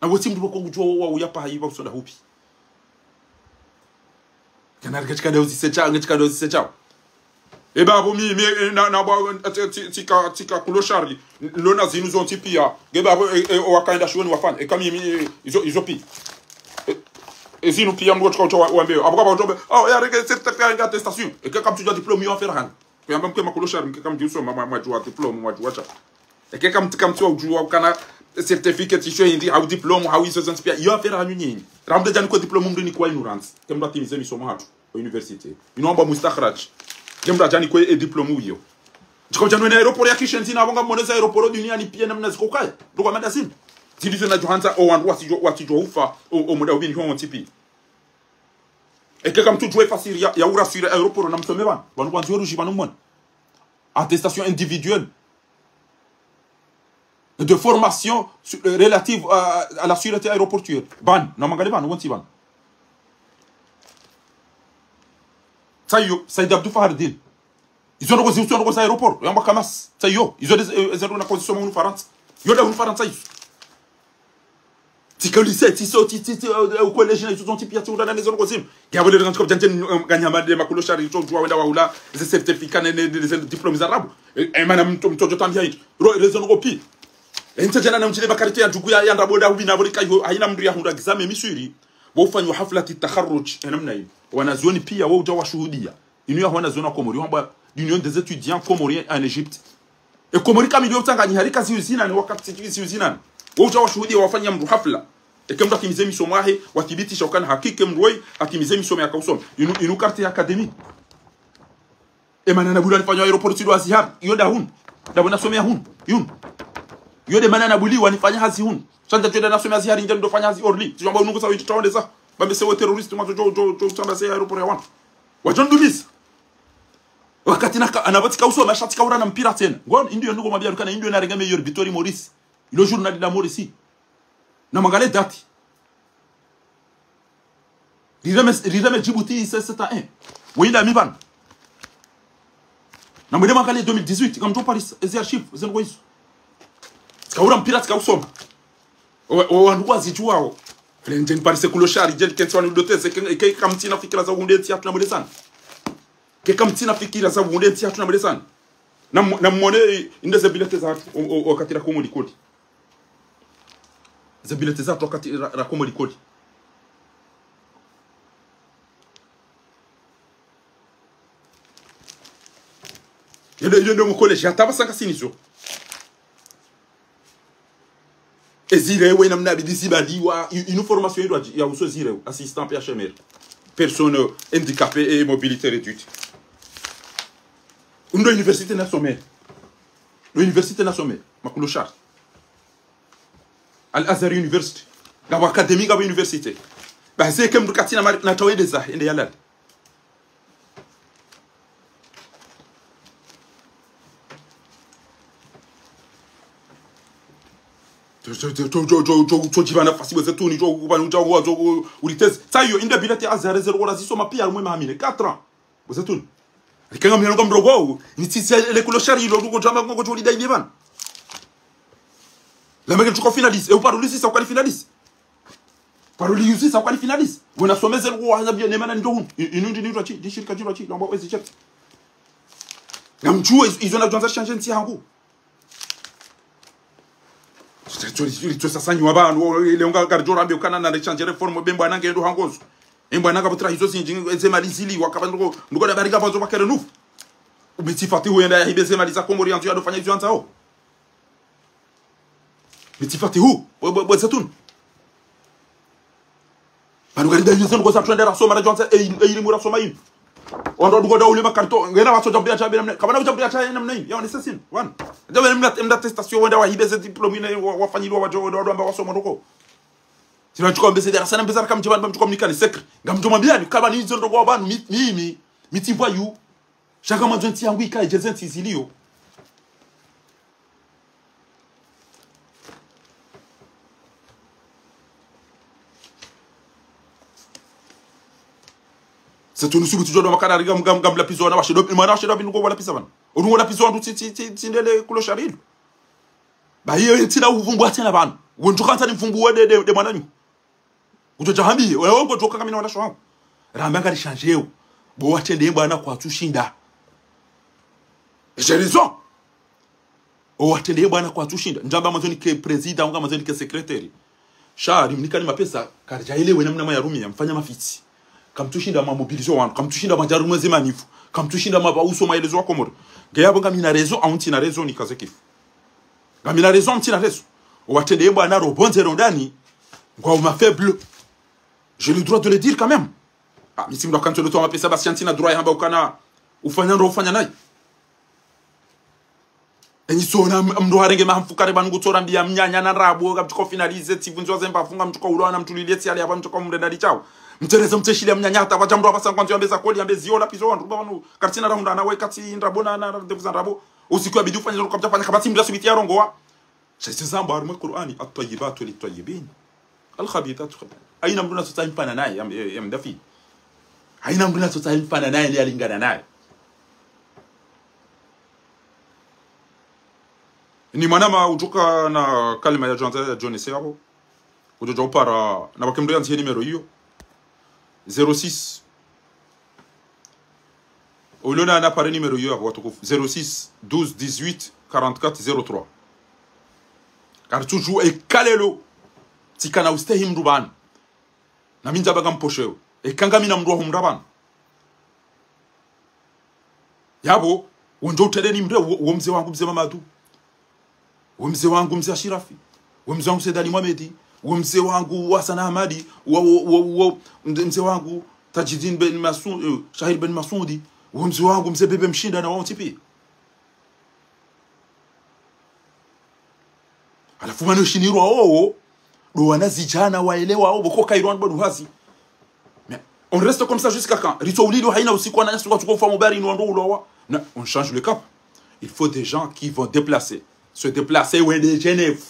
Na wotsi mndru pvoko ngudjuwa wa uya paha iba usonda hupvi. Kana rike tsikade uzise tsa, nge tsikade uzise tsa. E babo mi, mi, e, na, na bwa, e, tsi, tsi, tsika, tsika kulo shari, lona zinu zontsi pia. Nge babo, e, e, wakaenda shioni wafanya. Eka mi, mi, e, izo, izo pi. E, e zinu pia mndru tsika utswa wa, wambe. Abuka ba utswa, oh, ya reke certificat ya attestation. Eka kamtsudjuwa diplôme yo affaire hani. Kuyamba mke makulo shari, mke kamdji usoma, mwa, mwadjuwa diplôme, mwadjuwa tsa. Eke kamtsi, kamtsi wa udjuwa ukana certificate isho hindri, hau diplôme, hau izo zontsi pia. Yo affaire hanyu nyinyi. Rambe djani kwe diplôme mndru ni kwa ignorance. Ke mndru atimize misomo hatru, o université. Inu amba mustakhraj. Ke mndru djani kwe e diplôme uyo. Tsika udjani wena aéroport ya kishenzi na wonga moneza aéroport duniani pia namna ziko kaya. Ndo kwa mada zinu. Zilizo na djuhandza o wandru wasidjo, wasidjo ufa, o, o muda ubini hono tipi. Eke kamtsudjuwa fasiri ya, ya urasiri aéroport na msome pvanu. Pvanu kwanzi weruji pvanu mwone. Attestation individuelle de formation su-, euh, relative à, à la sûreté aéroportuaire. Pvanu, na mangale pvanu, wontsi pvanu. Tsayo, Said Abdou Fahardine. Izo ndoko zi, izo ndoko za aéroport, yamba kamas. Tsayo, izo de, eh, izo ndoko na konzisoma hunu Farantsa. Yo de hunu Farantsa izo. Tsika lycée, tsi so, tsi, tsi, tsi, eh, eh, collège na izo zontsi pia tsi unda na nezo ndoko zinu. Ngiya bole ngantsi kwa bjanje, eh, nganyama de makulo shari, tso djuwa wenda wa ula, ze certificat ne, ne, ne, ze diplôme za rabu. Eh, eh, mana mto, mto djo tambia hindri. Ro, rezo ndoko pi. Eh, ntse djana na mdjile makarito ya ndjugu ya, ya ndrabo da ubina bole kayo, haina mndru ya hundra examen miswiri. Bo ufanya hafla ti takharruj, eh, namna hii. Wanazioni pia, wo udja washuhudia. Inu ya wanazioni wa Komori, wamba l'Union des étudiants comoriens en Égypte. E Komori kamili yo utsanganyi harika ziuzinani, wakati ziuzinani. Wo udja washuhudia wafanya mndru hafla. Eke mndru atimize misomo yahe, wathibitisha ukana hakika mndru woyi, atimize misomo yaka usoma. Inu, inu carte ya académie. E mana na buli wanifanya aéroport tsi ndo Azihar, iyo da hunu. Da bo nasomea hunu, yunu. Iyo de mana na buli wanifanya hazi hunu. Shandza tsi iyo da nasomea Azihar, ndje ndo fanya hazi Orly. Tsi djo amba unungu sa witsi taonde sa. Bambe se we terroriste, mwazo djo, djo, djo, tsamba se aéroport ya wanu. Wadjo ndumisa. Wakati naka, anapvo tsika usoma, sha tsika ura na mpira tsena. Ngono, inu yo ndoko mabia rukana, inu yo narenge meilleur buteur Maurice. Ilo journal la Maurice. Na mangale date. Rireme, rireme Djibouti, c'est, c'est à un. Wenda mi pvanu. Na mwende mangale deux mille dix-huit, kamdjo Paris, ezi archives, zendro izo. Tsika ura mpira, tsika usoma. O, o, wandru wazidjuwao. File ndjeni Paris kulo shari, ndjeni kentsi wanu doteze, ke, ke kamtsina fikira za wunde ntsi hatru na mwelezani. Ke kamtsina fikira za wunde ntsi hatru na mwelezani. Na mo-, na mwone, inde ze bilete za hatru, o, o, o, wakati rakomo likoli. Ze bilete za hatru wakati ra-, rakomo likoli. Yende, yende mu collège, hata pvasa ngasina izo. Ezireo, namna bidi zibaliwa, i-, inu formation yindru ya uso zireo, assistant P H M R. Personne handicapée et mobilité réduite. Ndo université nasome. Ndo université nasome. Makulo shari. Al Azhar University. Ngapvo académie, ngapvo université. Ba ze ke mndru katsina mari, na tawende za, ende yalale. Tso, tso, tso, tso, tso, tso, tso, tso, djiba nafasi bo Zetouni, tso, kuba, tso, tso, tso, ulitezi. Sa iyo, inde bilete Azhar, zero wala zisoma pia, mwe mahamine. Quatre ans. Bo Zetouni. Rikanga mnyano kamrogo, ni tsi, tsi, le kulo shari, lo, ko, jama, ko, ko, tso, lida, ile, ban. La meke, tsuko finaliste. E, uparo, lisi, sa, ukali finaliste. Paro li yusi sa kwali finaliste. Wena someze luko wa haza bia nemana ndo hunu. I-, inu ndi nitwa tsi, ndi shirika tsi, tsi, namba wezi tsi. Ngamdjuwe izo, izo na djwanza changer ntsi hangu. Tso, tso, tso, tso sasa nyi wa pvanu, o, ile unga karidjo rambe ukana na changer réforme bembo anange ndo hangozo. Embo ananga butra hizo zindji, ze mali zili, wakaba ndoko, ndoko na barika pvazo bakere nufu. Umiti Fatihu yenda yahibe ze mali za Komori yandzo yadofanya izo yandzao. Miti Fatihu, bo, bo, bo Zetouni. Pvanu kari da yuze ndoko za twende rasoma, radjwanza, e, e, ilimu rasoma inu. Wandru waduko da ule makarito, ngena watso djambuya tsabe namna, kabana udjambuya tsabe namna inu. Ya, wani sasini, wan. Djabe mna, mna attestation, wenda wahibe ze diplôme ine, wa, wafanyilwa, wadjo, wadjo, wadjo, amba wasoma ndoko. Sina tsuko mbese dara sana mbese raka mdjibani, ba mtsuko mnikani secret. Ngamdjo mwambiani, kabani izo ndoko wa pvanu, mi, mi, mi, miti voyou. Shaka mwandzo ntsi yangu ikaye, djeze ntsi ziliyo. Sa tunu subutu djo do makana riga mga, mga mlapizo wana washe do, mwana washe do binu ko walapisa pvanu. Urungo la pizo wandru tsi, tsi, tsi, tsi ndele kulo sharilo. Ba iyo ntsina uvumbu atsena pvanu. Wendjo kantsa ni mvumbu we de, de, de mwananyu. Udjo djahambi, wewe ngo djoka ngamina wala shwangu. Ramba ngari change yo. Bo watrende bwana kwatsu shinda. J'ai raison. O watrende bwana kwatsu shinda. Ndjamba mandzo nike président, nga mandzo nike secrétaire. Sha, rimnika ni mapesa, karidja elewe namna mwa yarumia, mfanya mafitsi. Kamtsu shinda mwa mobiliser wandru, kamtsu shinda mwa djarumwe ze manifu, kamtsu shinda mwa pvauso maelezo wa Komori. Nge yapvo ngamina raison, au ntsina raison ni kaze kifu. Ngamina raison, au ntsina raison. O watrende bwana ro pvondze ro ndani, ngwao ma faible. J'ai le droit de le dire quand même. Ah, mi tsi mndru akantso ndo towa mapesa basi sha ntsina droit ya hamba ukana ufanya ndo ufanya nayi. Enyi sona m-, mndru harenge maha mfukare pvanu ngutso rambia mnyanya na ndrabo, ngamtsuka finaliser, tsi vundzwa ze mbavu, ngamtsuka ulwa na mtrulilie tsi ale, apva mtsuka mrenda lichao. Mtsereze mtseshilia mnyanya hata pvadja mndru apvasa ngwandzo yambe za kweli, yambe zio la pizo wandru, pvanu, kartsina rahundra na we, katsi ndrabo na, na, na ndevu za ndrabo. Usiku yabidi ufanye ndo kapvadja fanya, kapvatsi mndru asubiti yarongowa. Sha izo zambwa harumwa Kur'ani, الطيبات للطيبين، الخبيثات خب-. Haina mndru na sota imfana naye, ya, ya, ya mdafi. Haina mndru na sota imfana naye, ni yalingana naye. Ni mwanama udjoka na kalima ya djwandza ya djonese yapvo. Udjo dja upara, na pvake mndru yandzihe numéro iyo. Zéro six. Uliona na pare numéro iyo yapvo watukufu. Zéro six, douze, dix-huit, quarante-quatre, zéro trois. Karitsudju eka lelo, tsikana ustehi mndru pvanu. Na mi ndjaba ngamposhewo. Eka ngamina mndru wa humra pvanu. Yapvo, wondjo utrende ni mndru, wo, wo mze wangu mze Mamadu. Wo mze wangu mze Ashirafi. Wo mze wangu Said Ali Mohamed. Wo mze wangu Hassan Ahmadi. Wo, wo, wo, wo, mze, mze wangu Tajidin ben Masu-, eh, Shahir ben Masudi. Wo mze wangu mze Bebe Mshinda na wao tsipi. Halafu mano shinirwa owo, ndo wana zidjana waelewa owo, boko kairwa ndo hazi. Mais on reste comme ça jusqu'à quand? Ritso ulilo haina usiku wananyasi watsuko ufa mubari ni wandru ulowa. Non, on change le cap. Il faut des gens qui vont déplacer. Se déplacer, ouais, de Genève.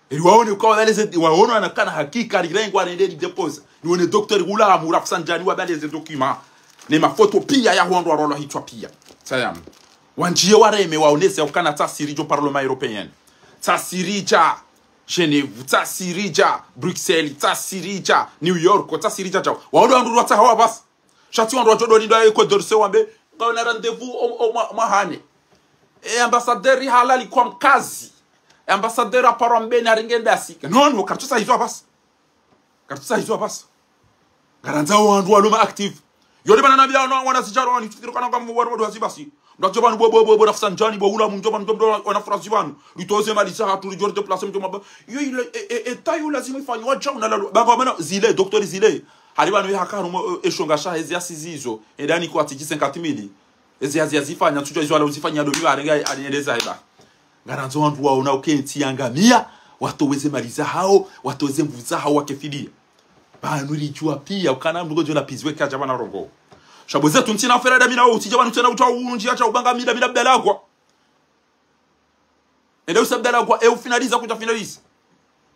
Ili waone kwa wale ze, waone wanakana hakika, lirengwa nende li dépose. Nione docteur Ghulam, Rafsanjani, wabale ze document. Ne mafoto pia ya hondro wa rolo hitswa pia. Sayam. Wandjiye wareme waonese ukana tsasiri djo Parlement Européen. Tsasiri dja Genève, tsasiri dja Bruxelles, tsasiri dja New York, tsasiri dja djao. Waodo wandru watsaha wa basi. Sha tsi wandru wadjo doni ndo Ecuador se wambe, ngawena rendez-vous o, o, mwa, mwahane. E ambassadeur halali kwa mkazi. E ambassadeur aparo mbeni aringe ndasi. Non, non, kartsutsaha izo wa basi. Kartsutsaha izo wa basi. Ngarandzao wandru walo ma active. Yo de bana nambia wana, wana zidjaro wani, tsikiro kana ngamu wandru wadu hazi basi. Mndru adjo pvanu bo, bo, bo, bo, Rafsanjani, bo, ula mndjo pvanu, mndjo, mndjo, wana Farantsa pvanu. Litoze mali za hatru, lidjo déplacer mndjo maba. Yo, ile, e, e, e, tayo lazima ifanywe, wadjau na lalo. Banga wamana, zile, docteur zile. Hali pvanu ye haka harumwa, e, eshonga sha hezi assises izo. Endani kwa tiji cinquante mille. Ezi hazi yazifanya, ntsudjua izo wala uzifanya ndo mi warenge, ali eleza heba. Ngarandzo wandru waona uke ntsi yangamia, watowe ze mali zahao, watowe ze nvu zahao, wakefidia. Pvanu lidjua pia, ukana mndru ngodjo lapizwe kadja pvanu rongo. Sha bo zetu ntsina fera da mina wo, utsidja pvanu tsena utsaha undji, atsha ubanga mida, mida bdalagwa. Ende usa bdalagwa, e ufinaliza kudja finaliza.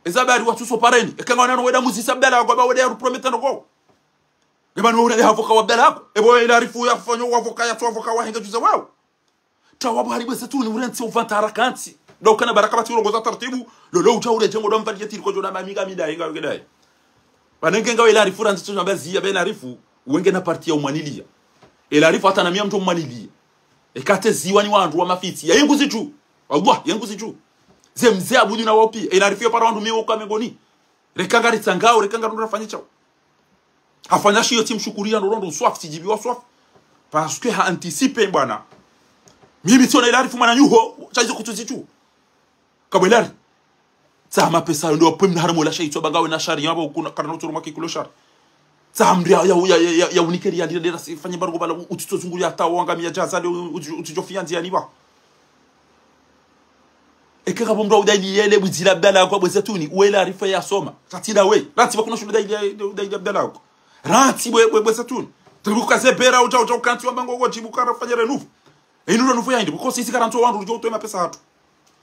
Eza bari watsuso pareni, eka ngwana no weda muzisa bdalagwa, ba weda ya ruprometa no go. Nge pvanu wure avoka wa bdalagwa. Ebo ila arifu ya fanyo wa avoka ya tu avoka wa henga juza wao. Tsawa bo hari bwese tu ni urentsi uvanta harakantsi. Ndo ukana baraka pvatsi urongoza taratibu. Lolo utsaha ule djengo ndo mvali yetiri kodjo na mamiga mida inga wege daye. Pvanu nge ngawe ila arifu randzi tu namba ziya be ila arifu. Wenge na parti ya umwanilia. Ila arifu hata na mia mndru umwanilia. Eka tsi ziwa ni wandru wa mafitsi. Ya yenguzi dju. Wallah, yenguzi dju. Ze mze Abudu na wao pia. Ila arifu ya para wandru mia uka mengoni. Reka ngaritsangao, reka ngarundra fanyichao. Hafanya shiyo tsimshukuria ndo rondo swafi, tsidjibiwa swafi. Parce que ha anticiper bwana. Mimi tsiona ila arifu mwananyaho, tsahizo kutsuzi tu. Kabwe ila ari. Tsaha mapesa yo ndo wapwe mna haramu la shaitso banga we na shari, yabo kuna karano tsoro maki kulo shari. Tsaha mndru ya, ya, ya, ya, ya unikeri ya ndira ndira si fanye barugo bala u-, utito zunguri ya tawo wangamia djaza le u-, u-, utidjo fiya ndziani ba. Eke kapvo mndru udaili yele buzila bdalagwa bweza tuni, uwe ila arifu ya soma. Ratsi la we, ratsi bakuna shulu udaili ya, udaili ya bdalagwa. Ratsi bwe, bwe, bweza tuni. Tebu kaze bera uja, uja ukantsi wa mbango ugo djibu kara fanyere nufu. Inu ndo nufu ya indi, because sisi karantso wandru udjo utowe mapesa hatru.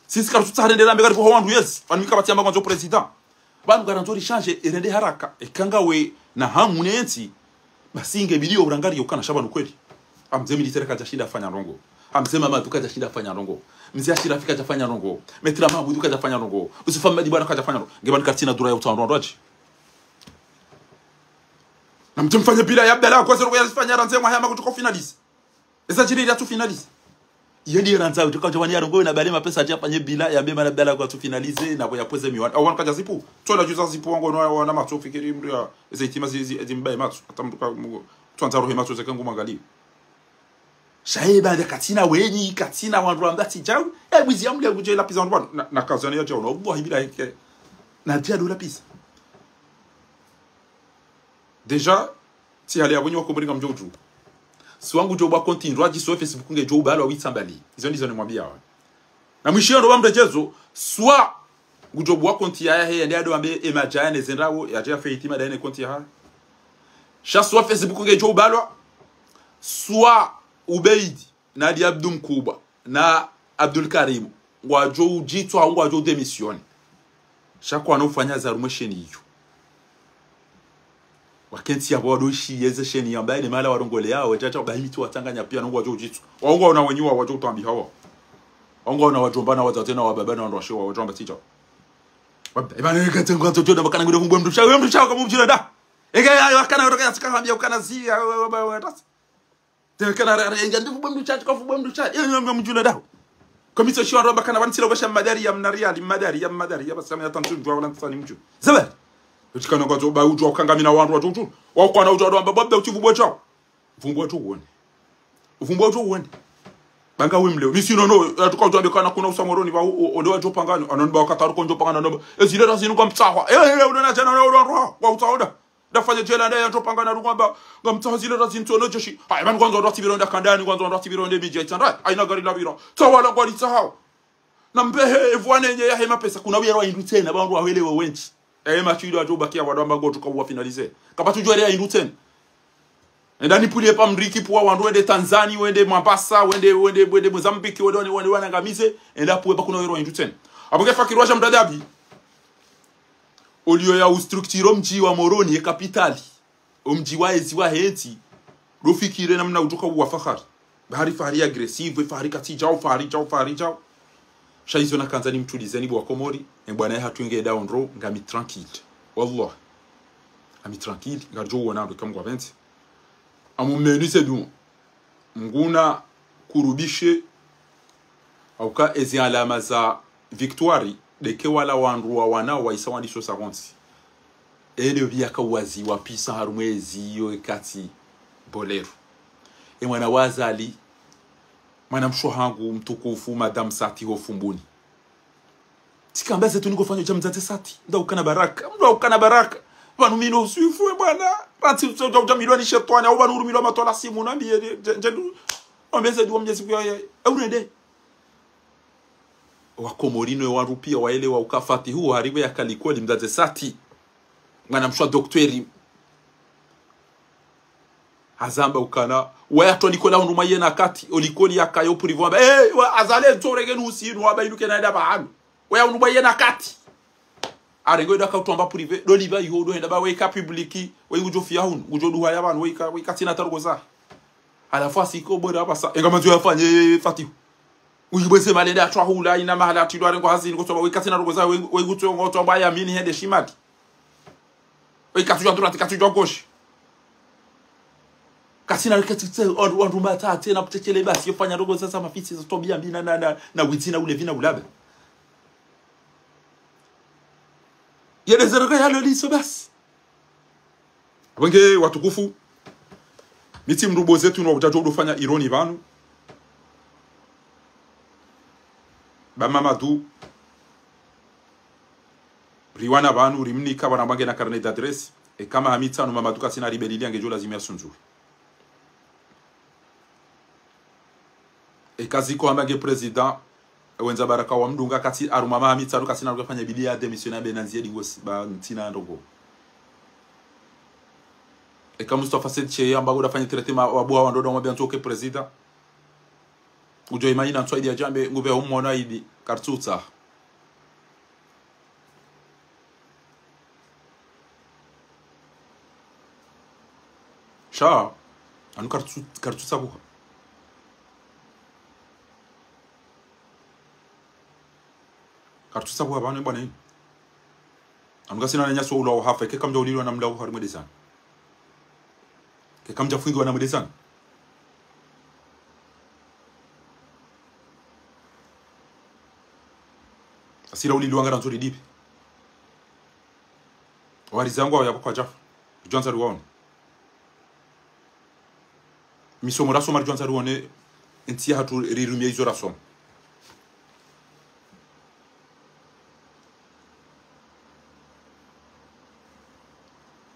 Sisi karutsu tsarendera mbe kari kuho wandru yezi. Pvanu mi kapvatsi amba kwandzo président. Pvanu karantso ri change, irende haraka. Eka ngawe na hamu ne ntsi. Basi nge bidi yo urangari yo kana sha pvanu kweli. Amze militaire kadja shinda afanya ndrongo. Amze Mamadou kadja shinda fanya ndrongo. Mze Ashirafi kadja fanya ndrongo. Maître Mahamoudou kadja fanya ndrongo. Youssouf Hamadi bwana kadja fanya ndrongo. Nge pvanu karitsina droit ya utsaha ndrongo ndrwadji. Na mdje mfanye bilan ya Abdallah Kouazi ndrongo yazifanya randzi mwaha ya mako tuko finaliser. Eza djiri ya tu finaliser. Iyo ndiyo randzi, utuka udjo wani ya ndrongo na bale mapesa adje afanye bilan ya mbe mana Abdallah Kouazi tu finaliser, na pvo ya pvweze miwani. Awu wanu kadja zipu. Tsola djuza zipu wangu wana, wana matso fikiri mdru ya, eze hitima zi, zi, zi mbaye matso. Hata mdru ka, mdru, tsoandza rohe matso zeka ngu mwangalie. Sha ye baanda katsina wenyi, katsina wandru wamba tsi djau. E, mwizi ya mle kudje lapviza wandru pvanu. Na, na kazani ya djau, na wallahi billahi ke. Na djau lapviza. Déjà, tsi hali ya pvwenyi wa Komori ngamdjo udju. Swa ngudjo bwa konti ndrwadji, swa Facebook ngedjo ubalwa witsa mbali. Izo ndizo nimwambia wa. Na mwishiyo ndo pvamredjezo, swa ngudjo bwa konti yahahe, yende yado ambe emadjaya ne zendrawo, yadje yafe hitima daye ne konti yahahe. Sha swa Facebook ngedjo ubalwa, swa Ubeidi, na Ali Abdu Mkubwa, na Abdul Karim, ngwadjo udjitswa, ngwadjo udémissionner. Sha kwana ufanya za harumwa esheni iyo. Wakentsi yapvo wado ishi yeze sheni yamba ile mahala warongole yao, wadjadja wabahimi tu watsanganya pia, nongo wadjo udjitswa. Wao ngwaona wenyi wao wadjo utwambi hawa. Wao ngwaona wadjomba na wadzadze na wababa na wandru washe wao wadjomba tsi djao. Wabda, ibana yeka tsengo wadjo djoda makana ngwede kumbwe mdru sha, we mdru sha, kama mdjira da. Eka ya, wakana kutoka ya tsika hambia, ukana zi, ya, wa, wa, wa, wa, tasi. Tsi kana ra, ra, enga ndi fubwe mdru sha, tsika fubwe mdru sha. Iyo, iyo, iyo, mdjula daho. Komiso shiwa roba kana wantsila wesha madari ya mnari ya, li madari ya, madari ya, basi ya tantu ndjwa wala ntsani mdju. Zaba. Utsika nongo zo, ba udjwa ukanga mina wandru wadjo udju. Wa ukwana udjwa wamba, bwabda utsi fubwe chao. Ufumbwa tu uwone. Ufumbwa tu uwone. Banga wimleo. Misi no, no, yatuka udjwa mbekana kuna usa Moroni, ba, o, o, ode wadjo pangani. Anon ba wakataru kondjo pangana, no, ba. Ezile razinu kwa mtsahwa. E, e, e, unona djana, no, no, no, kwa utsahoda. Ndafanya djela nda yandjo pangana rungwamba, ngamtsaha zile razinu tsono jeshi. Haya, manu kwanza wandru wa tsi pviro nda kandani, kwanza wandru wa tsi pviro nde midja itsandra. Haina gari la pviro. Tsaha wala ngwali tsahao. Na mbehe, evu wanenye yahe mapesa, kuna wuyerwa hindru tsena, ba wandru wahwelewe wendji. Yahe matsu ilo adjo ubakia wado amba ngo tuka uwa finaliser. Kapvatsu djo yelewa hindru tsena. Enda nipvulie pva mdru ki pvwa wandru wende Tanzanie, wende Mombasa, wende, wende, wende Mozambique, wende, wende, wende wanangamize, enda pvwe ba kuna wuyerwa hindru tsena. Apvo nge fakiri wadja mdadabi. Oliyo ya ustructure omdji wa Moroni, ye kapitali. Omdji wa ezi wa hentsi, ndo fikire namna udjoka uwa Fahari. Bahari Fahari agressive, Fahari katsi djao, Fahari djao, Fahari djao. Sha izo nakandza nimtulizeni bo wa Komori, e bwana yahatru nge dao ndro, ngami tranquille. Wallah. Ngami tranquille, ngaridjo uona ndo eka Mngu apvendze. Amu menu c'est bon. Mngu nakurubishe, hauka ezi alama za victoire, ndeke wala wandru wa wana wa isa wandiso sa kontsi. Ele pvia ka wazi wa pisa harumwa ezi iyo ekatsi bolero. E mwana wa Azali, mwana mshe hangu mtukufu, Madame Sati ho Fumbuni. Tsikamba zetu niko fanyo dja mdzadze Sati. Nda ukana baraka. Nda ukana baraka. Pvanu mi no uswifu we bwana. Ratsi utso dja, dja milwa ni shetwani. Au pvanu urumilwa matwalasimu. Nambiye, dje, dje, dje, wambeze dua Mnyezi Mngu ya, ya. E urende. Wa Komori no wandru pia waelewa uka Fatihu haribu ya kalikoli mdzadze Sati. Mwana mshe wa dokteri. Hazamba ukana, waya twa likoli ya hundru mwa yena kati, o likoli ya kayo privé wamba, eh, wa Azali ntso renge nusi inu, wamba inu kena enda pvahanu. Waya hundru mwa yena kati. Arenge enda ka utwamba privé, ndo liba iho, ndo henda ba weka public, we ngudjo fia hunu, ngudjo duha ya pvanu, weka, weka tsina taruko za. Halafu asiko bora apvasa, enga mandzo yafanye Fatihu. Uyibweze malende atwa hula, ina mahala atilo arengwa hazini, kotsoma, weka tsina taruko za, we, we ngutso ngotwa ba ya mini hende shimati. Oyi katsudjwa droite, katsudjwa gauche. Katsina, katsutse, wandru, wandru mata, tsena pvutsetshele basi, yofanya ndrongo za, za mafitsi, za twabiya mbi na, na, na, na widzi na ulevi na ulabe. Yelezereka yalo liso basi. Abonge watukufu. Mi tsi mndru bo zetu no udjadjo udofanya ironi pvanu. Ba Mamadou. Riwana pvanu, rimnika pvanu mbange na carnet d'adresse. Eka maha mitsanu Mamadou katsina ribelili ngedjo lazimu yasundzulwe. Eka ziko hamba nge président, wendza baraka wa mdunga katsi harumwa maha mitsanu katsina rukafanya bidii ya démissionner be nandziye dingosi ba ntsina ndrongo. Eka Mustafa Said Cheya hamba ngudjofanya traitement wa buha wa ndrodo mwambia ntsoke président. Udjo imayina ntswa idi ya djambe, ngupve humwono idi, kartsutsa. Sha, anu kartsu-, kartsutsa buha. Kartsusa pvwa pvanu bwana inu. Anu ngasina wananyasi waulwa wahafa, eka kamdja ulilwa na mlawo harimwa edesani. Eka kamdja fungiwa na mwedesani. Asira ulilwa ngarandzo lidipvi. Wari zangu wa yapvo kwadjafa. Ridjwandza riwaone. Misomo rasoma ridjwandza rione, entsi yahatru rirumie izo rasoma.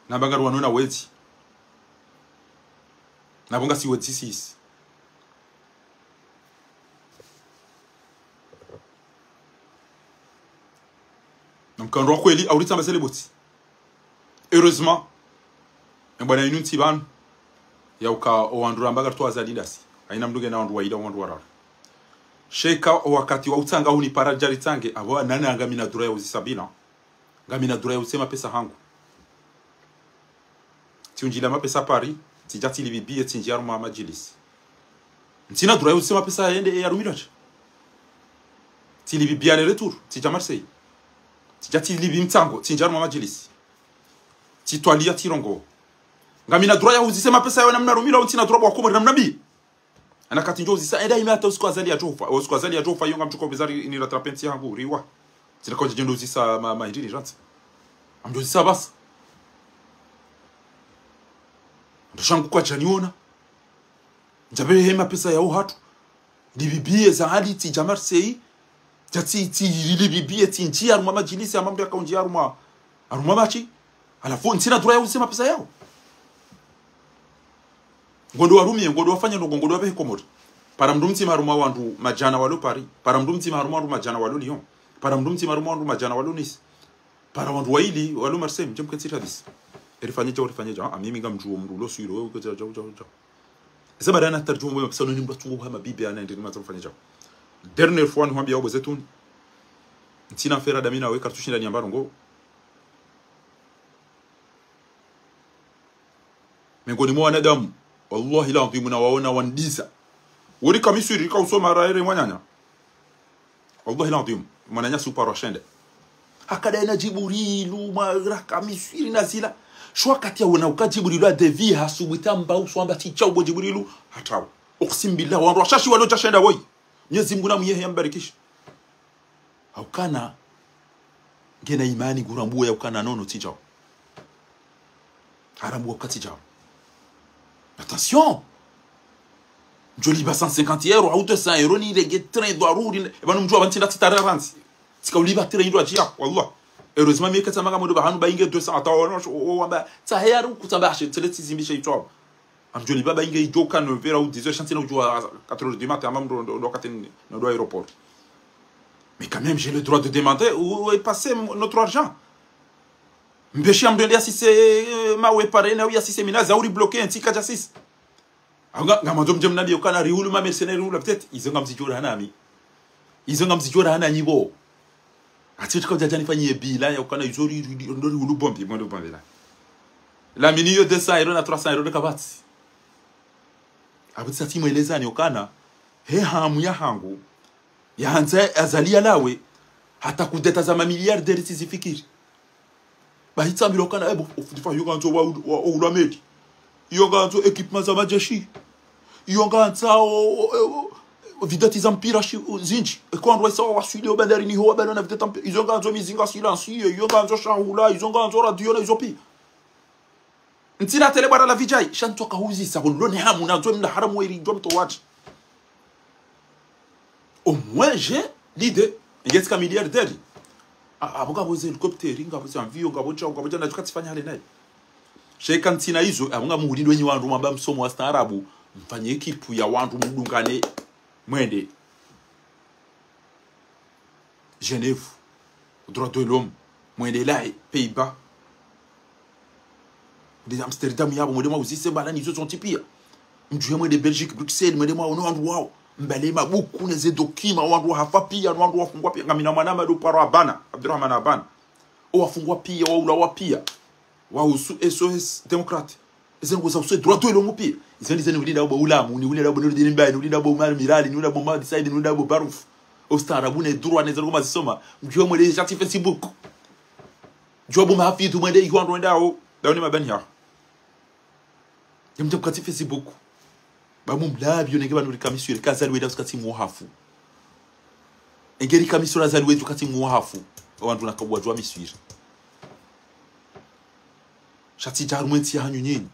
Namba ngariwanao na wedzi. Napvo ngasi wedzi sisi. Na mkandro wa kweli, auritsamba zele botsi. Heureusement, ebwana inu ntsi pvanu, yauka owandru ramba kartsu wazalindasi. Haina mndru ngena wandru waili, wandru wararu. Sheka owakati wa utsanga huni para djari tsange, apvo nana ngamina dura ya uzisa bilan. Ngamina dura ya uzise mapesa hangu. Tsiundjila mapesa Paris, tsidja tsilipvi billet, tsindjia harumwa madjilisi. Ntsina dura ya uzise mapesa yende yarumilwa sha. Tsilipvi billet aller-retour, tsidja Marseille. Tsidja tsilipvi mtsango, tsindjia harumwa madjilisi. Tsitwalia tsirongoa. Ngamina dura ya uzise mapesa yawo namna rumilwa, ntsina dura bwa kumuri namna mbi. Ana kati ndjo uzisa, enda ime hata usiku Azali yadjofa. Usiku Azali yadjofa, iyo ngamtsuko bizari ini rattraper ntsi yangu, riwa. Tsina kaudja djendo uzisa ma, ma hindri ni rantsi. Amdjo uzisa basi. Ndo shangu kwadjaniona. Ndjapve he mapesa ya uhatru. Lipvi billet za hali tsidja Marseille. Dja tsi, tsi, lipvi billet tsindjia harumwa madjilisi, hama mndru yakaundjia harumwa, harumwa matshi. Halafu, ntsina dura ya uzise mapesa yawo. Ngondo warumie, ngondo wafanye ndrongo, ngondo wapvehe Komori. Para mndru mdzima harumwa wandru madjana walo Paris. Para mndru mdzima harumwa wandru madjana walo Lyon. Para mndru mdzima harumwa wandru madjana walo Nice. Para wandru waili walo Marseille, mdje mketsi tabisi. Erifanye djau, erifanye djau. Ah, mimi ngamdjuo mndru ulo swilo, wewe uketsi djau, djau, djau. Esa baada na tarjumu mwe pesa noni mndru atsungu hama bibi ana ndini matsa mfanye djau. Dernière fois, nihwambia obo zetuni. Ntsina fera damina we kartsu shinda niamba ndrongo. Mengoni mwa wanadamu, wallahi ladhwimu nawaona wandisa. Wori kamiswiri, rika usoma raere mwananya. Wallahi ladhwimu, mwananya si uparo shende. Hakada ena Djibrilu, mara kamiswiri na zila. Sho wakati yaona uka Djibrilu adevi hasubuta mba uswamba tsi djau bo Djibrilu, hatrawa. Uqsim billah, wandru washashi walo dja shenda woyi. Mnyezi Mngu na mwiyehe yambarikishe. Haukana, ngena imani ngurambuwa yaukana nono tsi djau. Harambuwa uka tsi djau. Attention! Ndjo lipva cent cinquante euros, au deux cents euros, nirenge train dwaruri, epvanu mdjuwa pvanu tsinda tsitara rantsi. Tsika ulipva train ndo adjiya, wallah. Heureusement, mi ketsa manga modo pvahanu pvainge deux cents, hata wano, o, o, wamba, tsahe yaru kutsamba ashe, tsele tsizimbishe itswao. Amdjo lipva pvainge idjo ka neuf heures au dix heures, sha ntsina udjuwa quatre heures du matin, hama mndru ndo, ndo wakati ni, ndo aéroport. Mais quand même, j'ai le droit de demander où, où est passé mon, notre argent. Mbeshi amdru ende asise, eh, mawe parena, ou asise mina, zauri bloqué, entsi kadja sisi. Nga, ngamandzo mdje mnambiye ukana rihulu ma mercenaires rihulu peut-être. Izo ngamzidjora hanami. Izo ngamzidjora hananyi bo. Atsi tsika udja djani fanyiye bila ya ukana izo ri, ri, ri, ndo rihulu bombi, mwendo bombi la. La mini yo deux cents euros na trois cents euros de kapvatsi. Apvo tsisa tsimwelezani ukana. He hamu yahangu. Yahandza Azali yalawe. Hata kudeta za mamilliardaires tsizifikiri. Bahi tsambilo kana, eh, bon, ofundi fa, iyo ngandzo wa, wa, wa ula meli. Iyo ngandzo équipement za madjeshi. Iyo ngandzo o, o, o, o, vidati za mpira shi, o, zindji. Eko wandru waisa wa, waswili o bandarini ho wabalo na vidati mpira. Izo ngandzo mizinga silencieux. Iyo ngandzo shahula. Izo ngandzo radio na izo pia. Ntsina tele bwara la vijai. Sha ntsoka huzisa, bon, lone hamu, na ndzo mna haramu weri, djo mto wati. Au moins, j'ai l'idée. Nge tsika milliardaire. A, apvo ngapvo ze hélicoptère, ngapvo ze avion, ngapvo djau, ngapvo djana, djuka tsifanya hale naye. Sheka ntsina izo, apvo ngamuhulindwe nyi wandru mwamba msomo wa staarabu, mfanye équipe ya wandru mdungane, mwende. Genève, droit de l'homme, mwende lahe, Pays-Bas. Mwende Amsterdam yapvo, mwende mwauzise mbala nizo zontsi pia. Mdjuhe mwende Belgique, Bruxelles, mwende mwaone wandru wao. Mbale mabuku ne ze dokima, wandru wahafa pia, wandru wafungwa pia. Ngamina mwana mado paro Abana, Abdurrahman Abana. O wafungwa pia, waulawa pia. Wahusu S O S Démocrate. Eze ngo za husu droit de l'homme pia. Izo ndizo niulinda bo Ulamu, niulinda bo Nurdin Mbaye, niulinda bo Omar Mirali, niulinda bo Mohamed Said, niulinda bo Barouf. Ustaarabu ne durwa ne zaluguma zisoma. Mdjuwe mwende sha tsi Facebook. Djuwa bo mahafidhu mwende ihwa ndo wendao. Daone mabani ha. Ye mdja mkati Facebook. Ba mumlapvi yo nenge pvanu rika Miswiri, kazaliwa enda usikati mwahafu. Enge rika Miswiri azaliwa enda usikati mwahafu. Owandru nakawadjuwa Miswiri. Sha tsi djaru mwe ntsi yahanyu nyinyi.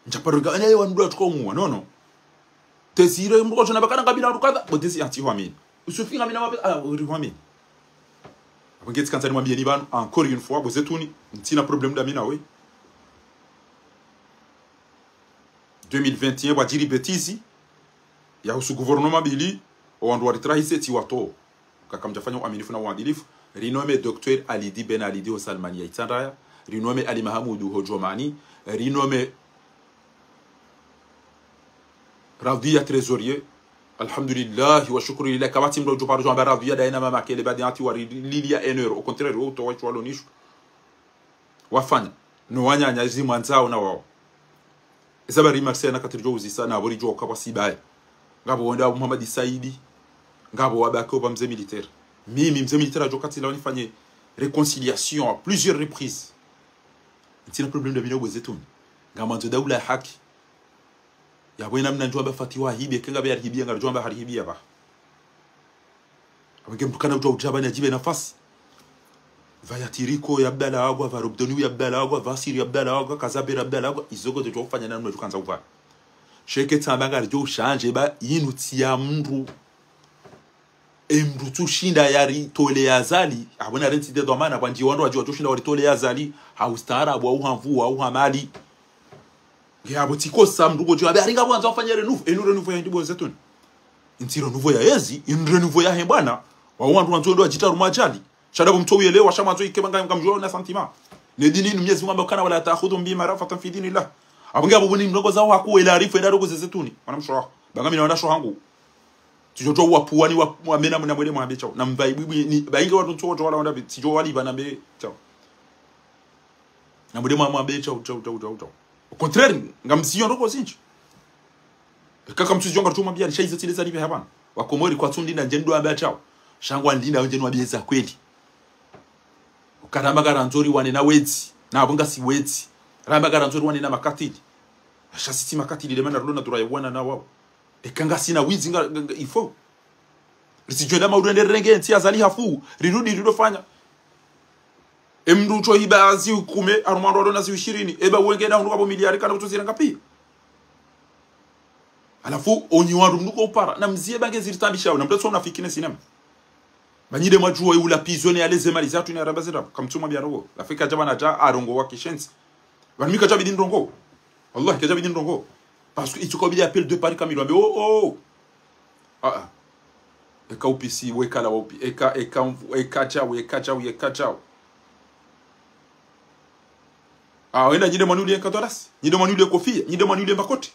Ndjaparo nga, ene wandru watuka umuwa, no, no. Teziro mdru kwa tona bakana ngabila rukadha, bo tezi anti hwamini. Usufi ngamina wabe, ah, uri hwamini. Apvo ngetsi kandza nimwambiyeni pvanu, encore une fois, bo Zetuni, ntsina problème dami nawe. Deux mille vingt et un, pvwadjiri bêtise, yahusu gouvernement mbili, owandru waritrahise tsi wato. Kaka mdjafanya uaminifu na uadilifu. Rinommé Docteur Alidi Ben Alidi ho Salmani ya Itsandraya. Rinommé Ali Mahamudu ho Djomani. Rinommé Radhia trésorier. Alhamdulillah, wa shukru lillah. Kapvatsi mdru udjo paro djwamba Radhia daye na mama kele badi anti wari lili ya un euro. Au contraire, wo utowa itswa lonishu. Wafanya. No wananya zi mwandzao na wao. Eza bari Marseille na katiri djo uzisa na apvo ridjo kapvwa sibaye. Ngapvo wenda Mohamed Saidi. Ngapvo wabaki opva mze militaire. Mimi mze militaire adjo kati la wanifanye réconciliation à plusieurs reprises. Ntsina problème dami na bo Zetuni. Ngamandzo daula ya haki. Yapvo ina mna ndjwamba Fatihu wahibi, eka ngapvo yarihibia, ngaridjwamba harihibia pva. Apvo nge mdru kana udjuwa udjaba ni adjibe nafasi. Pva ya Tiriko ya Abdallah Wagwa, pva Robdoni ya Abdallah Wagwa, pva Siri ya Abdallah Wagwa, Kazaber ya Abdallah Wagwa, izo ngo djo ufanya na mdru kandza upvara. Sheke tsamba ngaridjo ushanje ba yinu tsi ya mdru. E mdru tsu shinda yaritole ya Azali, apvo na rentsi de dhwamana, pvwa ndji wandru wadjo wadjo shinda waritole ya Azali, ha ustaarabu, wa uhamvu, wa uhamali. Nge apvo tsikosa mdru ngodjo, apve haringa pvwandzo wafanye renouveau, enu renouveau ya hindri bo Zetuni. Ntsi renouveau ya yezi, inu renouveau ya hembwana, wa wandru wandzo ndo wadjita ruma ajali. Sha dapvo mtso uyelewa, sha mwandzo ike ba nga, ngamdjuwa na sentiment. Ne dini inu Mwenyezi Mungu amba kana ولا تأخذكم بهما رأفة في دين الله. Apvo nge apvo buni mrongoza waku wela arifu enda rogo ze Zetuni. Mwana msho waho. Ba ngamina wana sho hangu. Tsidjo djuwa uwapvuwa ni wa, wamena muna mwele mwambe chao. Na mva ibwibwi ni, ba inge wandru ntso wadjo wala wanda bi, tsidjo wali ba nambe chao. Na mwele mwambe chao, chao, chao, chao, chao. Au contraire, ngamziyo ndoko zindji. Eka kamtsu ziyo ngarutsu mwambia, ni sha izo tsi le zalipve hapvanu. Wakomori kwatsu ndinda ndje ndo wambe chao. Sha ngwa ndinda ndje nwambie za kweli. Uka ramba ngarandzo riwane na wezi, na apvo ngasi wezi. Ramba ngarandzo riwane na makatili. Sha si tsi makatili, le mana rilo na dura ya wana na wao. Eka ngasina wizi nga, nga, nga, ifo. Ritsidjo enda mauri rende rirenge ntsi ya Azali hafu, rirudi ridofanya. E mdru utso hiba zi kume, harumwa wandru walo na zi ishirini, eba wenge na hundru kapvo miliari kana utso zirenga pia. Halafu, onyi wandru mnuko upara, na mzie ba nge ziritambishao, na mdru tso unafiki ne sinema. Ba nyi de mwadjuwa ula pizone ya leze mali zatru ni aramba zira, kamtsu mwambia rongo. Halafu ika djaba na dja, arongowa kishenzi. Ba nyi mi kadjabidi ndrongo. Wallah, kadjabidi ndrongo. Parce que itsuka ubidi appel de Paris kamili wambe, oh, oh, oh. Ah, ah. Eka upisi, weka la wapi, eka, eka mvu, eka djau, eka djau, eka djau. Ah, wenda nyi de mwani ulie nkadorasi, nyi de mwani ulie kofia, nyi de mwani ulie mbakoti,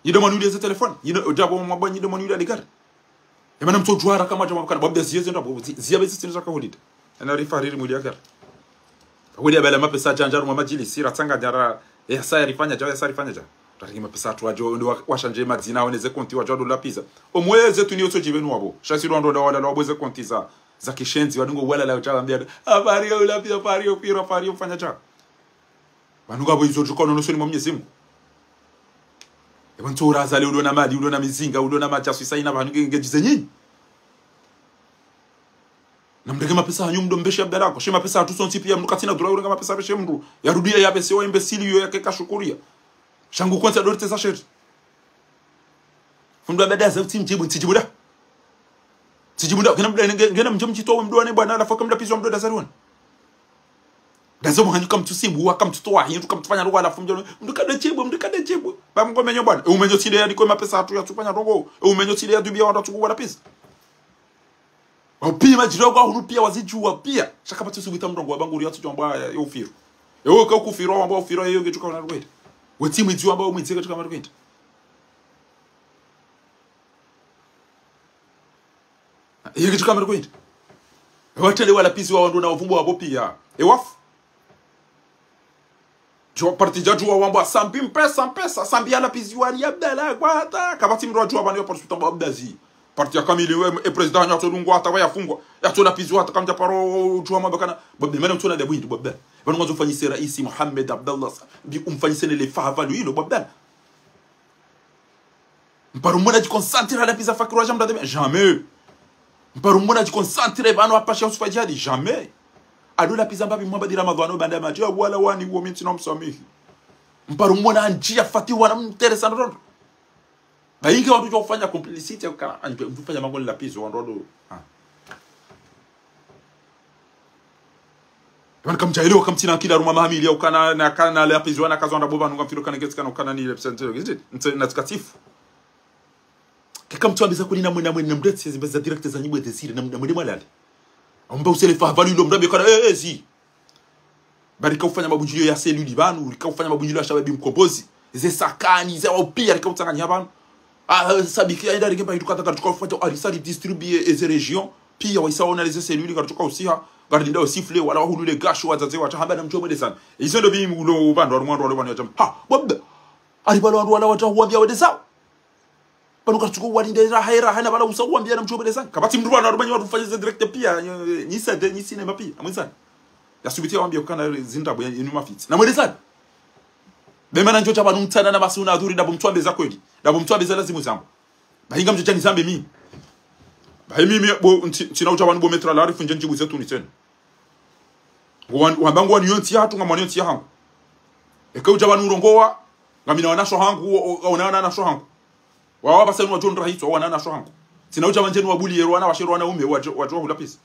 nyi de mwani ulie ze telefoni, nyi de, djabo mwabwa, nyi de mwani ulie ligari. Emana mtso djuwa haraka mwadja mwabukana, bwabia ziye zenda, bwabu zi-, ziya bezi sinu zaka holida. Ena rifa riri mwili ya kera. Wili ya bala mapesa djandjaru mwa madjilisi, ratsanga djara, eh, saya rifanya dja, ya saya rifanya dja. Taringi mapesa tu wadjo, ndo wa-, washanje madzina, wone ze konti wadjo ndo lapviza. Omwe Zetuni yotso djibenu wabo. Sha si ndo ndo wala wabo ze konti za, za kishenzi, wadungo wala la djala mbia. Apvari ya ulapviza, apvari ya upvira, apvari ya ufanya dja. Pvanu ngapvo izo djuka unono soni mwa Mwenyezi Mungu. Epvo ntso ura Azali ulo na mali, ulo na mizinga, ulo na madjaswisa ina pvanu nge, nge djize nyinyi. Na mrenge mapesa hanyu mdo mbeshe Abdallah ko. She mapesa hatru sontsi pia mdru katsina dura urenga mapesa beshe mdru. Yarudi ya pesa wa imbesili yo yake kashukuria. Sha ngu kwantsa dorite za sheri. Fundi wa bada za utsi mdjibu, ntsidjibu da. Ntsidjibu da, kena mdru, nge-, ngena mdjibu mdjito wa mdru wane bwana, halafu aka mdru pizwa mdru da zari wana. Dazo mhanyu kamtsu simbu, wa kamtsu towa, hindu kamtsu fanya rongo, halafu mdru, mdru kada djibu, mdru kada djibu. Ba mngo menyo bwana. E umenyo tsi de ya diko mapesa hatru ya tsufanya rongo. E umenyo tsi de ya dubia wandru atsuku wala pesa. Wapvi madjiro kwa huru pia wazidjuwa pia. Sha kapvatsi subita mrongo wa banguri ya tsudjo amba ya, ya ufiro. Ewe ka ukufiro, wamba ufiro, ewe nge djuka wana rukwenda. Wetsi mwidzi wamba umwidzi nge djuka wana rukwenda. Ewe nge djuka wana rukwenda. Ewe watele wala pisi wa wandru na uvumbo wabo pia. Ewafu. Djo, parti dja djuwa wambwa Sambi mpesa, mpesa, Sambi yalapviziwa ni Abdallah, ngwata. Kapvatsi mndru adjuwa pvanu ya parti suta Abdallah zi. Parti ya kamili we, e président hanyu atsolungwa hata wayafungwa. Yatsolapviziwa hata kamdja paro djuwa mabakana. Bwabda, mana mtsona dabu hindri bwabda. Pvanu ngwandzo mfanyise raisi Mohamed Abdallah Sambi, umfanyise ne le fahavalu ilo bwabda. Mparo mwona djiconcentré lapviza Fakiri wa Jamda de jamais. Mparo mwona djiconcentré pvanu apasha Yusufa Djihadi jamais. Ado lapviza mbapvi mwamba dira madhwano banda madji, ya wala wani wo minti na msamihi. Mparo mwona andji ya Fatihu wana mteresa ndrondo. Bayingi wandru djo ufanya complicité, ukana, andji, mfanya mangoni lapvizo, wandru wado. Ah. Pvanu kamdjaelewa, kamtsina akili harumwa mahamili ya ukana, na kana le apvizo, na kazo anda boba, nunga mfiro kana ketsi kana ukana ni le psentero, is it? Ntse, na tsikatifu. Keka mtsuambiza kuli na mwena mwena mdetsi, zimba za direct za nyibwe desire, na mwena mwalale. Amba usele fahavalu ilo mrambe kana, eh, eh, zi. Bari ka ufanya mabundjilio ya cellule pvanu, rika ufanya mabundjilio ya Shababi Mkombozi, ze sakani, ze wao pia, rika utsanganya pvanu. Ah, Sambi kia enda rike mba hindru kata, karituka ufanya, arisa ridistribue eze région, pia waisa ona leze cellule, karituka usiha, gardinda usifle, wala wahulule gasho, wadzadze, watsahamba na mdjo mwendesana. Izo ndo pvi ulo pvandru, wandru, wandru, wandru, wandru, ha, bwabda. Ari pvalo wandru, wala, watsahuambia wende zao. Pvanu karituka uwalinde raha, raha, na pvala usa uambia na mdjo mwendesana. Kapvatsi mndru pvanu, wandru, wandru, wafanye ze direct pia, eh, ni sede, ni cinéma pia, amwendesana. Ya subuti ya wambia ukana zindrabo ya inu mafitsi. Na mwendesana. Be mana ndjo dja pvanu mtsana na masi una adhuri, dabo mtsuambe za kweli. Dabo mtsuambe za lazimu zambo. Bahi ngamdjo dja nizambe mimi. Bahi mimi, bo, ntsi, ntsina udja pvanu bo maître la rifu ndje ndjibu zetu ni tsena. Wan-, wamba ngwani yo ntsi yahatru, ngamwani yo ntsi yahangu. Eka udja pvanu urongowa, ngamina wanasho hangu, o, o, ona wanasho hangu. Wawa pvasa inu wadjo ndrahitswa, wanasho hangu. Tsina udja pvanu ndje ni wabuliye, wana washe, wanaume, wadjo, wadjo hula pesa.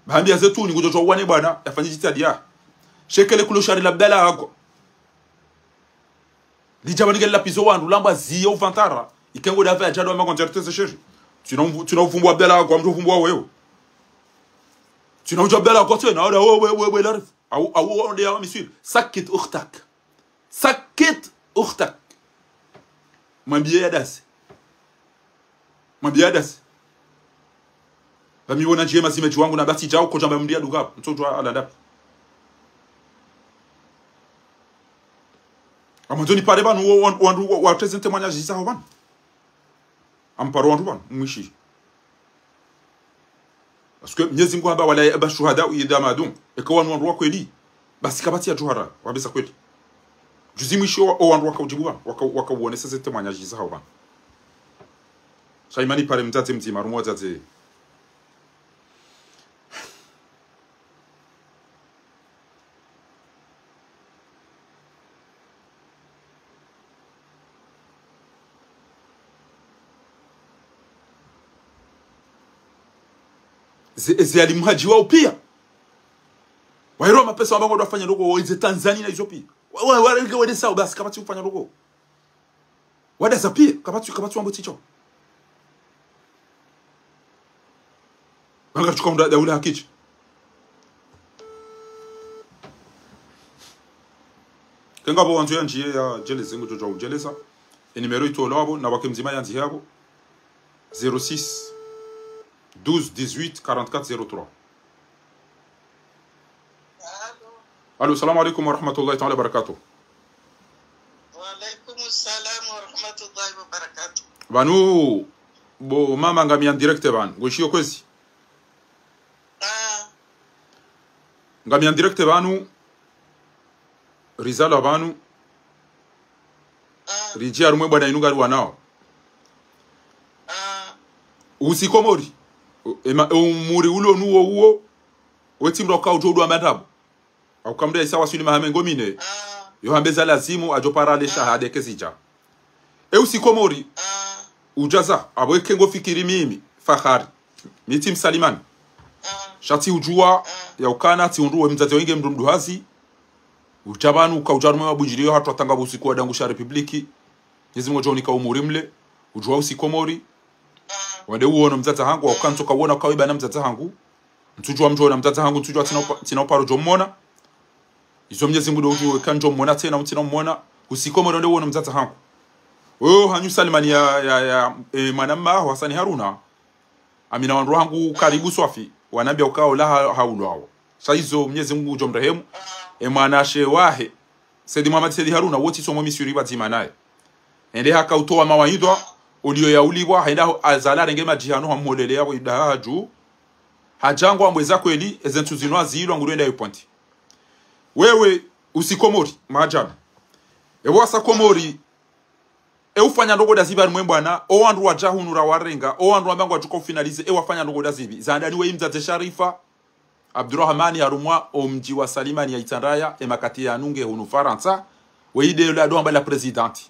Bahambi ya zetuni, ngudjo djuwa wane bwana, yafanye djitihadi ya. Shekele kulo shari la Abdallah hako. Lidja pvanu ngeli lapvizo wandru, lamba ziyo uvantara. Ikengo dave ya djado wa makonzerto ze sheri. Tsina uvu-, tsina uvumbu wa Abdallah hako, amdjo uvumbu wa wewe. Tsina udja Abdallah hako tsena, ora, we, we, we, we, larif. Au, au, onde ya wa miswili. Sakit ukhtak. Sakit ukhtak. Mwambie ya dasi. Mwambie ya dasi. Pvami wona ndjema zime djuwangu na basi djao kodja mba mndru ya duka. Ntsodjwa ala ndapi. Amwandzo nipare pvanu wo, wo, wandru wa, wa présenter témoignage zaho pvanu. Amparo wandru pvanu, mwishi. Parce que Mnyezi Mungu hamba, "Wala ya'ba shuhada'u idha ma du'u." Eka wanu wandru wa kweli, basi kapvatsi ya djuhara, wambesa kweli. Juzi mwishi o, o wandru waka udjibu pvanu, waka, waka uonesa ze témoignage zaho pvanu. Sha imani pare mdzadze mdzima, harumwa wadzadze. Ze, ze alimu hadji wao pia. Wairo mapesa wamba ngwado wafanya ndoko, ize Tanzania na izo pia. Wa, wa, wa, wa, wende sawa basi, kapvatsi ufanya ndoko. Wada za pia, kapvatsi, kapvatsi wambo tsicho. Wanga tsuka unda daula hakitsi. Kenga bo wandzo ya ndjiye ya djeleze ngudjo djuwa udjeleza. E numéro itolwa apvo, na wake mdzima ya ndzihe apvo. Zéro six, douze, dix-huit, quarante-quatre, zéro trois. Allô. Allô, salam alaikum wa rahmatullahi ta'ala wa barakatuh. Wa alaikum salam wa rahmatullahi wa barakatuh. Pvanu, bo mama ngami en direct pvanu. Ngwishiyo kwezi. Ah. Ngami en direct pvanu. Rizalwa pvanu. Ah. Ridji harumwa bwana inu ngari wanao. Ah. Usi Komori. O, ema, e umuri ulo nuwo uwo. Wetsi mndru waka udjo udwa mandabu. Au kamdre isa waswili maha mengo mine. Ah. Yo hambeza lazimu adjo para le shahada kezidja. E usi Komori. Ah. Udjaza, apvo eke ngo fikiri mimi, Fahari. Mi tsi msalimani. Ah. Sha tsi udjuwa, ah, ya ukana, tsi undru we mdzadze wenge mndru mduhazi. Udja pvanu, uka udja harumwa mabundjiliyo hatru atanga pvo usiku wa dangu sha Republiki. Mnyezi Mungu udjo unika umuri mle. Udjuwa usi Komori. Ah. Wende uono mdzadze hangu, wa uka ntsoka uona uka weba na mdzadze hangu. Ntsudjuwa mdjona mdzadze hangu, ntsudjuwa tsina upa-, tsina uparo djo mmona. Izo Mnyezi Mungu ndo udjuwa eka ndjo mmona tsena, ntsina mmona. Usi Komori wende uono mdzadze hangu. Oyo hanyu salimani ya, ya, ya, e, mwana mma aho Hasani Haruna. Amina wandru hangu karibu swafi. Wanambia uka ola ha, haulwawo. Sha izo Mnyezi Mungu udjo mrehemu. E mwanashe wahe. Said Mohamed Said Harouna, wo tsi somo misuri pvadzima naye. Ende haka utowa mawaidha, oliyo ya ulipvwa, henda ho Azali arenge madjihano hamholele yapvo idaha hadju. Hadja ngwambe za kweli, eze ntsu zinu hazilwa nguri enda yo pointi. Wewe, usi Komori, maajabu. Ewe wasa Komori, e ufanya ndrongo ndazipvi harimwa e mbwana, o wandru wadja hunu rawarenga, o wandru wamba ngwadjo ka ufinalize, e wafanya ndrongo ndazipvi. Za handani we imdzadze Sharifa Abdurahmani harumwa o mdji wa Salimani ya Itsandraya, e makati yanu nge hunu Farantsa, we ide la ndo hamba la présidente.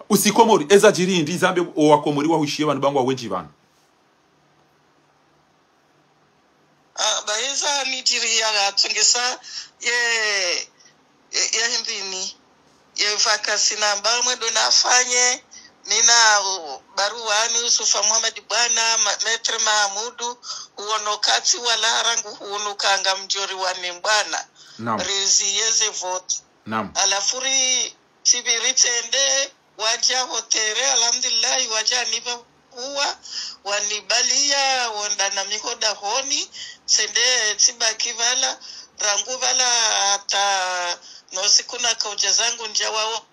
Usi Komori, eza djiri hindri zambe o wa Komori wahuishiye pvanu ba ngwa wendji pvanu. Ah, bahiza nidjiri ya tsongesa ye, ye, ye hindrini. Ye vakasi namba mwendo nafanye, nina, uh, baruwani Yusufa Muhammad Bwana, ma-, Maître Mahamudu, uono katsi wala harangu hunu kanga mdjori wani mbwana. Naam. Rizi yeze vote. Naam. Alafu ri, tsipviri tsende, wadja hotere, alhamdulillahi, wadja nipva huwa, wanibaliya, wonda na mihoda honi, tsende tsibaki pvala, rangu pvala hata no siku nakaudja zangu ndja wawo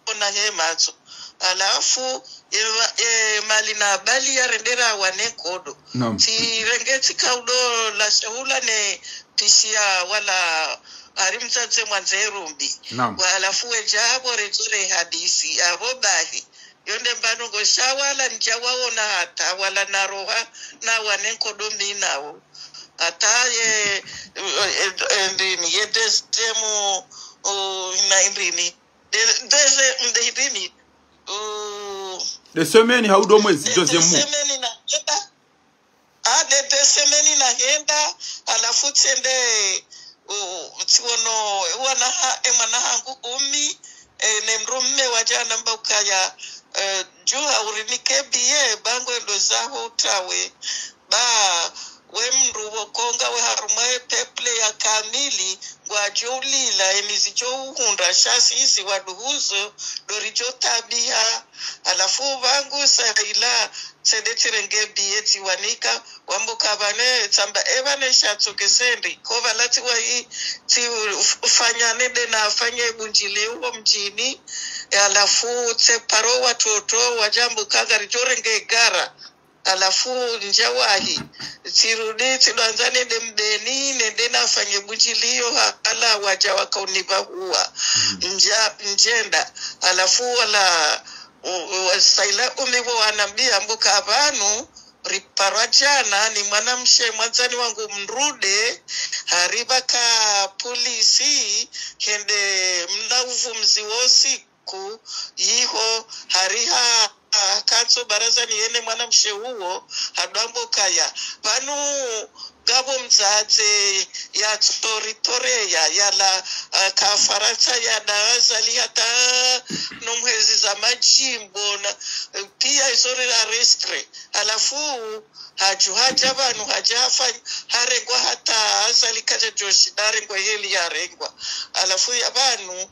ona he matso. Alafu, e, e, mali nabaliya rendera wane nkodo. Naam. Tsirenge tsikaudo la shahula ne pishiya wala hari mdzadze mwandze rumbi. Naam. Wa alafu wedja apvo redjere hadisi, apvo bahi. Yo nde mbano ngo sha wala ndja waona hata, wala naroha, na wane nkodo mi nawo. Hata ye, e, e, e, ndrini, ye deuxième, o, na ndrini. De, deuxième, nde ndrini. O, de semaine, hau do mwezi, de, deuxième mois. Semaine na, Ah, de, de semaine nahenda, alafu tsende, u, tsiono, wana ha, e mwana hangu umi, e, ne mdrume wadja namba ukaya, e, djuha urinike biye, ba ngwendo zaho utawe. Ba, we mdru wo konga we harumwa e peuple ya kamili, ngwadjo ulila, e mizi djo uhundra, sha sisi waduhuzo, ndo ridjo tabiha. Alafu pvangu sa ila, tsende tsirenge biye tsiwanika, wambo ka pvane, tsamba e pvane sha tsoke sendi, ko pvala tsiwahi, tsi uf-, ufanya nende nafanye bundjili uwo mdjini, e alafu tse paro watoto, wadja mbo ka ngaridjo renge gara, alafu ndja wahi, tsirudi, tsidwandza nende mbeni, nende nafanye bundjili yo ha, hala wadja wakaunipva huwa. Mm. Ndja, ndjenda, alafu wala, u, u, wa saila umi wo wanambia mbo ka pvanu, riparwa djana ni mwanamshe mwandzani wangu mdrude, haripva ka polisi, hende mna uvumzi wosi ku, yiho, hariha, ha, katso barazani yene mwanamshe uwo, hadwambo kaya. Pvanu, ngapvo mdzadze, ya tsori toreya, yala, ah, ka Farantsa, ya da Azali hata, no mwezi za madjimbo, na, eh, piya izo ri arrêter. Alafu, hadju hadja pvanu, hadja hafa-, harengwa hata Azali kadja djoshi, narengwa heli yarengwa. Alafu ya pvanu,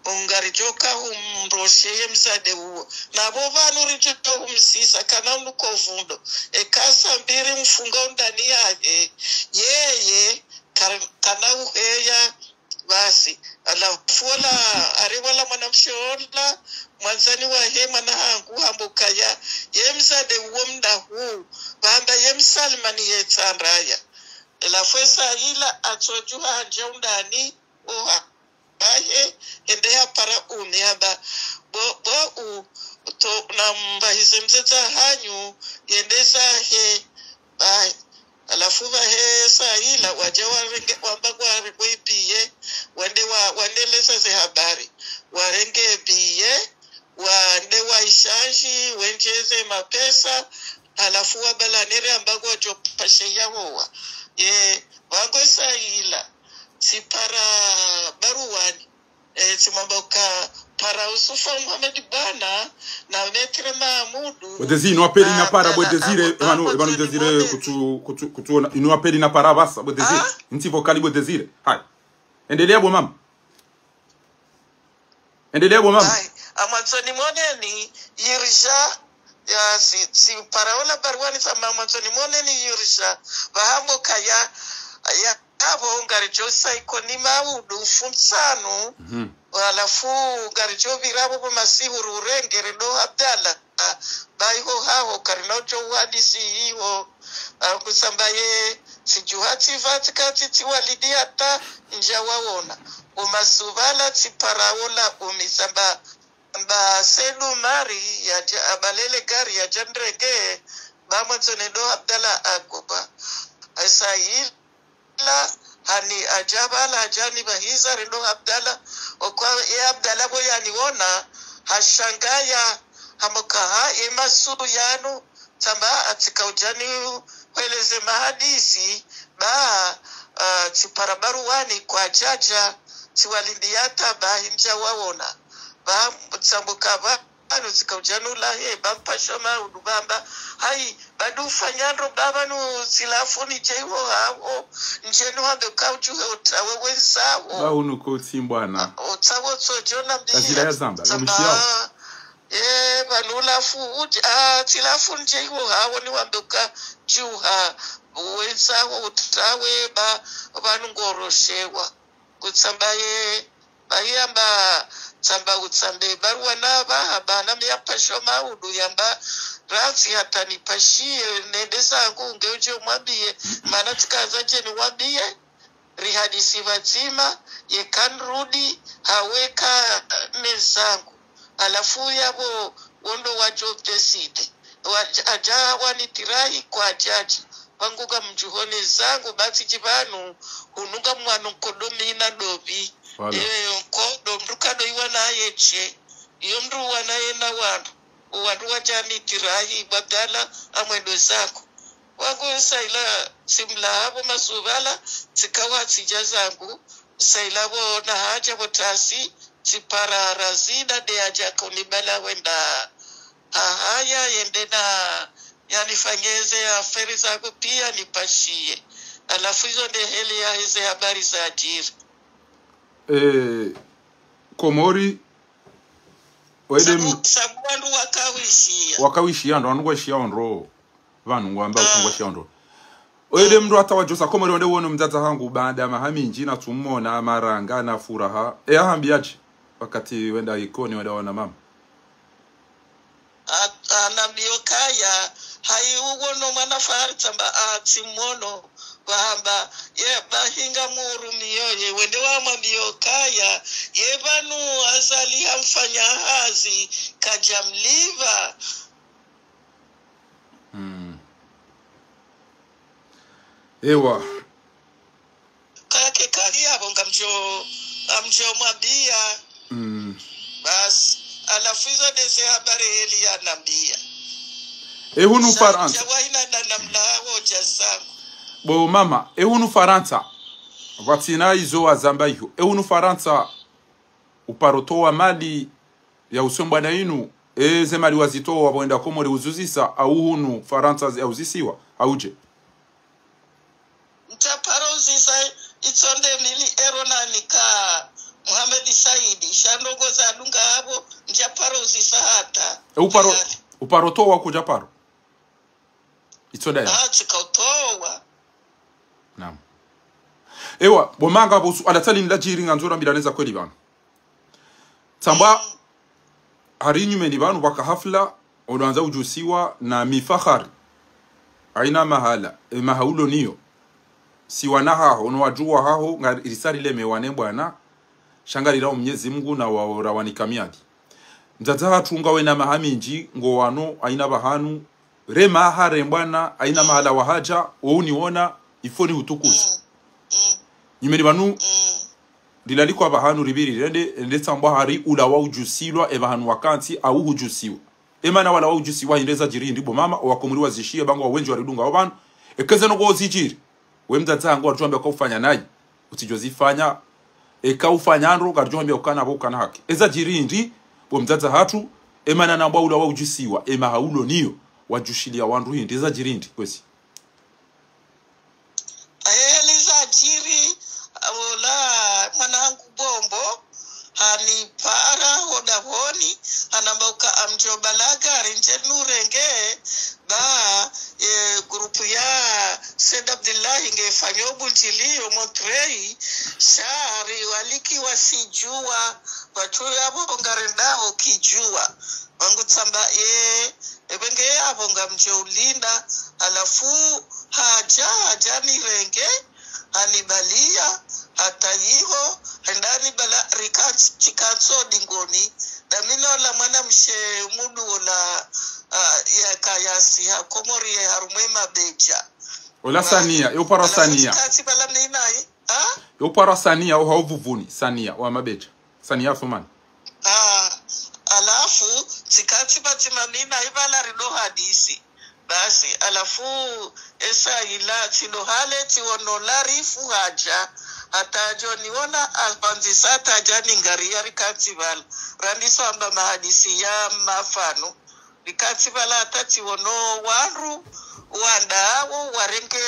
ngaridjo ka humroshe ye mdzadze uwo. Na pvo pvanu ridjo humsisa, kana unuko vundo. Eka saa mbili mfunga undani yahe. Yeye, ka-, kana uheya, basi. Alafu ola, ari wala mwanamshe ola, mwandzani wahe mwana hangu hambo kaya, ye mdzadze uwo mdahu, pvamba ye msalimani ye tsandraya. Alafu esa ila atsodjuha hadja undani, oha. Bahe, hende hapara umi, hamba, bo, bo u, to, nambahize mdzadze hanyu, yende zahe, bahe. Alafu bahe saa ila, wadja warenge, wamba ngwarengwe biye, wende wa, wandeleza ze habari. Warenge biye, wende waishanji, wendjeze mapesa, alafu wabalanere amba ngwadjo pashe ya wowa. Ye, wangu esa ila, tsipara baruwani. Eh, tsimwamba uka para Yusufa Muhammad Bwana na Maître Mahamudu. Bo Désiré, inu apeli na, napara, na, bo na, Désiré, na, pvanu, na, pvanu na, Désiré, na, kutsu, kutsu, kutsu ona, inu apeli napara pvasa, bo Désiré. Ah? Ntsi vocal, bo Désiré. Hai. Endelea, bo mama. Endelea, bo mama. Hai. Amwandzoni moneni, yirja, ya, si, si, para ola baruwani tsamba amwandzoni moneni, yirja. Pvahambo kaya, ya, apvo ngaridjo saiko ni maudu mfumotsanu. Mhm. Halafu ngaridjo pvira apvo pvo masihu rurenge redo Abdallah. Ba iho haho karina udjo uhadisi iho. Ah, kusamba ye tsidjuha tsipva tsikatsi tsi Walidi hata ndjawaona. Umasupvala tsipara ola umi samba ba Sedu Mari yadja abalele gari yadja ndrenge. Ba mwandzo nedo Abdallah agoba. Asa ila hani adja pvala adja nibahiza redo Abdallah. Okwa ye Abdallah pvo yaniona hashangaya hamoka ha ye masubu yanu. Tsamba atsika udja nihweleze mahadisi. Ba ah, tsipara baruwani kwadjadja tsi Walidi hata ba hindjawaona. Ba tsambuka ba pvanu tsika udja nulahe ba mpasha maudu bamba. Hayi, badi ufanya ndro ba pvanu tsilafu nidje iho haho. Ndje nuhambe uka udjuhe utawe wenzaho. Ba unu ko tsimbwana. Utawe tsodjo nambiya. Kazira ya zamba, tsamba, kamwishiyawo. Eh, pvanu ulafu udje, ah, tsilafu nidje iho haho niwambe uka djuha wenzaho utawe ba pvanu ngoroshewa. Kutsamba ye, ba yamba, tsamba utsambe baruwa na ba haba na mi ya pasho maudu yamba, rasi hata nipashiye, nende zangu, nge udje umwambiye, mana tsikaza dje niwambiye, rihadisi pvadzima, yeka nirudi, haweka nende zangu. Halafu yapvo, wondo wadjo décider. Wadja-, adja wanitirahi kwadjadja. Wangu ngamdjuho nende zangu, ba tsidji pvanu, hunu ngamwano nkodo mi na ndopvi. Voilà. Eh, nkodo, mdru kado iwa naye tshe. Iyo mdru wana yena wandru. Wandru wadja nitirahi, bwa Abdallah, amwendo zako. Wangu saila, tsimlaha pvo masupvala, tsikawa tsidja zangu. Saila pvo na hadja pvo tasi, tsipara Razida nde yadja konibala wenda. Hahaya yende na yanifanyeze aferi zangu piya nipashiye. Halafu izo nde heli ya eze habari zadjiri. Eh, Komori, wende sabu, mdru sabu wandru wakawishiya. Wakawishiya, ndo wandru ngwaishiya ondro. Pvanu ngwamba, ah, uka ngwaishiya ondro. Oye nde mdru hata wadjosa Komori wende wone mdzadze hangu baanda maha mindji natsumwona, maranga na furaha. E, ahambiyadje wakati wenda Ikoni, wenda wona mama? A-, anambiyo kaya, hayi uwono mwana Farantsa mba atsimwono, wahamba, ye bahi ngamhurumiyo ye, wende wamwambiyo kaya, ye pvanu Azali hamfanya hazi, kadjamlipva. Mm. Ewa. Kake kali yapvo ngamdjo, ngamdjo mwambiya. Mm. Basi, halafu izo ndeze habari heli yanambiya. E hunu Farantsa. Dja wahina na namna wo dja zangu. Bo mama, e hunu Farantsa. Pvatsina izo wazamba iho. E hunu Farantsa, uparo towa mali ya usombwa na inu, e ze mali wazitowa wapvo wenda Komori uzuzisa, au hunu Farantsa zi-, auzisiwa, auje? Ntsaparo uzisa itsonde mili ero nanika Mohamed Saidi, sha ndrongo zadunga apvo, ntsaparo uzisa hata. E uparo, tayari. Uparo towa kudjaparo. Itsoda ya. Ah, tsikautowa. Naam. Ewa, bo manga bo su-, ala tsali nda djiri ngandzo rambilaneza kweli pvanu. Tsamba, mm, hari nyumeni pvanu pvwaka hafla, ono wandza udjusiwa na mifahari. Haina mahala, e maha ulo niyo. Si wana haho, no wadjuwa haho, ngari risari leme wane bwana, sha ngarilao Mnyezi Mungu na waora wanika miadi. Mdzadze hatru ngawena maha mindji, ngo wano, haina pvahanu, re maha re mbwana, haina mahala wahadja, wo uniona, ifoni hutukuzi. Mm, mm. Nyumeni pvanu, mm, rilalikwa pvahanu ripviri, rende, rende tsamba hari ula wa udjusilwa, e pvahanu wakantsi, au hudjusiwa. E mana wala wa udjusiwa, hindri zadjiri, hindri bo mama, o wakomori wazishiye, ba ngo wendji waridunga, o pvanu, eka ze ndrongo zidjiri. We mdzadze hangu, wadjwambe kaufanya nayi. Utsidjozifanya, eka ufanya ndro, ngaridjo hwambia ukana pvo ukana haki. Eza djiri hindri, bo mdzadze hatru, e mana nambwa ula wa udjusiwa, e maha ulo niyo, wadjushiliya wandru hindri, eza djiri hindri, kwezi. Aye, eza djiri, ola mwanangu Bombo, hanipara hodahoni, hanamba uka ngamdjo balaga, rindje nurenge, ba, e, grupu ya Said Abdillahi ngefanyo bundjiliyo, mwa ndaho kidjuwa. Wangu tsamba, eh, ebe nge yapvo ngamdjo ulinda, halafu hadja, hadja nirenge, hanibaliya, hata yiho, henda hanibala, rika, tsikantsi ho dingoni, nda mi no ola mwanamshe mudu ola, ah, yaka yasiha Komori ye harumwa ye mabedja. Ola Sania, yo paro Sania. Tsikantsi bala mi nayi, ah? Yo paro Sania, oha Uvuvuni, Sania, wa mabedja. Sania Athumani. Ah, halafu, tsikantsi pvatsima mi nayi bala rido hadisi. Basi, halafu, esa ila, tsido hale, tsiwono Larifu hadja. Hata hadjo niwona, apvandzisa hata hadja ningariya rikantsi bala. Randiso amba mahadisi ya mafano. Rikantsi bala hata tsiwono wandru, wandru wo, warenge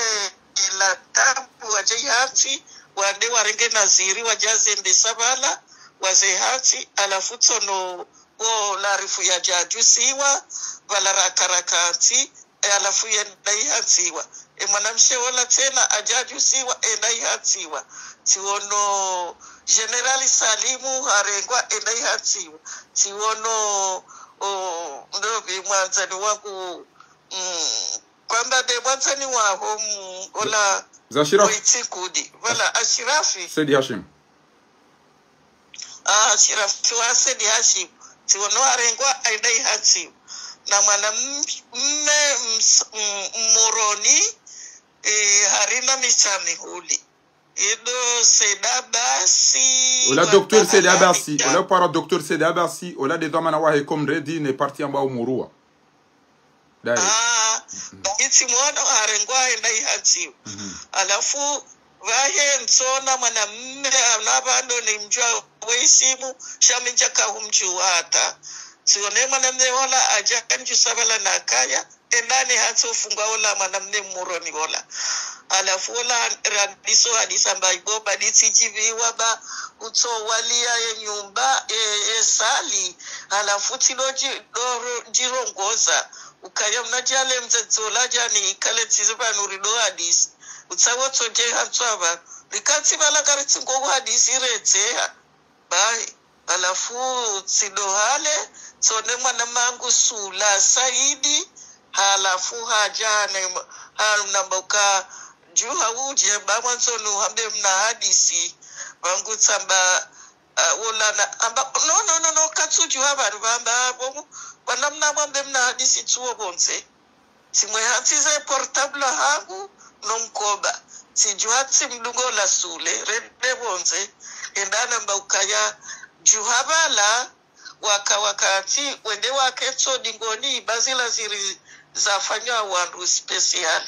la tabu wadje hatsi, wande warenge naziri wadja zendesa bala, waze hatsi, halafu tsono wo Larifu yadja hadjusiwa, bala raka rakantsi, e, halafu yenda ihatsiwa. E mwanamshe wola tsena hadja hadjusiwa, enda ihatsiwa. Tsiwono General Salimu harengwa, enda ihatsiwa. Tsiwono, o, ndopvi mwandzani wangu, mm, kwamba nde mwandzani waho, mm, ola, Za Ashirafi. Oitsikudi. Bala Ashirafi. Said Hashim. Ah, Ashirafi wa Said Hashim. Tsiwono harengwa, enda ihatsiwa. Na mwana m-, mme ms-, m-, Moroni, eh, harina Misa Mihuli. Ido Said Abasi, ola wa Docteur Said Abasi, ola paro Docteur Said Abasi, ola nde dhwamana wahe Comredi ne parti amba Umurua. Dai. Ah, bahi tsimwono harengwa enda ihatsiwa. Mhm. Halafu, pvahe ntsona mwanamme, ana pvando nimdjuwa we isimu, sha mi ndjaka humdjuwa hata. Tsiwone mwanamme wola hadja handjusa bala nakaya, enda nihatsi ufungwa wola mwanamme Moroni wola. Halafu wola randiso hadisa amba ibo ba nditsidjiviwa ba utso waliya ye nyumba, e, e sali. Halafu tsido dji-, doro, djirongoza. Ukaya mna djale mze dzola djani ikale tsizi pvanu rido hadisi. Utsawo tsodje hantswa pva. Rikantsi bala karitsingo hadisi redzeha. Bahi, halafu tsido hale, tsone mwana mangu Sula Saidi, halafu hadja ne, hanamba uka, djuha udje, ba mwandzo nuhambe mna hadisi, wangu tsamba, ah, wola na, amba, no, no, no, no, katsudjuha pvanu pvamba, pvo, wanamna mwambe mna hadisi tsuwo pvondze. Tsimwe hantsize portable hangu no mkoba. Tsidjuha tsimdungo la Sule, rende pvondze. Enda namba ukaya, djuha bala, waka wakati, wende waketso dingoni, ba zila ziri zafanywa wandru spécial.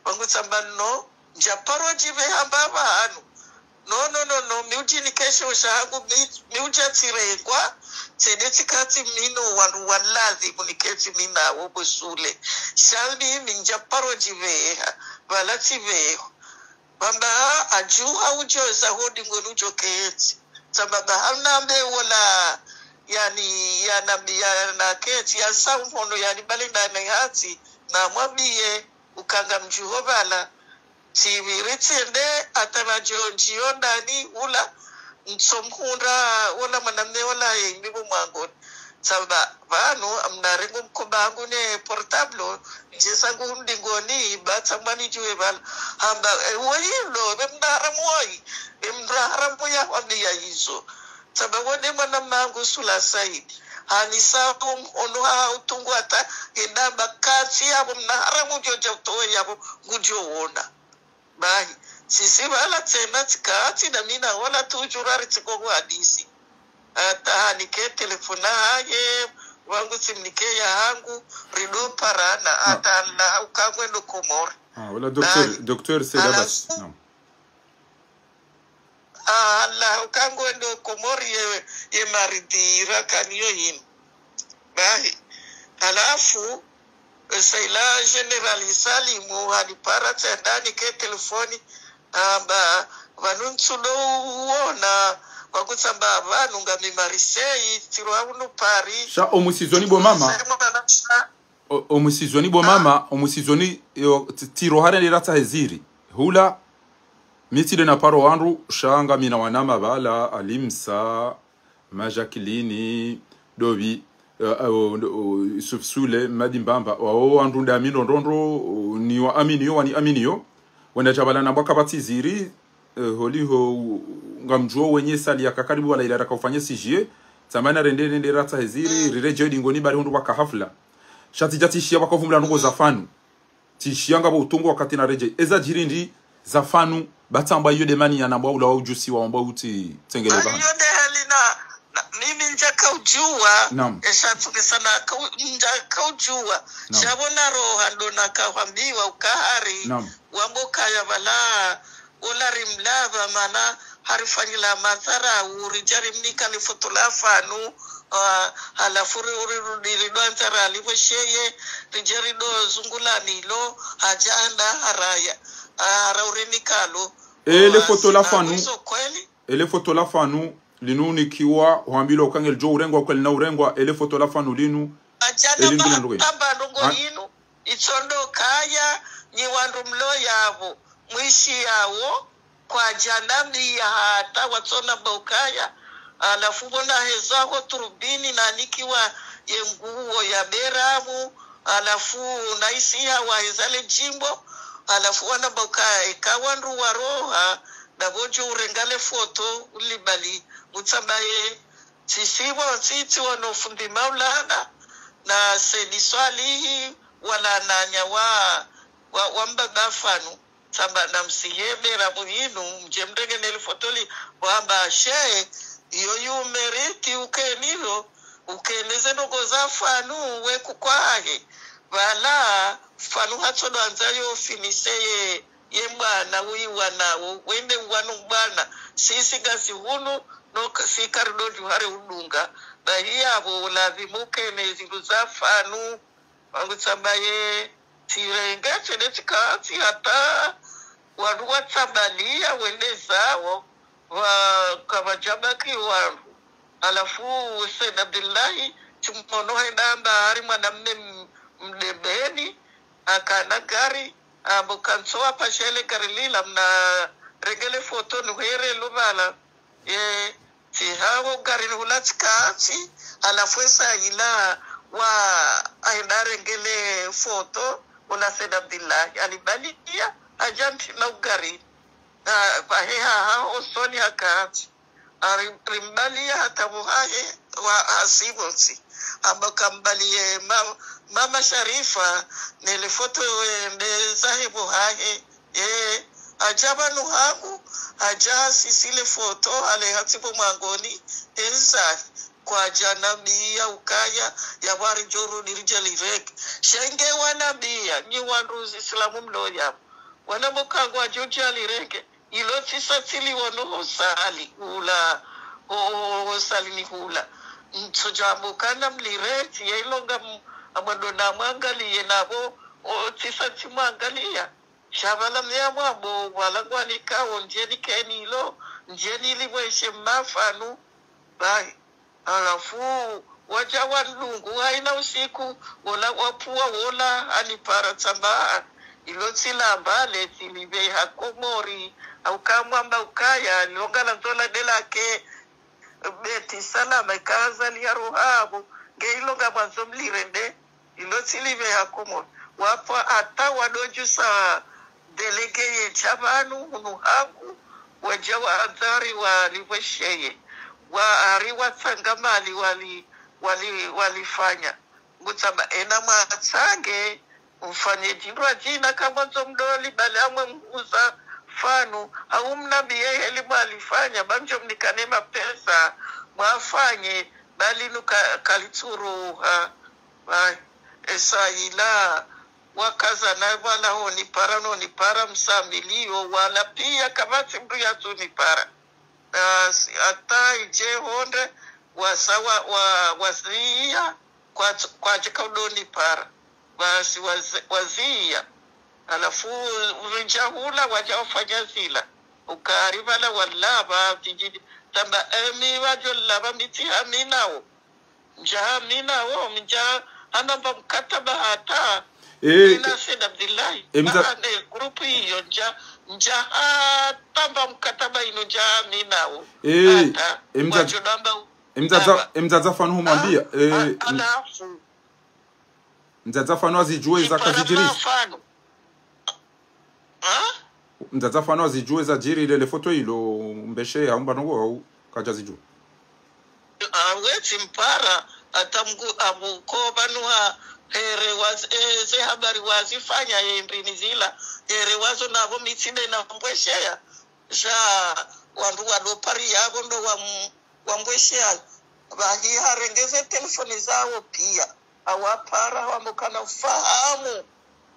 Wangu tsamba no, ndjaparo djipveha mbapvi hanu. No, no, no, no, mi udjinikeshe usha hangu, mi, mi udja tsirengwa, tsende tsikantsi mi no wandru waladhimu nikentsi mi nawo bwe Sule. Sha mi, mi ndjaparo djipveha, bala tsipveho. Bamba, adjuha udjoza ho dingoni udjo kentsi. Tsamba ba hanambe wola, yani, yanambi, yanakentsi, yasa umhono, yani, bali ndani hatsi, namwambiye, uka ngamdjuho bala, tsipviri tsende, hata nadjo ndjiyo ndani, ula, ntsomhundra, wola mwanamme wola ye, mi bo mwangoni. Tsamba, pvanu, amna rengo mkoba hangu ne portable, ndje zangu dingoni, ba tsamba nidjuwe bala. Hamba, e, woyi lo, be mna haramu woyi, be mna haramu ya, wambi ya izo. Tsamba wone mwana mangu Sula Saidi. Hanisa um-, ono ha utungu hata, henda amba kantsi yapvo mna haramu djo dja utowe yapvo ngudjo wona. Bahi, sisi bala tsena tsikantsi na mi na wola tudjura ritsiko hadisi. Hata hanike telefona hahe, wangu tsimnike ya hangu, rido parana, hata na ukangwe no Komori. Ah, wola docteur, bahi. Docteur Said Abasi. Halafu, naam. Ah, la, ukangwendo Komori ye, ye maridi irakaniyo yinu. Bahi. Halafu, eh, saila General Salimu, hanipara tsendani ke telefoni, amba, pvanu ntsudo uwona, wakutsamba pvanu ngami Marseille, tsirwa unu Paris. Sha omusizoni bo mama. Sema na sha. O-, omusizoni bo mama, omusizoni, yo, ti-, tiro hare nira tsa heziri. Hula, mi tside na paro wandru, sha ngami na wanama bala, Alimsa, ma Jacqueline, Dobi, eh, eh, o- ndo- o- Yusuf Sule, Madi Mbamba, wa- o wandru ndami ndo ndo ndo, o, ni wa aminiyo, wani aminiyo. Wenda djabala na bwaka batsi ziri, eh, holiho, u- ngamdjuo wenye sali ya kakaribu wala ila raka ufanye sijie. Tsamana rende rende ratsa heziri, rire djeo dingoni bari hundru waka hafla. Sha tsi dja tsishiya waka uvumbula ndrongo za fanu. Tsishiya ngapvo utungu wakati na redjei. Eza djiri ndi za fanu, batsamba iyo demani ya nambwa ula wa ujusi wa wamba uti tsengele ba. Iyo de hali na, na, mimi ndjaka udjuwa, Naam. Esha tsuke sana ka u- ndjaka udjuwa. Naam. Sha bona roha ndo na kahwambiwa ukahari, Naam. Wambo kaya bala, ola rimlaba mana harifanyila madhara, uridja rimnika le foto la fanu, ah, halafu ri- uri rudi ridwa ndzara alivo sheye, ridje rido zungula nilo, hadja anda haraya, ah, hara urinikalo. Ele foto la fanu. Izo kweli. Ele foto la fanu, linu nikiwa, hwambilwa uka ngelidjo urengwa, uka lina urengwa, ele foto la fanu linu, Hadja na eli ngila ndrongo yini? Tamba ndrongo yinu. Itsondo kaya, nyi wandru mlo yapvo, mwishi yawo, kwadja nambiya hata watsona mba ukaya, halafu bona heza ho turubini nanikiwa ye nguo ya beramu, halafu naisiha waheza le djimbo, halafu wana mba ukaya, eka wandru waroha, ndapvo djo urenga le foto, ulibali, utsamba ye, tsisiwo, tsitsi wano fundi Maulana, na Sedi Swalihi, wala nanya wa, wa, wa mbaba fanu. Tsamba na msihe beramu yinu, mdje mrenge neli foto li, wamba she, iyo yu meriti ukenilo, ukeneze ndrongo za fanu, we kukwahe. Bala, fanu hatsodo andza yo finise ye, ye mbwana uyi wanawo, wende uwanu mbwana. Sisi ngasi hunu, no ka- si karido djuhare udunga. Bahi yapvo, ulazimu ukenezi ndru za fanu, wangu tsamba ye, tsirenge tsende tsikatsi hata wandru watsambaliya wende zawo, wa- kwadjabaki wandru. Halafu Said Abdullahi, tsimono henda amba hari mwanamme m- mdebeni, akana gari, ambo kantsowa pashele gari lila mna rengele foto nuhere lubala. Ye, tsi hawo garini hula tsikatsi, halafu esa ila wa aenda rengele foto, ula Said Abdullahi, alibaliya, hadja ntsina ugarini. Na, paheha, ha, osoni hakatsi. Ari- rimbaliya hata pvo hahe, wa, hasibu ntsi. Amba kambaliye ma- mama Sharifa, nele foto wende zahe pvo hahe. Ye, hadja pvanu hangu, hadja hasisi le foto, hale hatsi pvo mwangoni, enza, kwadja nambiya ukaya, yapvo aridjo rudi ridje lirenge. Shenge wanambiya, nyi wandru zi Islamu mlo yapvo. Wana mkango wadjo dja lirenge, ilo tsisa tsili wono hosali, hula, ho- ho- hosali ni hula. Ntsodja mkana mlireti, ye ilonga m- amwendo na mwangaliye napvo, o tsisa tsimwangaliya. Sha pvala mya mwambo, pvala ngwanikao, ndjeni kenilo, ndjeni limweshe mafanu, bahi. Halafu, wadja wandungu, hayina usiku, wola wapvuwa, wola hanipara tsamba, ilo tsilamba, le tsilive ha Komori, hauka mwamba ukaya, longa la nzola de lake, Beti Salama, ika Azali ya roha pvo, nge ilo ngamwandzo mlirende, ilo tsilive ha Komori. Wapvo hata wadodjusa délégué ye dja pvanu, hunu hangu, wadja wa Azali walipvwesheye. Wa hari watsanga mali wali, wali, walifanya. Ngutsamba ena mwatsange, mfanye djindru djina kamwandzo mdoli, bali amwe mhuza fanu, hau mnambiye heli mwalifanya, ba mdjo mnikane mapesa, mwafanye, bali nuka kalitsuruha. Ba, esa ila, wakaza na pvala honipara, nonipara msamiliyo, wala piya kapvatsi mndru yatsunipara. Ah, si- hata idje honde, wasa wa, wa, waziya, kwa, kwadjika udonipara. Basi wazi- waziya. Halafu, ridja hula, wadja wafanya zila. Ukari pvala walapva, tijidi. Tamba, emi wadjo lapva mitsi haminawo. Ndja haminawo, ndja hanamba mkataba hata. Eh, mina Said Abdullahi. Emza- Ba, ne, groupe iyo, ndja, ndja hatamba mkataba inu ndja haminawo. Eh, hata, emza- wadjo namba u- Emdzadza, emdzadza fanu humwambia, eh, alafu mdzadza fanu azidjuwe za kazidjiri. Mdzadza fanu azidjuwe zadjiri lele foto ilo mbeshe hau mba nongo hau kadja zidjuwe. Awe tsimpara, ata mgu abuko banuha here waz, eh, ze habari wazifanya ye mbini zila, here wazo nabo mitsinde na mbwesheya. Sha wandru walo pari yabo ndo wam, wambwesheya. Bahi harenge ze telefoni zawo pia. Awapara wambo kana ufahamu.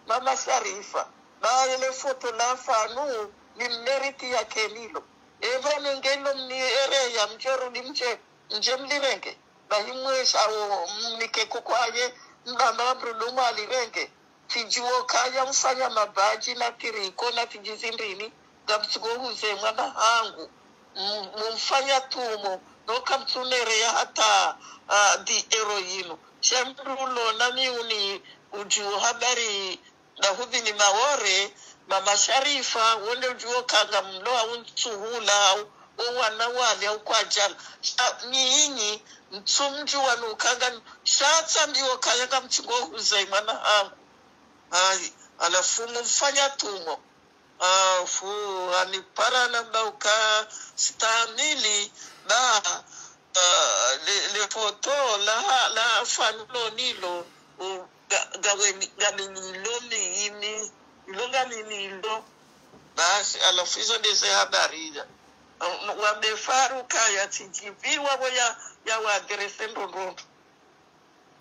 Mama Sharifa, ba yele foto la fanu ni mmeriti ya kenilo. Eva nengelo mni ere ya mdjoru ni mdje, mdje mlirenge. Bahi mwesha wo mnike kukwaye, mdamba mrulumu alirenge. Fidjuwo kaya mfanya mabadji na tiriko na fidji zindrini, ngamtsuko huze mwana hangu. M, mumfanya tumo, no kamtsunere ya hata, ah, di ero yinu. Sha mdru ulo na miuni udjuwo habari na hudhini Maore, Mama Sharifa, wonde udjuwo kanga mlo au ntsuhula, au, o wana wale, au kwadjala. Sha, nyinyi, mtsumdjuwa nukanga, sha tsambiwo kaya ngamtsuko huze mwana hangu. Hayi, alafu mumfanya tumo. Ah, fu, anipara na mba uka stahamili, ba, ah, le, le foto la, la fanu lo nilo, u, ga, gaweni, gamini lo mi, imi, ilo gamini lo. Basi, alafu izo ndeze habari ya. Ah, wambe faru kaya tsidjiviwa bo ya, ya wadrese ndrondrondro.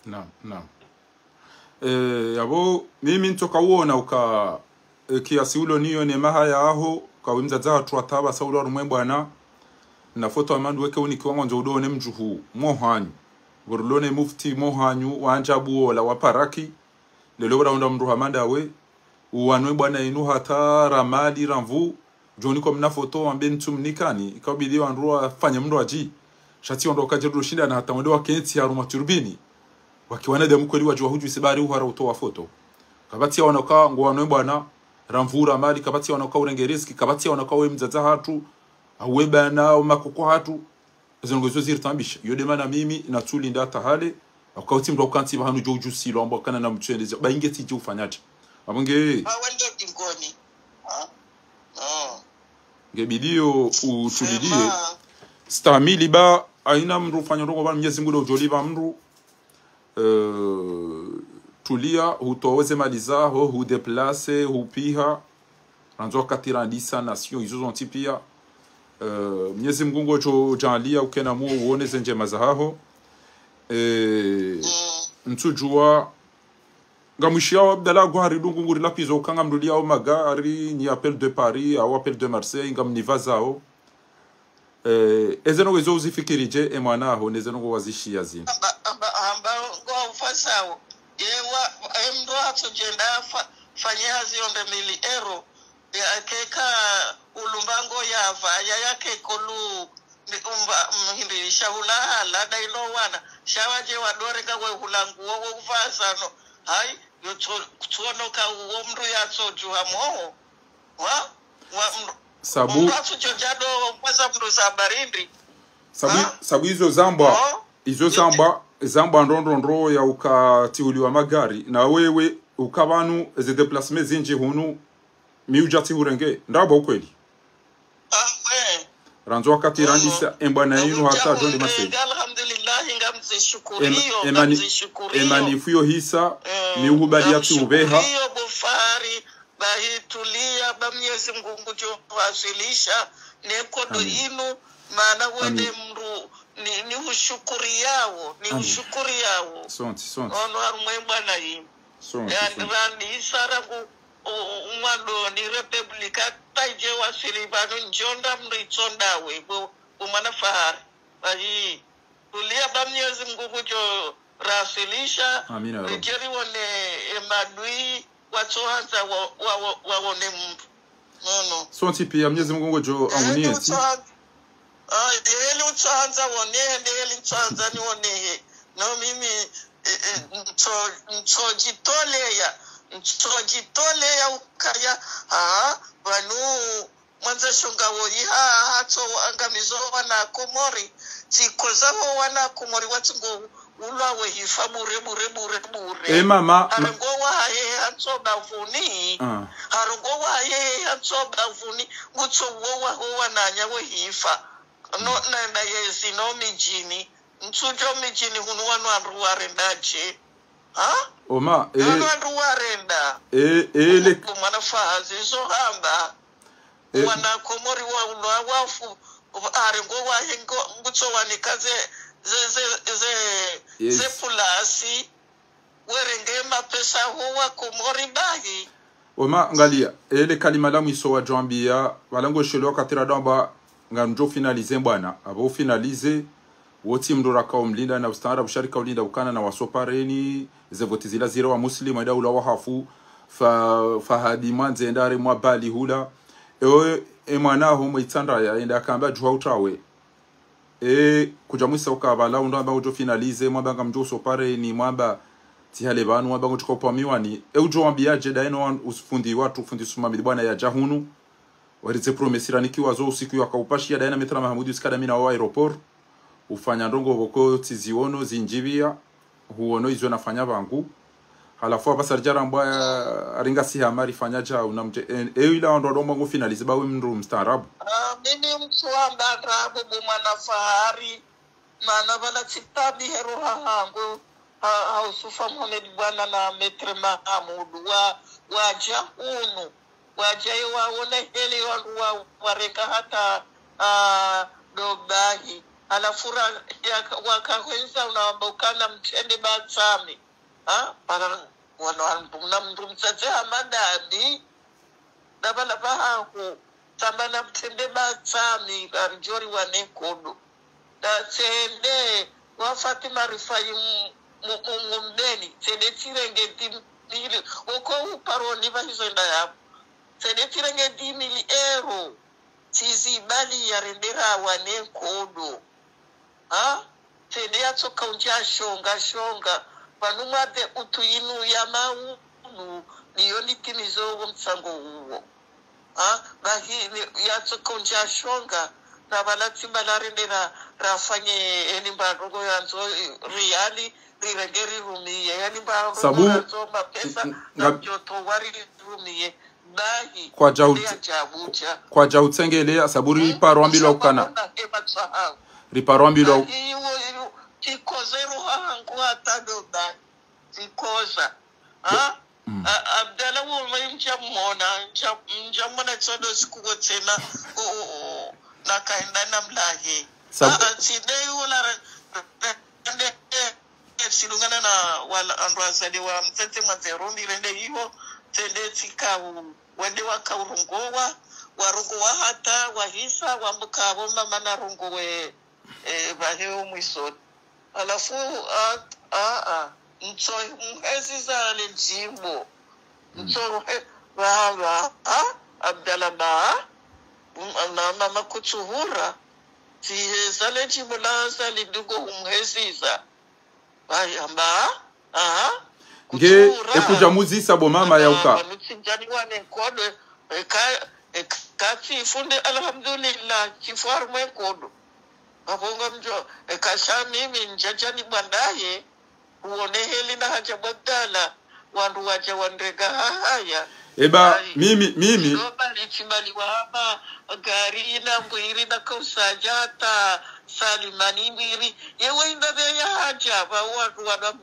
Naam, naam. Eh, yabo, mimi ntsoka uona uka, eh, kiasi ulo niyo ne maha yaho, kawe mdzadza hatru hata basa ulo harumwe bwana, na foto amandu weke unikiwa ngwandzo udo one mdjuhu, mwo hanyu. Ngorilo ne mufti mwo hanyu, wa andjabu wola, wa paraki, lelo bora unda mdru hamanda we, uwanwe bwana inu hata ramali ramvu, djoni kwa mna foto wambe ntsumnikani, ikabidi wandru wafanye mdru adji. Sha tsi wandru wakadjiri ushindana hata wende wakentsi harumwa turbini. Waki wanadamu kweli wadjuwa hudjuwa isibari uhara utowa foto. Kapvatsi ya wanaka ngwanwe bwana, ramvu ramali, kapvatsi ya wanaka urenge riziki, kapvatsi ya wanaka we mdzadza hatru, awe bana, au makoko hatru. Ezo ndrongo izo ziritambisha. Iyo de mana mimi natsulinda hata hale, wakati mdru wakantsi pvahanu djo udjusilo, amba kana na mtsuendeza. Ba inge tsidji ufanya tsi. Amba nge. Awe ndo dingoni. Ah. Ah. Nge bidi yo utulidie. Sema. Stahamili ba, haina mdru ufanya ndrongo ba Mnyezi Mngu ndo udjolipva mdru. Eh, tulia, hutowe ze mali zaho, hudéplace, hupiha. Randzo wakati randisa nation, izo zontsi pia. Eh, Mnyezi Mngu ngodjo djaanlia ukena muo uone ze ndjema zahaho. Eh, ntsudjuwa, ngamwishiao Abdallah Gwari dungu nguri lapizo ukanga mdulia au magari, ni appel de Paris, au appel de Marseille, ngamnivazao. Eh, eze ndrongo izo uzifikiri dje, e mwana aho, neze ndrongo wazishiya zinu. Amba, amba, amba, ngo ufasao. Ye wa, e mdru atsodjenda fa, fanye hazi yonde mili ero. Ya keka ulumba ngo yava, ya, ya keko lu, ni umba, mhindi shahula hala, da ilo wana. Sha wadje wadore ka we hula nguo, we ufasano. Hayi, yo tso, tsono ka uwo mdru yatsodjuha moho. Wa, wa, mdru, sabu, mdru atsudjo djado, kweza mdru za barindi. Sabu, ha? Sabu izo zambwa, oh, izo zambwa, zambwa ndrondrondro ya uka tihuliwa magari. Na wewe, uka pvanu, eze déplacement zindji hunu, mi udja tihurenge. Ndapvo ukweli. Ah, we. Randzo wakati randisa, e mbwana inu hata djonde Marseille. Alhamdulillah, ngamzishukuriyo, ngamzishukuriyo. Emani fuyo hisa, mi uhubali ya tihubeha. Ngamzishukuriyo, bo Fahari. Bahi tulia, ba Mnyezi Mngu ngudjo waswilisha ne nkodo inu, mana wende mdru ni, ni ushukuriyawo, ni ushukuriyawo. Sontsi, sontsi. Ono harumwe bwana inu. Sontsi, sontsi. Yani, rani isara ku, u, u, mwando ni Republika, taidje waswili pvanu ndjonda mdru itsondawe, bo, bo mwana Fahari. Bahi. Tulia ba Mnyezi Mngu ngudjo raswilisha. Amina ya Rabbi. Ridjeri wone emadui watsohandza wa, wa, wa, wawone mdru. Nono. Sontsi pia Mnyezi Mngu ngudjo auniye tsi. Ah, ndeheli utsohandza wonehe, ndeheli ntsohandza niwonehe. No mimi, eh, eh, ntso, ntsodjitoleya, ntsodjitoleya ukaya, ah, pvanu Mwandzasho ngawo yiha hatso angamizo wana Komori, Tsikoza wo wana Komori watsi ngo ulwa we hifa bure, bure, bure, bure. E mama, ma- Harongowa haye hantso bavuni. Ah. Harongowa haye hantso bavuni. Ngutso wowa ho wananya we hifa. No, nenda yezi no midjini. Ntsudjo midjini hunu wanu wandru warenda dje. Ha? Oma, e- Wanu wandru warenda. E, e, le- Mwana Fahazi zo hamba. E- Wana Komori wa ulwa wafu, harongowa hengo, ngutso wanika ze, ze, ze, ze, Yes. ze pulasi, werenge mapesa ho wa Komori bahi. Oma, ngaliya, ele kalima la mwiso wadjo wambiya, pvala ngo shelo wakati radjo wamba, ngamdjo finalize bwana, apvo ufinalize, wotsi mndru raka umlinda na ustaarabu sha rika ulinda ukana na wasopareni, ze voti zila zire wa Muslim, eda ula wahafu, fa, Fahadi Mwandze enda are mwa bali hula. Ewe, e mwana aho mwe Itsandraya, enda akamba djuha utrawe. E, kudja mwisa uka pvala undro amba udjo finalize, mwamba ngamdjo usopareni, mwamba tsi hale pvanu, mwamba ngutsuka upva miwani. E udjo wambiya dje daye no wan-, ufundi watru, ufundi Sumamidi bwana yadja hunu. Waridze promesse ranikiwa zo usiku yaka upashiya daye na Maître Mahamudu usikada mina wa aéroport. Ufanya ndrongo pvoko tsi ziono zindjipviya. Huono izo nafanya pvangu. Halafu apvasa ridja rambwa ya, aringa si hama rifanya dja unamdje. E, e ila wandru wadomba ngu finalize bawe mndru mstaarabu. Ah, mimi mtsuamba ndrabo bo mwana Fahari. Mana pvala tsitabi he roha hangu, ha, ha Usufa Mohamed bwana na Maître Mahamudu wa, wadja hunu. Wadja ye waone hele wandru wa, wareka hata, ah, dobahi. Halafu ra, ya, wakahwendza unawamba ukana mtrende batsami. Ha? Pvala, wana, wana, mna mndru mtsatse hama ndami. Ndapvala pvahahu, tsamba na mtrende batsami, aridjori wane nkodo. Nda tsende, wa Fatima Rifai mu, mu, mu, mu Mbeni, tsende tsirenge dix mille, woko uparoni pvahizo enda yapvo. Tsende tsirenge dix mille euros, tsizibali yarende rawane nkodo. Ha? Tsende yatsoka undja shonga, shonga. Pvanu mwade utu inu ya maunu, niyo nitimizo wo mtsango uwo. Ha? Bahi ni, yatsoka undja shonga, na pvala tsimba larende ra, rafanye eni mba ndrongo yandzo, eh, riali, rirenge rirumiye. Yani mba ndrongo Sabu, yandzo mapesa, n-, n-, na nga- mjoto warirumiye. Bahi, kwadja nde ut-, ya djabuja. Kwadja utsengeleya, sabu riparo ambilwa ukana. Riparo ambilwa u- Bahi, iwo, iwo, tikoze roha hangu hata ndo bahi. Tikoza. Ha? Mm. A, Abdallah wo mwe mdja mwona, mdja, mdja mwona tsodo siku wo tsena, o, o, o, nakaenda na mlahe. Sabu- A, a, tsinde iwo la re, re, re, re, re, tsilungana na wala andru wazade wa mtsetse mwa zerombi rende iwo, tsende tsika u, wende waka urongowa, warongowa hata, wahisa, wambuka apvo mama narongowe, eh, pvahe omwisoni. Halafu, a, a, a, ntso mhezi za le djimbo. Ntso he, pva, pva, a, Abdallah ba, m-, na mama Kutsuhura, tsi he za le djimbo la za lidugo humhezi za. Bahi amba, aha. Nge, Kutsuhura. E kudja muzisa bo mama ya uka. Amba, pvanu tsi ndjani wane nkodo, eka, eka tsi funde, alhamdulillah, tsi fwaru mwe nkodo. Apvo ngamdjo, eka sha mimi ndjadja ni bwandaye, uone heli na hadja bwagdala, wandru wadja wandrega hahaya. Eba, ayi, mimi, mimi. Ilo bali tsi bali wahama, gari ina mbwiri na kausadja hata Salimani mbwiri. Ye wainda be ya hadja, ba wandru wana,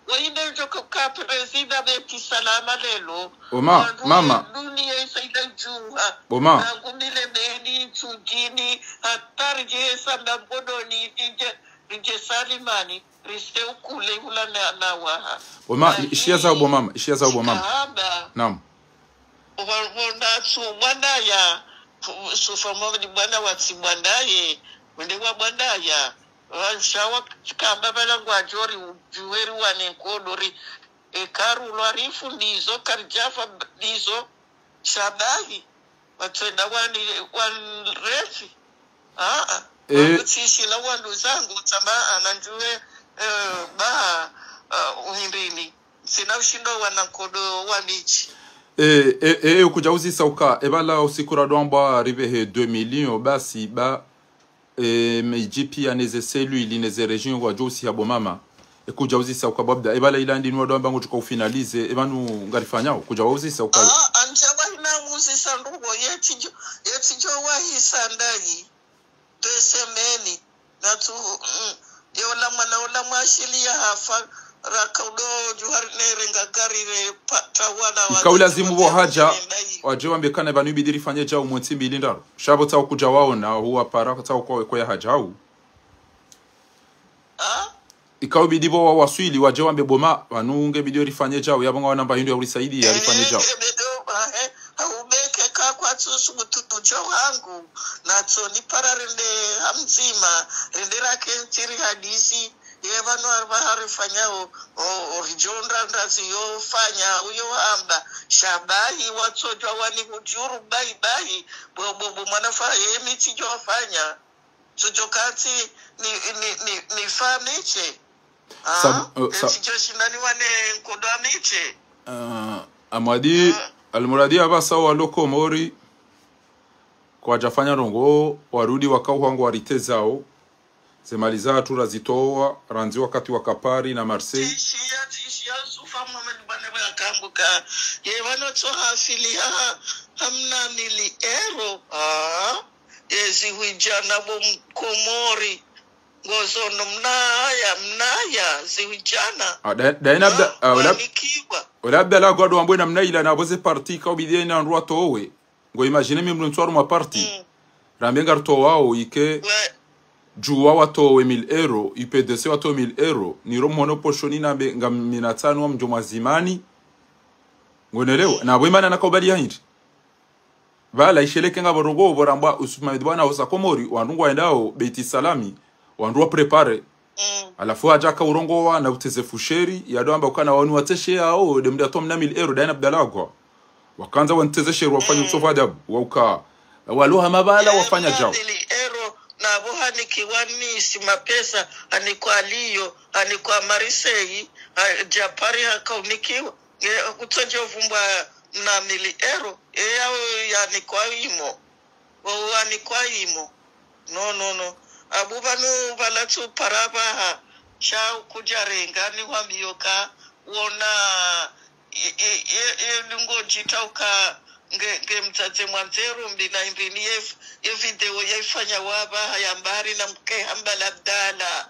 wainda idjo ka, ka prezida be ti salama lelo. Oma, wandru mama. Ye dunia isa ina djuha. Oma. Rangu mile beni, tsudjini, hata ridje hesa mda mbodoni, ridje, ridje Salimani. Riste ukule hula na, na waha. Bo ma, ayi, ishiya zao bo mama, ishiya zao bo mama. Kahaba. Naam. Wa, wa, na tsu bwandaya, Sufa Mohamed bwana wa tsi bwandaye, wende wa bwandaya. Wa, sha wa kamba pvala ngwadjori, udjuheri wane nkodo ri, e karu lwa rifu ndizo, karidjafa ndizo, sha bahi. Watsenda wani, wanrefi. Ah, ah. Eh. Wanu tsishila wanduzangu, tsamba anandjuwe, eh, ba, ah, uhindrini. Tsina ushindo wana nkodo wa midji. Eh, eh, eh, ukudja uzisa uka, epvala usiku radwambwa rivehe deux millions, basi, ba, E, M J P ya neze cellule, neze région wadjo usiha bo mama. E kudja uzisa uka bo Abda. E bala ila ndinu wadjo amba ngudjo ka ufinalize. E pvanu ngarifanyao. Kudja wauzisa uka. Ah, andja wahina uzisa ndrongo yetsidjo, yetsidjo wahisa ndayi. Deux semaines. Natsu, mm. Ye ola mwana, ola mwashili ya hafa, raka udo djuhari nere ngagarire pa, tawala wa. Ika ulazimu bo hadja, wadje wambe kana pvanu ibidi rifanye djau mwezi mbili ndraru. Sha bo tsao kudja waona, huwa para tsao kwa, kwa ya hadjau. Ah? Ika ubidi bo wawaswili, wadje wambe bo ma, pvanu nge bidi rifanye djau, ya bo ngawana mba hindru ya urisaidia, rifanye djau. Eh, nge bidi, ah, eh, ha ubeke ka kwatsu subutu djo hangu, natso nipara rende ha mdzima, rende rakentsi rihadisi, ye pvanu hari pvaha rifanyao, o, o, ridjo ndra ndazi yo fanya, uyo hamba, sha bahi, watsodjwa wani hudjuru, bahi, bahi, bo, bo, bo, mwana fa, ye mi tsidjo fanya. Tsudjo katsi ni, ni, ni, ni fa miche. Ah, sabu, eh, sa- etsidjo shindani wane nkodo wa miche. Ah, Amwadi, Almuradi apvasa walo Komori, kwadjafanya ndrongo, warudi waka uhangu waritezao. Ze mali zahatru razitowa, randzi wakati waka Paris na Marseille. Tsishiya, tsishiya, Sufa Mohamed bane bwa kambuka. Ye pvanu tso hafili ha, hamna mili euro. Ah. Ezi hwijana bo Mkomori. Ngozo no mnaya, mnaya, zi hwijana. Ah, da-, daina Abda-, ah, ola-, wanikiwa. Ola Abdallah Gwado wambwe na mna ila na bo ze parti ka ubidi na ndru watowe. Ngo imagine mi mndru ntsu harumwa parti. Mm. Rambe ngartowao ike. We. Djuwa watowe mille euro, U P D C watowe mille euro. Niro mhono poshoni nambe nga mina tsanu wa mdjo mwazimani. Ngonelewa. Mm. Na bo imana na ka ubali ya hindri. Pvala isheleke ngapvo ndrongo pvo rambwa Yusuf Mohamed bwana hosa Komori, wandru ngwaendao Beit Salami, wandru wa préparer. Mm. Halafu hadja ka urongowa na uteze fusheri, yado amba ukana wanu wateshe yao, de mndru yatowa mna mille euro, daina Abdallah Gwa. Wakandza wanteze sheri wafanye, mm, utovu adabu, wauka. Walo hama pvala, eh, wafanya mna djao. Mille euro, na pvo hanikiwa Nice mapesa, hanikwa Lyon, hanikwa Marseille, ha-, dja Paris hakaunikiwa. Nge, kutsodjo vumbwa mna mille euro, e yao yanikwa imo. Wao wanikwa imo. No, no, no. Apvo pvanu pvala tsu para pvaha. Sha kudja renga ni hwambiyo ka wona e, e, e, e, lingo djita uka nge, nge mtsatse mwandzero mbi na indrini ye, ye video yaifanya wapvaha ya mbari na mke hamba labdala.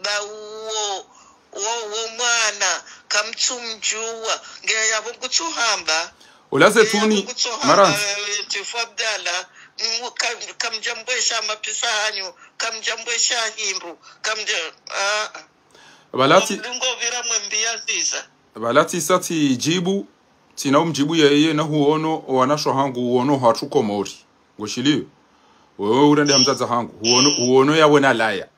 Ba uwo, wo, wo mwana, kamtsumdjuwa, nge yapvo kutsuhamba. Ola Zetuni, nge yapvo kutsuhamba, Marantsi. Eh, Chifu Abdallah, mm, kam-, kamdjambwesha mapesa hanyu, kamdjambwesha hindru, kamdja-, ah, ah. Pvala tsi- Mdungo pvira mwembiya ziza. Pvala tsisa tsidjibu, tsina umdjibu yeye na huono, owanasho hangu huono hatru Komori. Ngoshiliyo. Wewe urende hamdzadza hangu. Huono, mm, huono yawe na laya.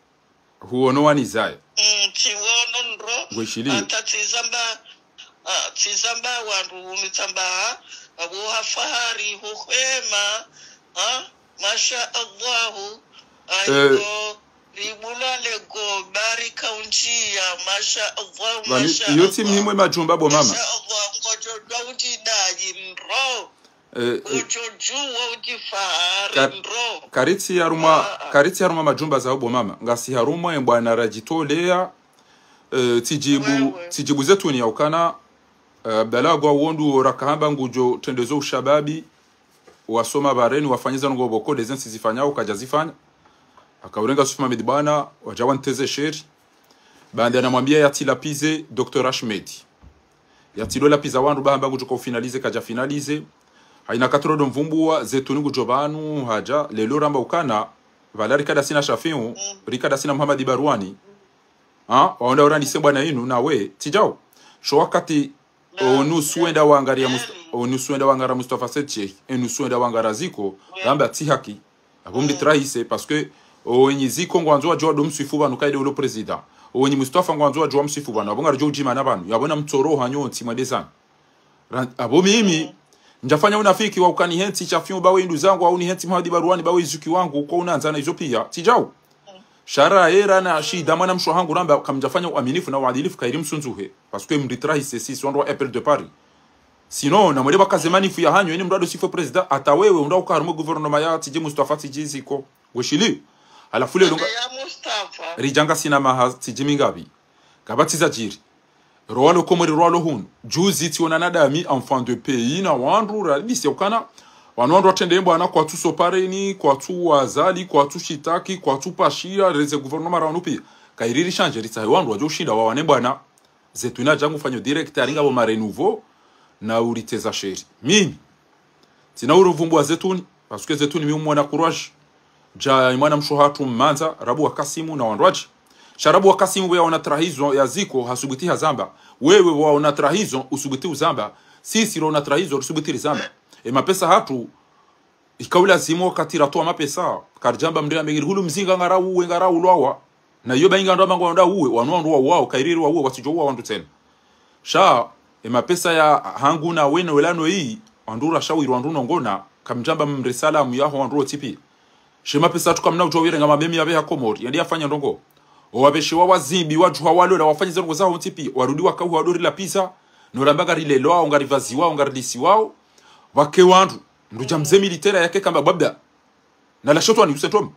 Huono wanizaya. Mm, tsiwono ndro. Ngweshiliyo. Ata tsizamba, ah, tsizamba wandru umi tsamba, ha? Apvo ha fahari, huhema, ha? Masha Allahu. Eh. Ayo, ribula lego, barika undjia, Masha Allahu, vani, Masha iyo tsi Allah. Mhimwe majumba bo mama. Masha Allah, ngodjo dwa undji dayi ndro. Eh, eh. Udjo djuwa udjifahari ka-, ndro. Karitsi harumwa, ah, ah, karitsi harumwa majumba za bo mama. Ngasi harumwa ye bwana radjitolea, eh, tsidjibu, wewe, tsidjibu Zetuni ya ukana, eh, Abdallah Gwa wondru rakahamba ngudjo trendezo ushababi, wasoma bareni, wafanyiza ndrongo pvoko, de zentsi zifanyao, kadja zifanya. Akaurenga Yusuf Mohamed bwana, wadja wanteze sheri. Baanda namwambia yatsi lapize, Docteur Ahmed. Yatsi lo lapiza wandru ba hamba ngudjo ka ufinalize, kadja finalize. Haina katro do mvumbuwa, Zetuni ngudjo pvanu, hadja, lelo ramba ukana, pvala rikada sina Shafiu, mm, rikada sina Mohamed Barwani. Ha? Waonda ora nise bwana inu, nawe, tsidjao. Sho wakati, onu suenda wangari ya Must-, onu suenda wangara Mustafa Said Cheikh, enu suenda wangara Ziko, ramba tsi haki. Apvo mdi trahise, parce que owenyi Ziko ngwandzo wadjuwa do mswifu pvanu kaide ulo président. Owenyi Mustafa ngwandzo wadjuwa mswifu pvanu. Apvo ngaridjo udjima na pvanu. Yapvo na mtsoro hanyo ntsi mwende zanyu. Ran-, apvo mimi, ndjafanya unafiki wa ukani hentsi Shafiu bawe indru zangu, au ni hentsi Mohamed Barwani bawe izuki wangu, kwa unandzana izo pia. Tsidjao. Sha ra yera na shida mwana mshe hangu ramba kamdjafanya uaminifu na uadilifu kairi msundzuhe. Parce que mdi trahise si sondro wa Apple de Paris. Sinon, na mwende bakaze manifu ya hanyo, ini mdru ado sifo président, ata wewe, undra uka harumwa gouvernement ya, tsidji Mustafa, tsidji Ziko. Weshili. Halafu lelo nga- Ridja ngasina maha tsidjimi ngapvi. Kapvatsi zadjiri. Rwalo Komori rwalo hunu. Juzi tsiona na dami enfant de pays na wandru radisi ya ukana. Wanu wandru watrende mbwana kwatsu sopareni, kwatsu wazali, kwatsu shitaki, kwatsu pashia, reze gouvernement ra wanu pia. Kayiriri shanje ritsahe wandru wadjo ushinda wawane mbwana. Zetuni adja ngu fanyo direct aringa bo marenouveau na uriteza sheri. Mimi. Tsina uruvumbua Zetuni, parce que Zetuni mi umwona courage. Dja imwana msho hatru mmandza, Rabu wa Kasimu na wandru wadji. Sha Rabu wa Kasimu wewe waona trahison ya Ziko, hasubuti hazamba. Wewe waona trahison, usubuti uzamba. Sisi raona trahison, usubuti rizamba. E mapesa hatru, ika ulazimu wakati ratoa mapesa, karidjamba mndru ya megiri hulu mzinga ngarauwe, ngarau lwawa. Na iyo ba inga ndo amba ngwanda uwe, wanu wandru wauwao, kayiriri wauwe, watsidjo uwa wandru tsena. Sha, e mapesa ya hangu na wene welano iyi, wandru rashawiri wandru nongona, kamdjamba mre salamu yaho wandru wontsi pia. She mapesa hatru kamna udjo wirenga mabemi yabe ha Komori, yandi yafanya ndrongo. Owapveshe wa wazimbi, wadjuha walola, wafanya ze ndrongo zaho wontsi pia, warudi wakauha wadori la pizza, noramba ngarilelwao, ngarivaziwao, ngarilisiwao, wake wandru, mndru dja mze militaire yake kamba babda. Na la shetwani, use tom.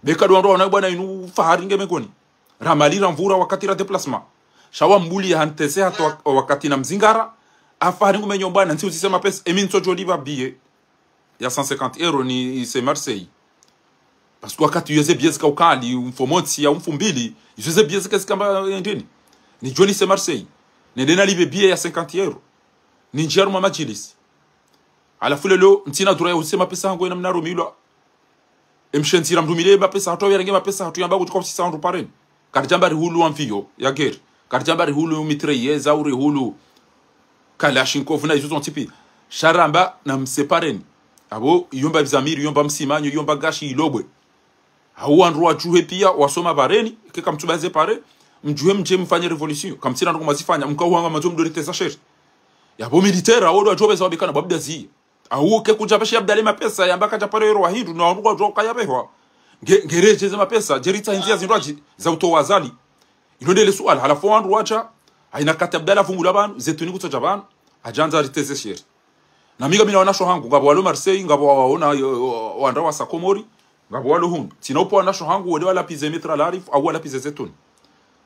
Beka ndo wandru waona bwana inu fahari nge mengoni. Ramali ramvura wakati ra déplacement. Sha wambuli ya hantese hata wa- wakati na mzingara. Afahari ngumenyo bwana, ntsi uzise mapesa. Emi ntsodjo liva billet ya cent cinquante euros ni ise Marseille. Parce que wakati yeze billet zika ukali, umfo montsi ya umfu mbili, yeze billet zika zikamba ndini. Nidjo nise Marseille. Nende nalive billet ya cinquante euros. Nindjie harumwa madjilisi. Halafu lelo, ntsina dura ya uzise mapesa hangu ena mna rumilwa. Emshenzi ra mrumile mapesa hatru, yarenge mapesa hatru yamba kutsuka usisa wandru pareni. Karidjamba rihulu wa mviyo ya guerre. Karidjamba rihulu mitrailleuses, au rihulu Kalachnikov na izo zontsi pia. Sha ramba na mse pareni. Abo, iyo mba bizamiri, iyo mba msimanyo, iyo mba gashi ilobwe. Hau wandru wadjuhe pia, wasoma pareni, ke kamtsuba ze pare, mdjuhe mdje mfanye révolution. Kamtsina ndrongo mwazifanya, mkauhanga mandzo mdori teza sheri. Yabo militaire, awo ndo wadjuwa beza wabikana, babda zi. Awu ke kudja pveshe Abdallah mapesa, yamba kadja pare yero wahindru, na wandru wadjo kaya pvehwa. Nge, ngeredjeze mapesa, djeritsa hinzi ya zindru adji, za utowa Azali. Ilo ndele suala, halafu wandru wadja, haina kati Abdallah vungula pvanu, Zetuni kutsodja pvanu, adjandza riteze sheri. Na mi ngamina wanasho hangu, ngapvo walo Marseille, ngapvo waona, yo, yo, wandra wasa Komori, ngapvo walo hunu. Tsina upvo wanasho hangu, wende walapize Maître Larif, au walapize Zetuni.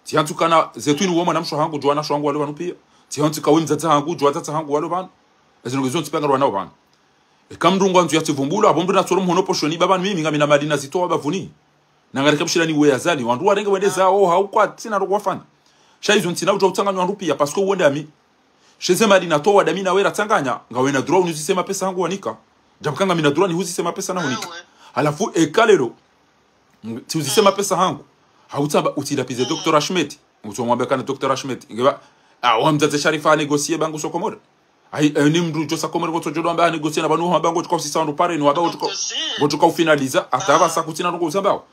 Tsihantsu kana Zetuni wo mwanamsho hangu, djuwa wanasho hangu walo pvanu pia. Tsihantsu kawe mdzadze hangu, djuwa wadzadze hangu walo pvanu. Ezinu ngizo ntsipanga rwanao pvanu. Eka mndru ngwandzo yatsivumbula, apvo mndru natsoro mhono poshoni, baba mimi ngamina mali nazitowa bavuni. Nangarika mshila ni we Azali, wandru warenge wende zao, hau kwatsina ndo kuwafanya. Sha izo ntsina udja utsanganya wandru pia, parce que uwo ndami. She ze mali natowa dami na we ratsanganya, ngawe na droit unuzise mapesa hangu wanika. Djamkanga mina droit nihuzise mapesa na hunika. Halafu eka lelo, tsiuzise mapesa hangu. Hautsamba, utsilapize Docteur Ahmed. Utsomwambe kana Docteur Ahmed. Ngeba, ah, wa mdzadze Sharifa ha négocier bangu so Komori. Ayi, eh, ni mndru djosa Komori kotso djodo amba ha négocier na pvanu hamba ngotsuka usisa wandru pareni, wamba ngotsuka, ngotsuka ufinaliza, hata apvasa kutsina ndrongo uzambao.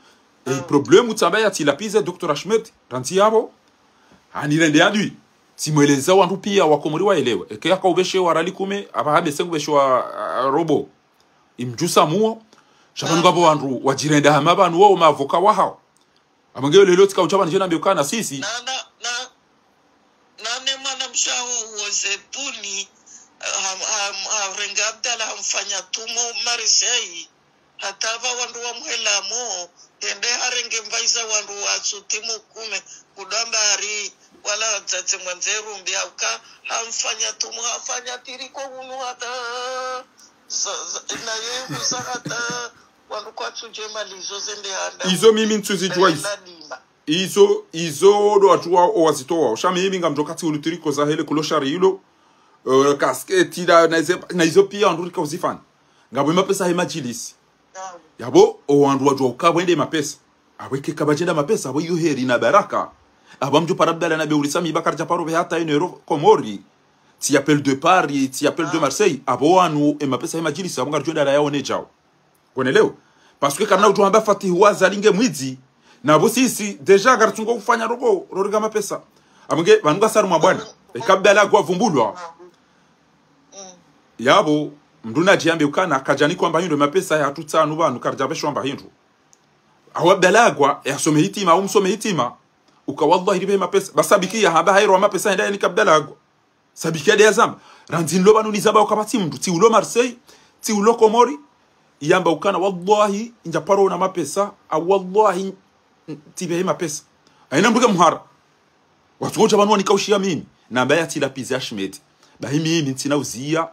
Eh, problème utsamba ya tsilapize Docteur Ahmed, rantsi yapvo. Anirende adui. Tsimweleza wandru pia wa Komori waelewe. Eke yaka upveshe wa rali kume, apva habe sengu upveshe wa, ah, robo. Imdjusa muo, sha pvanu ngapvo wandru, wadjirenda hama pvanu wo mavoka wahao. Amangeo lelo tsika utsamba nijena mbe ukana sisi. Na, na, na, nane mwanamshe wo Zetuni, ha, ha, harenge Abdallah hamfanya tumo Marseille. Hata apva wandru wamhelamo, hende harenge mvaiza wandru watsutimu kume, kudamba hari, wala dzadze mwandze rumbi, hauka, hamfanya tumo, hafanya tiriko hunu hata, za, za, na ye huza hata, wandru kwatsudje mali izo zende handa. Izo mimi ntsuzidjuwa izo. Izo, izo ndo wandru wa, owazitowa. Sha mimi ngamdjo kati ulutiriko za hele kulo shari ilo. Eh, kasketi na, na ize, na izo pia wandru rika uzifanya. Ngapvo mapesa he madjilisi. Yapvo, owandru wadjuwa uka pvwende mapesa. Apvo ike kapvadjenda mapesa, apvo iyo heri na baraka. Apvo mdjo para Abdallah na beurisa mi bakari dja paro pve hata eno euro Komori. Tsi appel de Paris, tsi appel de Marseille. Apvo wanu, e mapesa he madjilisi, apvo ngaridjo ndala yaone djao. Koneleo. Parce que karina udjo hamba Fatihu wa Azali nge mwidzi. Na pvo sisi, déjà karitsungo ufanya rogo, roriga mapesa. Amwenge, pvanu ngasi harumwa bwana. Eka Abdallah agwa vumbulwa. Yapvo, mndru nadjiambe ukana, kadjani kwamba hindru mapesa ya tutsa anu pvanu, karidja pvesho amba hindru. Awu Abdallah agwa, yasome hitima, au msome hitima. Uka wallahi ripve mapesa. Basa biki ya hamba hairo wa mapesa henda yanika Abdallah agwa. Sabiki ya de yazamba. Randzi nlo pvanu nizamba uka pvatsi mndru. Tsi ulo Marseille, tsi ulo Komori. yamba ukana, wallahi, ndja paro na mapesa, a wallahi, n-, tsibehe mapesa. Haina mndru ke mhara. Watsuko dja pvanu wanikaushia mimi. Namba ya tsila pize Ahmed. Bahi mimi ntsina uzia.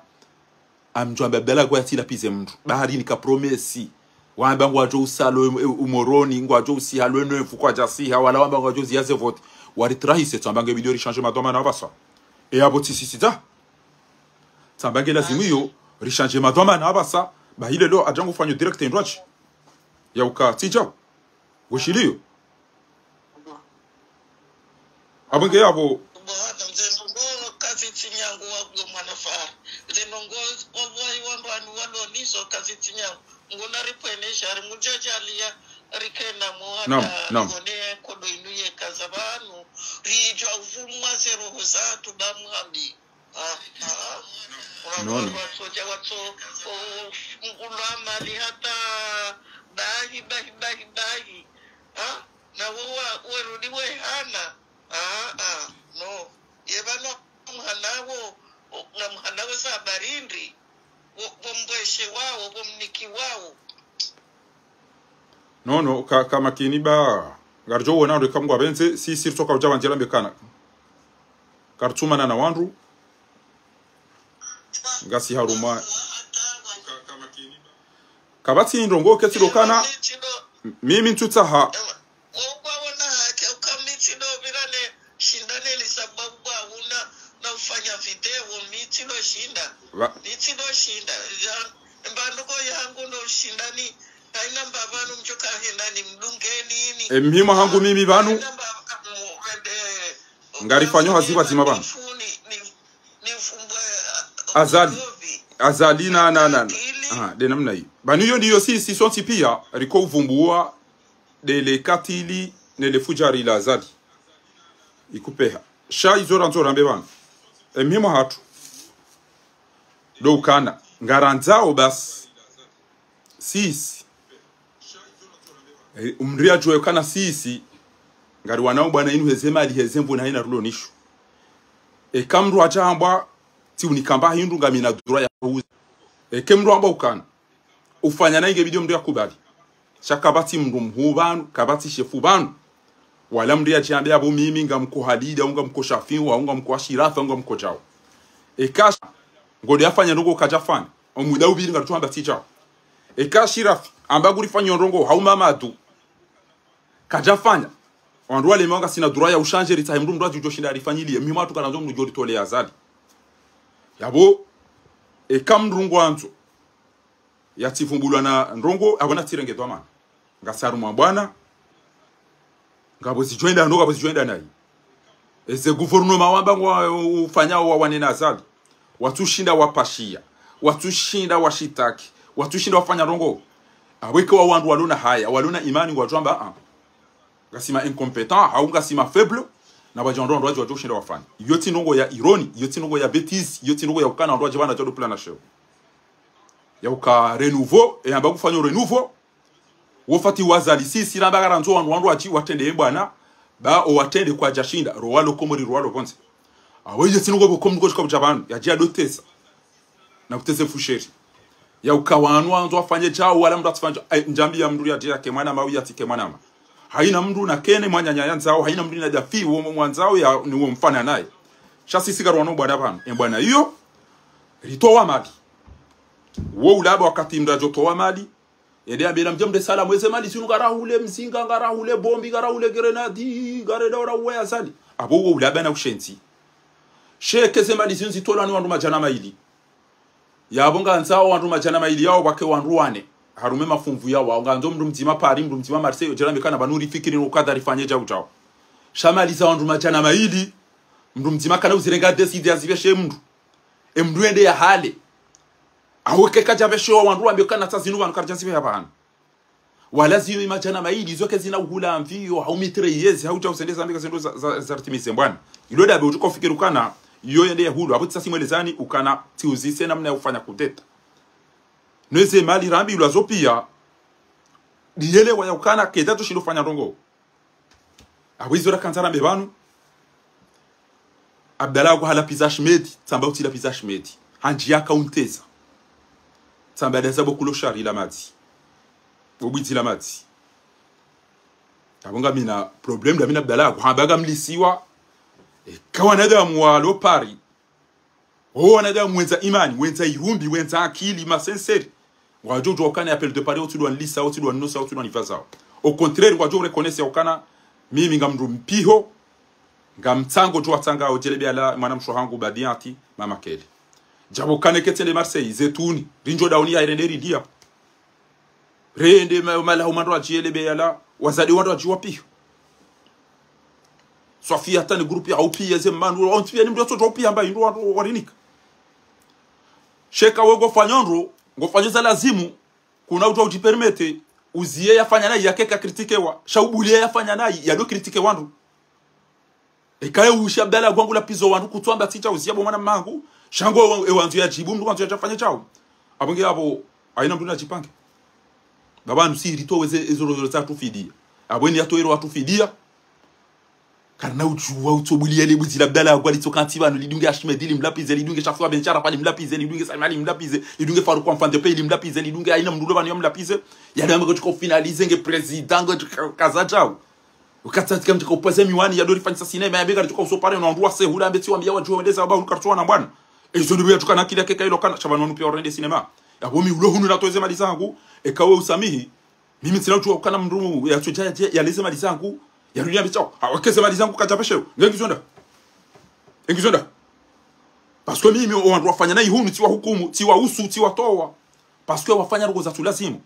Amdjo amba bela kwa tsila pize mndru. Bahari nika promesi. Wamba ngwadjo usalo e, e, umoroni, ngwadjo usiha lwe nefu kwadja siha, wala wamba ngwadjo zia ze vote. Waritrahise, tsamba nge video ri change madhwamana apvasa. E apvo tsisisita. Tsamba nge lazimu iyo, ri change madhwamana apvasa. Bahi leo, adja ngufanyo direct endwachi. Yauka, tsidjao. Weshiliyo. Apvo nge yapvo. Bo hata mze ndrongoo kazi tsi nyangu wa mwana fara. Mze ndrongoo wallahi wandru wanu walo nizo kazi tsi nyangu. Ngona ripwenesha, rimudjadjalia, rikena mo hata, naam, naam, rikone kodo inu yeka za pvanu. Ridjwa uvumwa ze roho zatru ba muhambi. Ah, ah. No, no. Watso, watso, o, mkulwa mali hata bahi, bahi, bahi, bahi. Ah, na wo wa, werudi we hana. Ah, ah, no. Ye pvanu mhana wo, o, na mhana wo sa barindri. Wo, wo mbweshe wawo, wo mniki wawo. No, no, ka, ka makini ba. Ngaridjo wona ndo eka Mngu apvendze, si, si ritsoka udja pvandjela mbekana. Karitsumana na wandru. Ngasi harumwa. Kapvatsi ndrongoo ketsi dokana. M-, mimi ntsutsaha. Wo kwa wona hake, uka mi tsi do pvirane, shinda ne lisababu ba una, na ufanya video, mi tsi do shinda. Mi tsi do shinda. Ya, mba ndrongoo yangu no shindani, haina mba pvanu mdjo ka hindani mdungeni ni. E, mhima hangu mimi pvanu. Haina mba, mu, e, ngarifanyo hazi pvadzima pvanu. Ni, ni, ni fumbwe, e, Azali. Azali na, na, na, na. Aha, de namna iyo. Pvanu iyo ndiyo si, si sontsi pia, riko uvumbua, de le katili, ne le fujari la Azali. Ikupeha. Sha izo randzo rambe pvanu. E mhima hatru. Do ukana. Ngarandzao basi. Sisi. E, umndru yadjuwe ukana sisi. Ngari wanao bwana inu heze mali heze mvu na haina rulo nisho. Eka mndru hadja hamba, tsi unikamba hindru ngamina droit ya huza. Eke mndru hamba ukana. Ufanya na inge video mndru yakubali. Sha kapvatsi mndru mhuu pvanu, kapvatsi shefu pvanu. Wala mndru yadjambe apvo mimi ngamko Halida, au ngamko Shafiu, au ngamko Ashirafa, au ngamko Djao. Eka sha, ngode yafanya ndrongoo kadjafanya. Omuda upviri ngaritsuhamba tsi djao. Eka Ashirafi, amba ngurifanyo ndrongoo, hau Mamadu. Kadjafanya. Wandru wale mwa ngasina droit ya ushanje ritsahe mndru mndru yadjo shinda yarifanyiliye. Mhima hatru karandzo mndru djo ritolea Azali. Yapvo, eka mndru ngwandzo. Yatsivumbulwa na ndrongoo, apvo natsirenge dhwamana. Ngasi harumwa bwana. Ngapvo zidjwenda no, ngapvo zidjwenda nayi. Eze gouvernement wamba ngwa ufanya wa wanena Azali. Watsushinda wapashia. Watsushinda washitaki. Watsushinda wafanya ndrongoo. Apvo ike wa wandru walona haya, walona imani ngwadjwamba, ah. Ngasi ma incompétent, hau ngasi ma faible. Na wadja wandru wandru wadjo, wadjo shinda wafanya. Iyo tsi ndrongoo ya ironi, iyo tsi ndrongoo ya bêtise, iyo tsi ndrongoo ya ukana wandru wadje pvanu wadjo dopula na sheo. Ya uka renouveau, e amba kufanya renouveau. Wo fati wa Azali sisi ramba karandzo wandru wandru wadji watrende ye bwana, ba o watrende kwadjashinda, ro walo Komori, ro walo pvondze. Awe ye tsi ndrongoo pvo Komori kotsuka kudja pvanu, yadje yadotesa. Na kutese fusheri. Ya uka wanu wandzo wafanye djao, wala mndru atsifanye djao. Ai, ndjambi ya mndru yadje yake mwanama, au yatsike mwanama. Haina mndru nakene mwananya yandzao, haina mndru na dafi, wo mwandzao ya, ni wo mfana naye. Sha sisi karwano bwana pvanu. E bwana iyo, ritowa mali. Wo ulaba wakati mndru yadjo towa mali, yende yambe na mdja mndre salamu, eze mali zinu ngarahule mzinga, ngarahule bombi, ngarahule grenade, ngarenda ora uwe Azali. Apvo wo ulaba na ushenzi. Sha eke ze mali zinu zitolwa ni wandru madjana mayili. Yapvo ngandzao wandru madjana mayili yao pvwake wandru wane. Harumwa e mafumvu yao, ngandzo mndru mdzima Paris, mndru mdzima Marseille, yodje yambe ukana pvanu rifikiri no ukadha rifanye djao djao. Sha mali za wandru madjana mayili, mndru mdzima kana uzirenga décider yazipveshe mndru. E mndru yende yahale. Awe ke kadjapveshewa wandru wambe ukana tsa zinu pvanu karidjazipveha pvanu. Wala ziyo madjana mayili, izo ke zina uhula mvi yo, hau mitrailleuses, hau djau sende zambi ka sendo za, za, za ritimize mbwana. Ilo dabe utsuka ufikiri ukana, iyo yende yahulu, apvo tsi sasi mwelezani ukana, tsiuzise namna ya ufanya kudeta. No eze mali rambilwa zo pia, diyelewa ya ukana, kedja tsushindo fanya ndrongoo. Apvo izo rakandza rambe pvanu, Abdallah ako halapiza Ahmed, tsamba utsilapiza Ahmed. Handji yaka unteza. Tsamba da zabo kulo shari la madzi. Bo bwidzi la madzi. Apvo ngamina problème da mina bala kuhamba ngamlisiwa. Eka wanadamu walo Paris. O wanadamu wendza imani, wendza irumbi, wendza akili, ma sincère. Ngwadjo djuwa ukana appel de Paris, otsi dwa nlisa, otsi dwa nnosa, otsi dwa nifazao. Au contraire, ngwadjo reconnaître ukana, mimi ngamndru mpiho, ngamtsango djuwa tsanga, odjelebe ala, mwana msho hangu, Badiati, mama Kele. Djabo kane ketsende Marseille, zetuni, rindjo dauni ya irende rindia. Rende ma-, malaho mandro adjielebe yala, wazade wandro adjiwa piho. Swafi hata ni groupe ya upiya ze manu, ontsi piya ni mndru yatso djuwa upiya amba indru wandro warinika. Sheka we ngofanya ndro, ngofanya za lazimu, kuna udjuwa udjipermettre, uziye yafanya nayi yakeka critiquewa, sha ubuliye yafanya nayi, yado critiquewa ndro. Eka ye ushi Abdallah ngwangu lapizo wandru kutsu amba tsi djau ziya bo mwana mangu. Sha ngo e wandzo yadjibu, mndru wandzo yadjafanye djau. Apvo nge apvo, haina mndru nadjipange. Baba nusi ritowe ze, ezo roho za tufidia. Apvo eni yatowe ero atufidia. Karina udjuwa utsobuliya le bwidzi la Abdallah ngwalitsoka ntsi pvanu lidunge Ahmed limlapize, lidunge Shafiwa Ben Sharafa limlapize, lidunge Salim Ali limlapize, lidunge Farouk Enfant de Paix limlapize, lidunge haina mndru lo pvanu yamlapize. Yale amba kotsi ko finaliser nge président, kotsi ka-, kaza djau. Ukatsatika mtsi ka upaze miwani, yado rifanyisa cinéma, yambe kalitsoka usopare no wandru wa sehula, ambe tsi wambiya wadjuwa wendeza, aba unu kartsuwa na mbwana. Ezo ndo biya tuka na kila keka ilo kana, sha pvanu wanu piya warende cinéma. Yapvo mi ulo hunu natowe ze mali zangu, eka we usamihi, mimi ntsina udjuwa ukana mndru yatsodja yaleze mali zangu, yarudi yambe djau, hawakeze mali zangu kadjapveshewo, nge ngizo nda. Nge ngizo nda. Parce que mimi, o wandru wafanya nayi hunu, tsiwahukumu, tsiwahusu, tsiwatowa. Parce que wafanya ndrongo zatsu lazimu.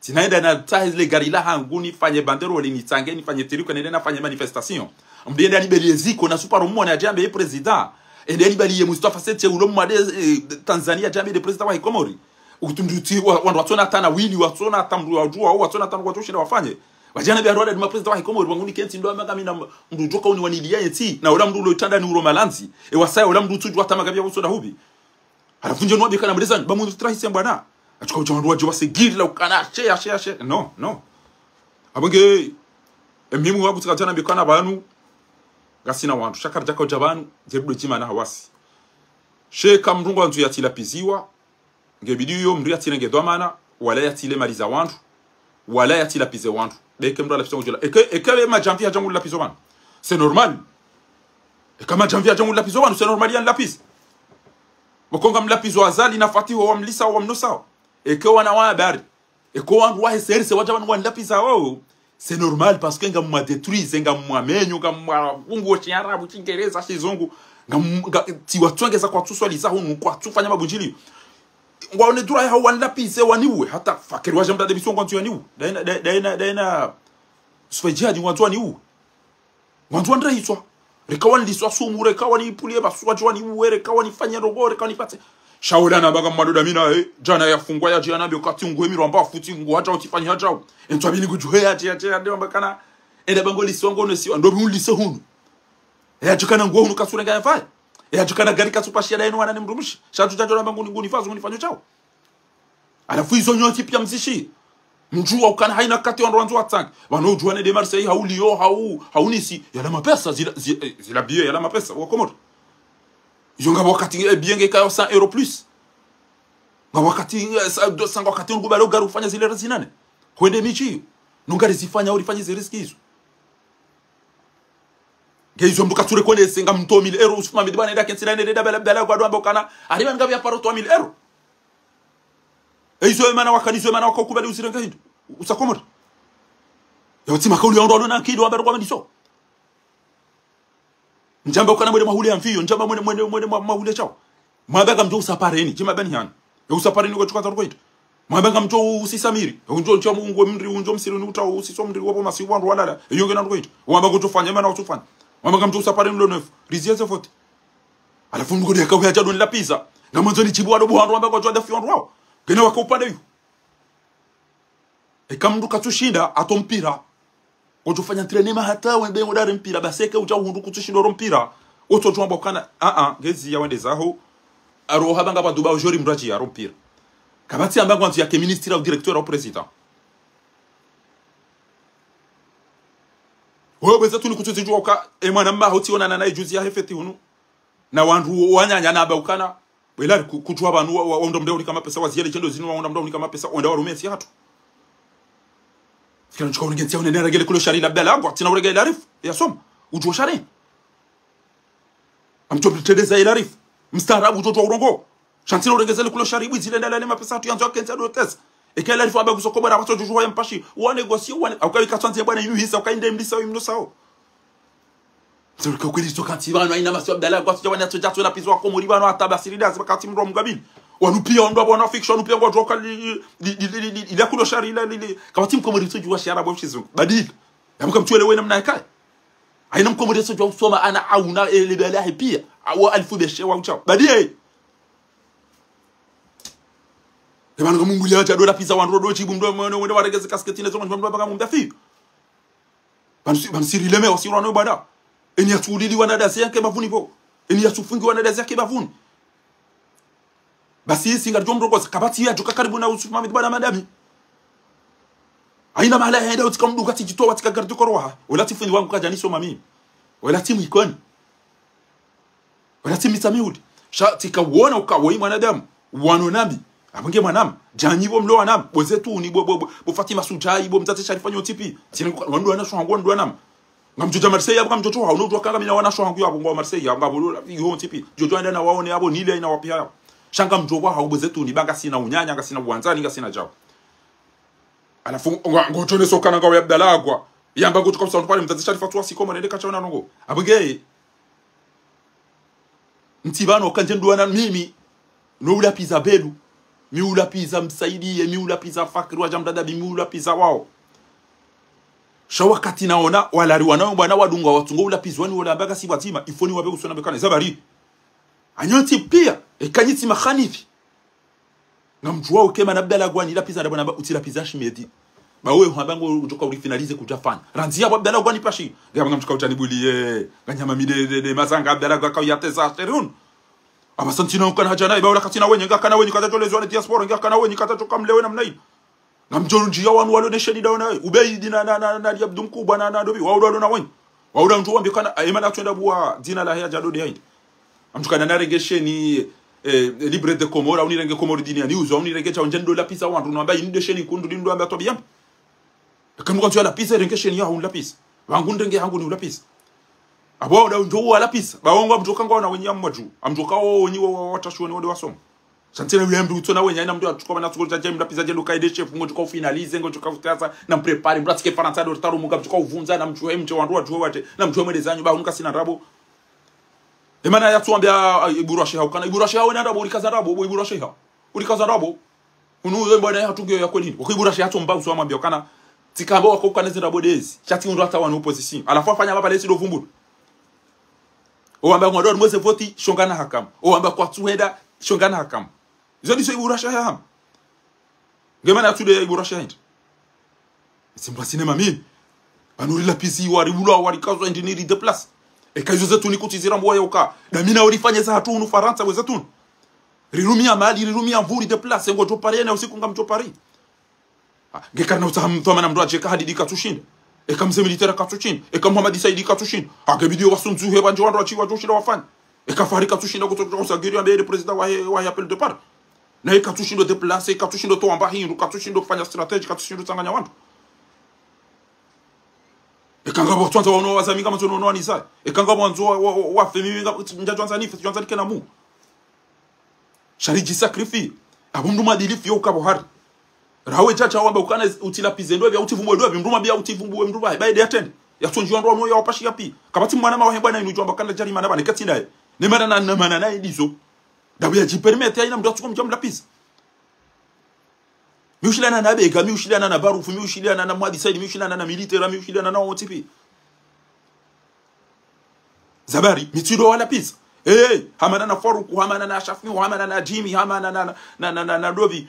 Tsina enda natsahe le gari la hangu nifanye banderole nitsange nifanye tiriko nende nafanye manifestation. Mndru yende yanibeliye ziko na suparo mmone adjambe ye président. Ende yanibeliye Mustafa Setse ulo mwade, eh, Tanzania adjambe nde président wa Komori. Utunduti wa, wandru watsona hata na wili, watsona hata mndru wadjuwa, watsona hata mndru wadjuwa shinda wafanye. Wadjana biya rwada ni ma président wa Komori, wangu nikentsi ndo amba ngamina mndru djoka uni waniliya yentsi, na ula mndru ulo itanda ni uro malandzi. E wasaya ula mndru tsudjuwa hata magabia usoda hubi. Halafu ndje nwambe kana mlezani, ba mundru trahise mbwana. Atsuka udja wandru wadje wasegiri la ukana, ashe, ashe, ashe. No, no. Apvo nge, e muhimu wangu tsika djana mbe kana pvanu, ngasina wandru. Sha karidjaka udja pvanu, nge rudo djima na hawasi. Sheka mndru ngwandzo yatsilapiziwa, nge bidi yo mndru yatsirenge dhwamana, wala yatsile mali za wandru, wala yatsilapize wandru. Beke mndru alapiza ngudjola. Eke, eke madjamvi yadja ngulapizo pvanu. C'est normal. Eka madjamvi yadja ngulapizo pvanu, c'est normal yanilapize. Pvoko ngamlapizo Azali na Fatiho wamlisa wamnosa. Eke wana wa habari. Eko wandru wahe serise wadja pvanu wanilapiza wao. C'est normal parce que ngamwa détruise, ngamwa menyo, ngamwa fungu wa shiarabu, shingereza, shizungu. Ngam-, nga-, tsiwatsongeza kwatsuswaliza hunu, kwatsufanya mabundjili. Ngwaone dhwamana yahawo wanilapize waniuwe. Hata fakiri wadja mdade bisongo ngwandzo yaniuwe. Daina, da-, daina, daina. Sufa djihadi ngwandzo waniuwe. Ngwandzo wandrahiswa. Reka waniliswa sumu, reka wanipuliye basuwa dji waniuwe, reka wanifanye ndrongo, reka wanipatse. Sha ola namba ngamwado damina, eh, djana yafungwa yadje yanambe ukati nguwe mirwamba futi nguwe hadja utsifanye hadja u. Entswa bini ngudjuhe yadje, yadje, yadje, wamba kana. Enda bango liswa ngo nesiwa, ndo bi unlise hunu. Yadjukana nguo hunu katsurenga yavaye. Yadjukana gari katsupashiya daye no wana ne mdrumshe. Sha tu tsadjo lamba nguni, nguni fazo, nguni fanyo shao. Halafu izo nyontsi piya mzishi. Mdjuwa ukana haina wakati wandru wandzo watsange. Pvanu udjuwa nende Marseille, hau Lyon, hau, hau Nice. Yala mapesa, zila, zi-, eh, zila billet, yala mapesa, wa Komori. Izo ngapvo wakati, eh, billet nge kayo cent euros plus. Ngapvo wakati, eh, sa-, do-, sa ngapvo wakati ngubalo gari ufanya zile razi nane. Hwende midji. Nunga rizifanya, urifanya ze risque izo. Nge izo mndru katsure konese ngamtowa mille euros, usufuma midi bwana enda kentsi la nende dabala, dabala, kwa dwamba ukana. Ariba ngapvo ya paro towa mille euros. E izo emana wakani, izo emana wakakubali uzirenge hindru. Usa Komori. Ya utsi makauli ya wandru walo na akili wamba rokwa mandiso. Ndjamba ukana mwende mahule ya mfiyo, ndjamba mwende, mwende, mwende ma-, mahule shao. Mwamba ngamdjo usapareni, djima bani hanu. Ya usapareni kwa tsuka za rokwa hindru. Mwamba ngamdjo usisa miri. Ya undjo, undjo mungwe mri, undjo msiri ni uta usisa mri wapo masi wandru walala. Eyo ngena rokwa hindru. Wamba kutufanya, emana utufanya. Wamba ngamdjo usapareni lo nefu. Riziye ze vote. Halafu mndru kodi yaka huya djadoni lapiza. Ngamwandzo nidjibu wado buhandru wamba kwadjo dafi wandru wao. Ngena waka upande yu. Eka mndru katsushinda, ato mpira. Kwadjofanya entraînement hata wembe ngodare mpira, basi eke udja uhundru kutsushinda oro mpira. Otsodjo wamba ukana, a, a, ngezi ya wende zaho. Aro hamba ngapvo Dubai ujori mndru adji aro mpira. Kapvatsi amba ngwandzo yake ministre au directeur au président. Wewe bweza tu ni kutsuzidjuwa uka, e mwana mma hotsi onana naye juzi yahe feti hunu. Na wandru wananya namba ukana. Bwelari ku-, kudjuwa pvanu wa, wa, waundra mndru ya unika mapesa, waziya le djendo zinu waundra mndru ya unika mapesa, wenda warumesi hatru. Fikira ntsuka uringe ntsi ya unene ragele kulo shari la Abdallah Agwa, tsina urega Elarifu, ya soma. Udjuwa shari. Amtso mtendeza Elarifu. Mstaarabu udjo djuwa urongoa. Sha ntsina urengeze le kulo shari bwizi le ndala le mapesa hatru yandzo akentsi ado tesa. Eka Elarifu amba kuso kobara watso djudjuwa ya mpashi. Wane gosi, wane. Auka wika tsandze bwana inu hisa, uka inde mlisa wa imno sao. Mzuri kwa kweli tsoka ntsi pvanu, haina masiwa Abdallah Agwa, tsudja wana tsudja tsula pizwa Komori pvanu, hata basiri dazi, wakati mndru wa mgabili. Wanu pia wandru wa wana fiction, wanu pia ngwadjoka li, li, li, li, li, li, ila kulo shari, ila, li, li. Kapvatsi mkomori tsudjuwa shara bo shizungu. Badili. Yamuka mtsuelewe namna yakaye. Haina mkomori tsudjuwa usoma ana auna, ele bela he pia. Awa alifu beshe wa uchao. Badili. Eba nga Mungu ya dja dola piza wandru do djibu mndru mwana wende waregeze kasketi ne zongo mndru baka mumdafi. Pvanu si-, pvanu siri leme wasirwa no bada. Eni yatsulili wana dazi yake bavuni bo. Eni yatsufungi wana dazi yake bavuni. Basi isi ngaridjo mrongoza, kapvatsi yadjoka karibu na Yusuf Mohamed bwana madami. Haina mahala yenda utsika mdru katsi djitowa tsika garde corps waha. Wala tsi fundi wangu kadja nisoma mimi. Wala tsi mwikoni. Wala tsi mitsa miuli. Sha tsika wona uka woyi mwanadamu. Wano nami. Apvo nge mwanama. Djanyi bo mlo wanama. Bo zetuni bo, bo, bo, bo Fatima Sudjai bo mdzadze Sharifa nyo tipi. Tsina kuka, wandru wana shwangu, wandru wanama. Ngamdjodja Marseille apvo, ngamdjodjo ha, uno udjuwa kanga mi na wana shwangu apvo, ngwa Marseille, ngapvo lola, iyo tipi. Djodjo enda na waone apvo, nile haina wapvi apvo. Sha ngamdjo wa ha, bo zetuni, ba ngasina unyanya, ngasina uwandzani, ngasina djao. Halafu, ngo, ngo tshone soka na ngawe Abdallah Agwa. Yamba ngo tsuka usa pvale mdzadze Sharifa tsuwa siko mwanende katsha ona nongo. Apvo nge. Ntsi pvanu kandje nduwana mimi. No ula piza Belu. Mi ula piza Msaidiye, mi ula piza Fakri wa Jamdadabi, mi ula piza wao. Sha wakati naona, walari wanao bwana wadunga watsungo ula pizwani wala mbaga si watima, ifoni wabe usona bekane. Zabari. Hanyu ntsi pia, eka nyi tsi mahanifi. Ngamdjuwa uke mana Abdallah Agwa ni la piza nda bwana ba utsi la piza Shimedi. Ba we hwamba ngo udjoka uli finalize kudja fanya. Randzi ya bo Abdallah Agwa ni pashi. Nge hamba ngamdjuka utani buliye. Nganyama mide de, de, mazanga Abdallah Agwa kau yateza sherun. Aba santina ukana hadja nayi, ba ula katsina wenyi, ngakana wenyi, kata djolezwa ne diaspora, ngakana wenyi, kata djoka mlewe namna hii. Ngamdjo ndjiya wanu walo ne sheni dawo nayi. Ubeidi na, na, na, na, na Abdu Mkubwa na, na Dobi. Wauda walo na wenyi. Wauda mndru wambe kana, eh, mana atswenda buwa dzina lahe ya djado de haindi. Amdjukana narenge sheni, eh, Libre de Comores, au nirenge Comores Duniani, uzo, au nirenge djao ndjendo la piza wandru, no amba inde sheni kundu, lindo amba tobi yambi. Eka mndru kandjo ya la piza, renge sheni yaho ula piza. Wangu ndenge hangu ni ula piza. Apvo wauda ndjo wa la piza. Ba wongo amdjoka ngwa na wenyi ya mwadju. Amdjoka wo wenyi wa, wa, watashuwa ni wode wasoma. Sha ntsena uye mndru utsona wenyi, haina mndru atsuka mana tsuko djadja mla piza djendo kaide chef, ngodjoka ufinalize, ngodjoka utaza, na mprepare, mndru atsike Farantsa do ritaru munga mdjoka uvundza, na mdjuwe mdje wandru wadjuwe wadje, na mdjuwe mwelezanyu, ba hunu kasina ndrabo. Emana yatsuwambia, ah, Ibura Sheha ukana, Ibura Sheha wena ndrabo, ulikaza ndrabo, bo Ibura Sheha. Ulikaza ndrabo. Hunu uye mbwana ya tungiyo ya kweli. Wako Ibura Sheha tsomba uswa mwambia ukana, tsikamba wako ukana zi ndrabo dezi. Sha tsi undru hata wanu opposition. Halafu afanya mapale tsi do vumbulu. Owamba ngwadori mweze voti, shonga na hakama. Owamba kwatsuhenda, shonga na hakama. Izo ndizo Ibura Sheha hamba. Ngemana yatsude ya Ibura Sheha hindri. Simbwa sinema mimi. Pvanu ri la pizi wari ulwa wari kazwa hindri ni ri déplace. Eka izo zetuni kutsi zira mbuwa ya uka. Damina urifanye za hatru hunu Farantsa we zetuni. Rirumia mali, rirumia nvu, ri déplace, ngodjo pari, na usiku ngamdjo pari. Ah, nge karina utsaha mndru amana mndru adje ka hadidi katsushinda. Eka mze militaire katsushinda. Eka Mohamed Saidi katsushinda. Hake bidi wasundzuhe wandje wandru watsi wadjoshinda wafanye. Eka Fahri katsushinda kutsodja usagiri ambe ele président wahe, wahe appel de départ. Na eka katsushinda déplacer, katsushinda towa mba hindru, katsushinda fanya stratégie, katsushinda tsanganya wandru. Eka ngapvo tswandza wano wazami ngama tsono wano wanisa. Eka ngapvo wandzo wa, wa, wa, wafe mimi nga, ndja tswandza nife, tswandza nikena mu. Sha ridji sacrifier. Apvo mndru mwadilifu yo ukapvo hari. Rawe chacha wamba ukana utsi la pize ndopvi, utsi vumbuwe ndopvi, mndru mabia utsi vumbuwe mndru bahe, bahe de atende. Yatsondji wandru wanu ya wapashi ya pi. Kapvatsi mwana mawahe bwana inu djwamba kana djari mana bane katsi ndaye. Ne mana na, na mana na idizo. Dabu ya djipermettre haina mndru atsuko mdja mla piza. Mi ushilana na Bega, mi ushilana na Barufu, mi ushilana na Mwadi Saidi, mi ushilana na militaire, mi ushilana na wontsi pi. Zabari, mi tsido wala piza. Eh, hamana na Faruku, hamana na Shafiu, hamana na Jimmy, hamana na, na, na, na, na Dobi.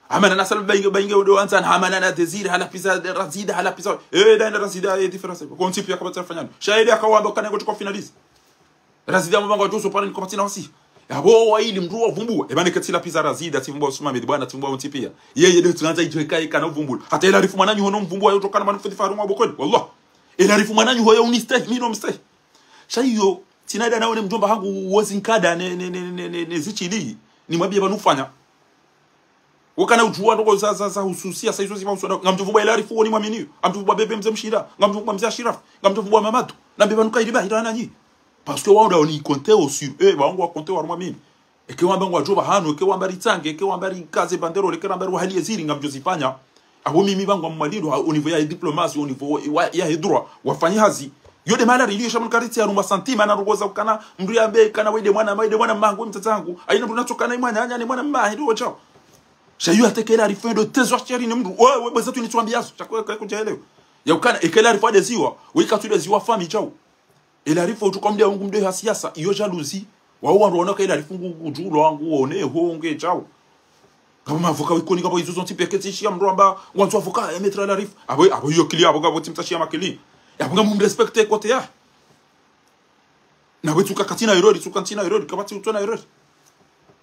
Hamana na Salum Bainge, Bainge udo wandzani, hamana na Désiré, hala piza Razida, hala piza. Eh, da ina Razida, eh, différence. Kontsi pia kapvatsi afanyano. Sha ele akawamba kana kutsuko finaliser. Razida mbango djoso pare niko patsina wasi. Yapvo waili mndru wa vumbuwa. Eba neke tsi la piza Razida, tsi vumbuwa Usman Medi, bwana tsi vumbuwa wontsi pia. Yeye de tsi ngandza idjo eka eka na vumbulu. Hata ila arifu mwananyu hono mvumbuwa yo tokana manu fundi faru mwa bokoni. Wallah. Ila arifu mwananyu hoyo unistehi, mi no mstehi. Sha iyo, tsina ida nawe ne mdjomba hangu wozi nkada ne, ne, ne, ne, ne, ne zichili. Nimwambie pvanu ufanya. Wakana udjuwa ndoko za, za, za hususia, sa izo ziba uswada. Ngamdjo pvubwa Elarifu woni mwaminiyo. Ngamdjo pvubwa Bebe Mze Mshinda. Ngamdjo pvubwa Mze Ashirafu. Ngamdjo pvubwa Mamadu. Nambe pvanu kayiri bahira nanyi. Parce que wao nda woni compter sur eux, wangu wa compter harumwa mimi. Eke wamba ngwadjo pvahanu, eke wamba ritsange, eke wamba rikaze banderole, eke wamba ruhali eziri, ngamdjo zifanya. Apvo mimi pvangu ngamwalindo, ha, au niveau ya diplomatie, au niveau wa, ya droit, wafanye hazi. Yo de malari, iliyo sha mkaritsi harumwa santima, na rugoza ukana, mndru yambe, kana we de mwana, we de mwananyangu, mtsatsangu. Haina mndru natsoka naye mwananya, ne mwananyahe, ndo chao. Sha yo hata eke Elarifu ndo tezo asheri ne mndru. We, we, bweza tu nitsuambiazo. Sha kwe, kwe, kudjaelewa. Ya ukana, eke Elarifu adeziwa, we ikatsu deziwa fami chao. Elarifu utsuka mde wangu mde ha siasa, iyo jalousie. Wao wandru waona ka Elarifu ngu, ngudjulo wangu, wone, ho, nge chao. Ngapvo mavoka wa Ikoni, ngapvo izo zontsi peke tsi shiya mndru amba, wandzo avoka, ya maître Elarifu. Apvo, apvo iyo kili, apvo ngapvo tsi mtsa shiya makili. Apvo ngamumrespecte kote ya. Na we tsuka katsina erreur, tsuka ntsina erreur, kapvatsi utsona erreur.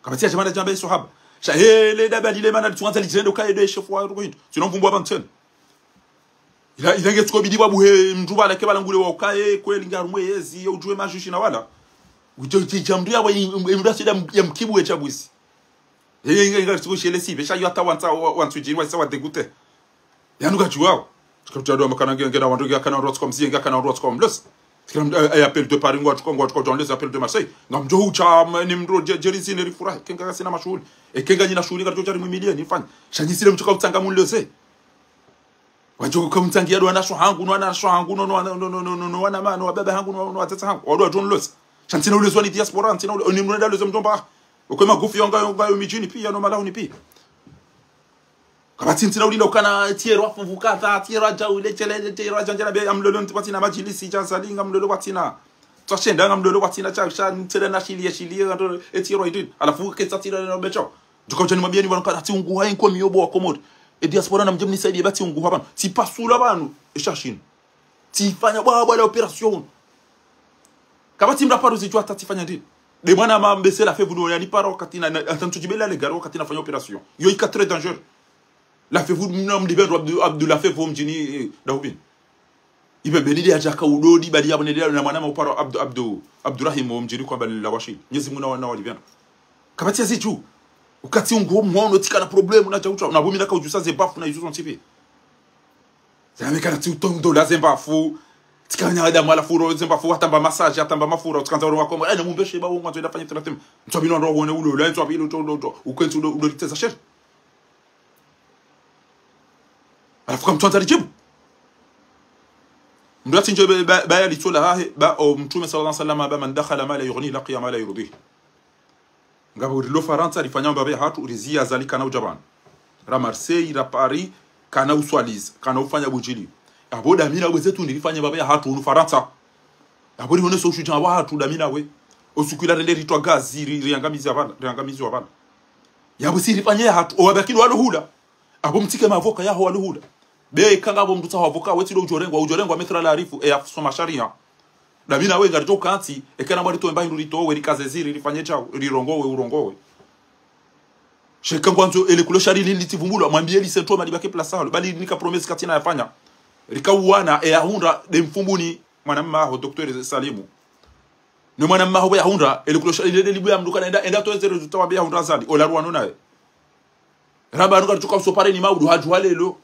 Kapvatsi ya djamana djamba iso haba. Sha hele daba lile mana litsuandza lidjende ukaye de chef wa rugo hindru. Tsino mvumbu wa bantsena. Ila, ila nge tsuko bidi pvwa buhe mndru pvala ke pvala ngule wa ukaye, kweli ngarumwe yezi, ya udjuwe majushi na wala. Udjo, udjo, udjo mndru ya wa, mndru ya sida ya mkibu we chabwisi. Ye, inga, inga, tsuko shele si, pvesha yo hata wantsa, wa, wantsu djini, wa isa wa dégoûté. Yanu kadjuwao. Tsuka mtsa ndo makana nge, nge na wandru nge kana wandru tsuka mzie, nge kana wandru tsuka mlesi. Tsuka mndru, eh, eh, appel de Paris, ngwa tsuka, ngwa tsuka, John les appels de Marseille. Ngamdjo hucha, ma, ni mndru, je, je, rizine rifurahi. Kenga kasina mashuhuli. E kenga nyina shuhuli, ngadjo jari mwimilie, nifanye. Sha nyi sile mtsuka utsanga munlese. Wadjo kamtsangia ndo wanasho hangu, no wanasho hangu, no, no, no, wana ma, no wababa hangu, no, no watsatsa hangu. Wandru wadjo nlosa. Sha ntsina ulezwa ni diaspora, ntsina ule, ni mndru nda lezwa mdjomba. Ukwe magufi yo ngayo, ngayo midjini pia, no malahuni pia. Kapvatsi ntsina ulinda ukana tiero afunguka, ta tiero adja ule, tshele, tiero adja ndjela be, amlolo ntsi pvatsina madjilisi, dja Azali ngamlolo pvatsina. Tsashenda ngamlolo pvatsina, tsha, sha, ntsele na shili, shili, ndo, e tiero idin. Halafu ketsa tiero no becho. Djuka udja nimwambieni pvanu kana tsi unguha inkomi yo bo wa Komori. E diaspora namdje mnisaidie ba tsi unguha pvanu. Tsipasula pvanu. E shashinu. Tsifanya bwa, bwa la opération. Kapvatsi mndru aparo zidjuwa hata tsifanya ndini. De mwana ma mbese la fevu ndo yani paro wakati na, na, hata ntsu djibela le gari wakati nafanya opération. Yo ika très dangereux. La fevu mna mdibendo Abdu, Abdu la fevu mdjini, eh, Dahubini. Ibe beni de adjaka udodi, badi yabo ne de na mwana ma uparo Abdu, Abdu, Abdurahim wo mdjini kwa bali la washili. Mnyezi Mungu na wa, na walibendo. Kapvatsi ya zidju. Ukatsi unguho mhono, tsikana problème, na djaucha. Na bumina ka udjusa ze bafu na izo zontsi pia. Zame kana tsi utondo la ze mbafu. Tsikanya adamu ala furo, ze mbafu, atamba massage, atamba mafura, tsikandza uro wa Komori. Aina mumbeshe ba, ungwandzo ila fanye traitement. Ntswa bino ndo wone ulo, la ntswa bino uto, uto, uto. Ukentsi ulo, ulo liteza sheri. Halafu kamtsandza lidjibu. Mndru atsi ndje ba, ba, ba ya litsola hahe, ba, o Mtrume sallallahu alayhi wa sallam, ba, من دخل ما لا يعنيه لقي ما لا يرضيه. Ngapvo rilo Farantsa rifanya mbapvi ya hatru, riziya Azali kana udja pvanu. Ra Marseille, ra Paris, kana uswaliza, kana ufanya budjili. Apvo damina bwe zetu nirifanye mbapvi ya hatru, unu Farantsa. Apvo rihone so ushudja wa hatru, damina we. Osuku ila rende ritwa gazi, ri, riangamizi apvala, riangamizi apvala. Yapvo si rifanye ya hatru, owabaki ndo walo hula. Apvo mtsike mavoka yaho walo hula. Be kanga apvo mndru tsaho avoka, wetsi ndo udjorengwa, udjorengwa maître Elarifu, e ya soma sharia. Damina we ngaridjo kantsi, ekena mwari towe mba hindru ritowe, rikaze ziri, rifanye chao, rirongowe, urongowe. Sheka ngwandzo ele kulo shari lili litsivumbulwa, mwambie lisentoma libaki place halo, bali nika promesse katsina yafanya. Rika uwana, e yahundra, de Mfumbuni, mwana mmaho, docteur Salimu. Ne mwana mmaho bo yahundra, ele kulo shari lili libu ya mndru kana enda, enda towe zere zuta wambe yahundra Azali, ola ruwano naye. Ramba anu karitsuka usopare ni maudu hadjuwa lelo.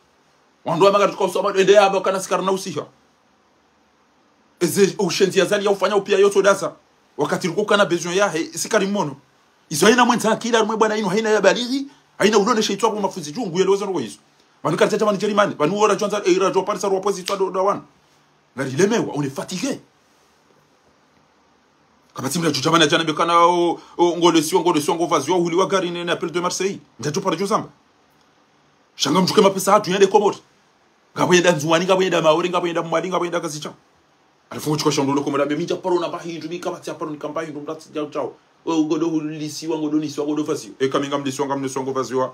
Wandru wama karitsuka usopare, ende yamba kana sikari na usiha. Eze ushenzi ya Azali ya ufanya upia yotso dasa. Wakati riko kana besoin yahe, sikari mono. Izo haina mwendza akili harumwe bwana inu, haina ya balighi, haina ulone sheitwa bo mafuzi djungu yelewezo ndo izo. Pvanu karitsa djamani Jerimani, pvanu wora djondza, eh, radjo parisa rwa pwezi tswa do, do wana. Ngarilemewa, on est fatigué. Kapvatsi mndru adjo djamani adjana bekana o, o, ngolesiwa, ngolesiwa, ngovaziwa, uhuliwa gari ne, ne appel de Marseille. Ndjadjo para djo zamba. Sha ngamdjuke mapesa hatru yende Komori. Ngapvo yenda Ndzuwani, ngapvo yenda Maore, ngapvo yenda Mwali, ngapvo yenda Kazidja. Halafu ngotsuka shondolo Komori, abe mi ndja paro na mba hindru, mi kapvatsi ya paro nika mba hindru, mndru atsi djau djau. O, ngodo hulisiwa, ngodo nisiwa, ngodo vaziwa. Eka mi ngamlisiwa, ngamlisiwa, ngovaziwa.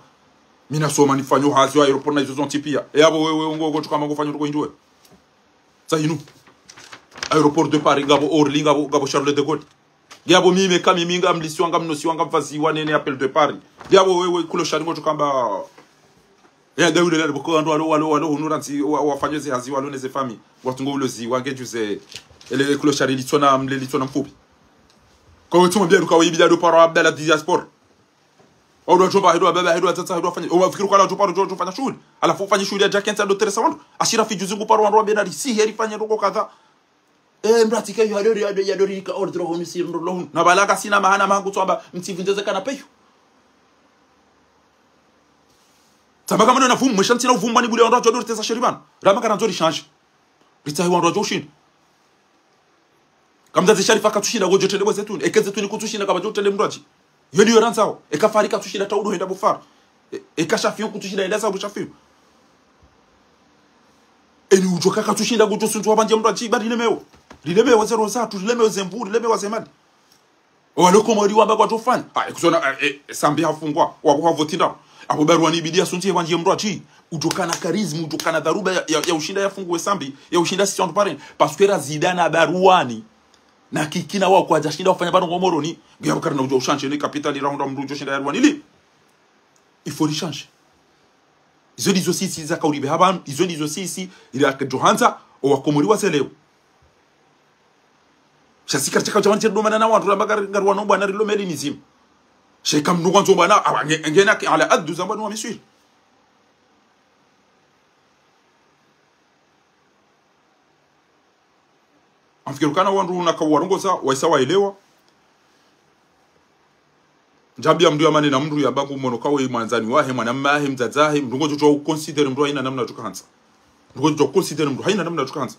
Mi nasoma nifanyo hazi wa aéroport na izo zontsi pia. E apvo wewe, ngo, ngotsuka mangofanyo ndoko hindru we. Tsa inu. Aéroport de Paris, ngapvo Orly, ngapvo, ngapvo Charles de Gaulle. Ngiapvo mimi, ka mimi, ngamlisiwa, ngamnosiwa, ngamvaziwa, nene appel de Paris. Ngiapvo wewe, kulo shari ngotsuka mba. Ya, nda ule lale, boko wandru walo, walo, walo, hunu rantsi, wa, wafanye ze hazi, walo ne ze famille. Watsungo ulo ziwa, nge djuze. Ele kulo shari litsona, mle litsona mfupi. Kwa wetu mwambia, ruka wa ibida do paro Abdallah diaspora. Au ndo djomba, hedo baba, hedo tata, hedo fanya. Ufikiri ukana djomba, djo, djofanya shughuli. Halafu ufanye shughuli ya djake ntsa ndo teresa wandru. Ashira fidjuzi ngu paro wandru wambe na risihe rifanye ndrongo kadha. Eh, mrati ke yo, yadori, yadori, yadori, ka ordre honi si ndo lohun. Na balaga sina mahana mahangu tswamba, mtsivunjeze kana peyo. Tsamba kama nina vumu, mwesha ntsina uvumu, mani bule wandru wadjo riteza sheri pvanu. Rama kana ndzo ri change. Ritsahe wandru wadjo ushinda. Kamdza ze Sharifa katsushinda ngodjo tende bo Zetuni. Eke Zetuni kutsushinda kaba djo tende mndru adji. Yo ndiyo randzao. Eka Fahari katsushinda taudo henda bo Fahari. E-, eka Shafiu kutsushinda henda sa bo Shafiu. Eni udjo ka katsushinda ngodjo sundzu wabandje mndru adji. Ba rilemewo. Rilemewo ze roho zatru, rilemewo ze nvu, rilemewo ze mali. Owalo Komori wamba kwadjofanya. Ah, ikusona, eh, eh, Sambi hafungwa. Wabu havotinda. Abo Barwani ibidi yasundzi yabandje mndru adji. Udjo kana charisme, udjo kana dharuba ya, ya, ya ushinda yafunguwe Sambi, ya ushinda sisi wandru pareni. Parce que Razida na Barwani. Na Kiki na wao kwadjashinda wafanya pvanu ngo Moroni. Ngiya bukari na udjo ushange ni kapitali rahundra mndru udjo shinda ya Rwani li. Il faut ri change. Izo ndizo sisi za kauribe hapvanu, izo ndizo sisi ila kedjo handza, owakomori wazelewo. Sha si karitsaka djamani tsedomana na wandru, ramba ngari, ngari wano bwana rilo meli nizima. Sha ika mndru ngwandzo bwana, awa nge, nge na ke ala addu zamba no wa Misri. Amfikiri ukana wandru na kawarongoza, waisa waelewa. Ndjambi ya mndru ya mane na mndru ya bangu mono kawe mwandzani wahe, mwana mmahe, mdzadzahe, mndru ngodjo djuwa uconsidérer mndru haina namna udjo handza. Mndru ngodjo djuwa uconsidérer mndru haina namna udjo handza.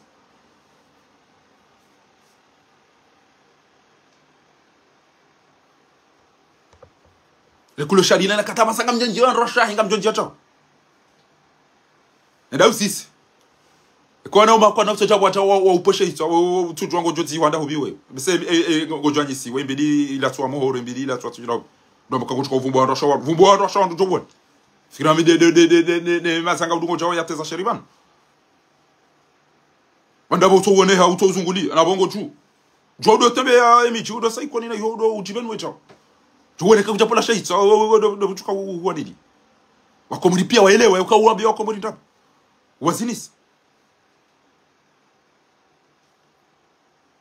Lekulo sharina na kataba sanga mdjondji wa ndrosha, hinga mdjondji wa tao. Enda usisi. Kwa na uma, kwa na usoja wata wa, wa uposhe itso, wa, wa, utsudjwa ngodjo dzi wanda hubiwe. Bese, e, e, ngodjo anyisi, we mbili ila tswa mohoro, mbili ila tswa tsujira. Ndo maka kutsuka uvumbu wa ndrosha wa, uvumbu wa ndrosha wa ndrosha wa. Fikira mi de, de, masanga udungo djawo ya teza sheri pvanu. Wanda bo utso wone ha, utso uzunguli, ana bongo tu. Djuwa udo tembe ya emidji, udo sa ikoni na yo, udo udjibeni wetsa. Djuwa wene kakudja pola shahitsa, udo, udo, udo, udo, udo, udo, udo, udo, wakomori piya waelewe, uka uwambiya wakomori ndrabo. Wazinisi.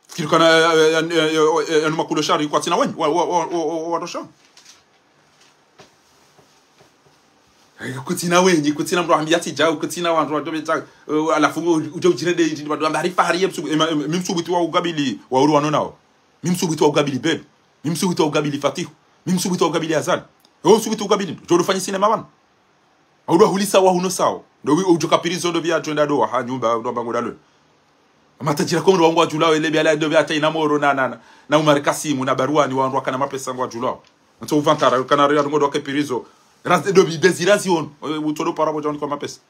Fikiri kana, eh, eh, eh, eh, eh, eh, yanu makulo shari kwatsina wenyi, wa, wa, wa, wa, wa, watosha. Eh, kutsina wenyi, kutsina mndru hambiya tsi djau, kutsina wandru wadjo betsa, eh, halafu ngo, udjo udjirende, idji, wandru wamba hari Fahari ye msubu, eh, ma, eh, mi msubuti wa ukabili, wa uru wano nao. Mi msubuti wa ukabili Belu. Mi msubuti wa ukabili Fatihu. Mi msubuti wa ukabili Azali. Eh, msubuti ukabili, djo ufanya sinema pvanu. Audwa hulisa wa huno sao. Ndo wi udjo ka prison ndo pviya djo enda ndo wa ha nyumba, ndo mbango dalo. Matajiri komori wangu wadjulao, ele biala ndo pviya hata ina moro na, na, na, na Umar Kasimu, na Barwani, wandru wakana mapesa ngwadjulao. Ntso uvantara, kana ria ndo wake prison. Raz-, ndo bi-, dezira zion. Oye, utsodo para bo djawani kwa mapesa.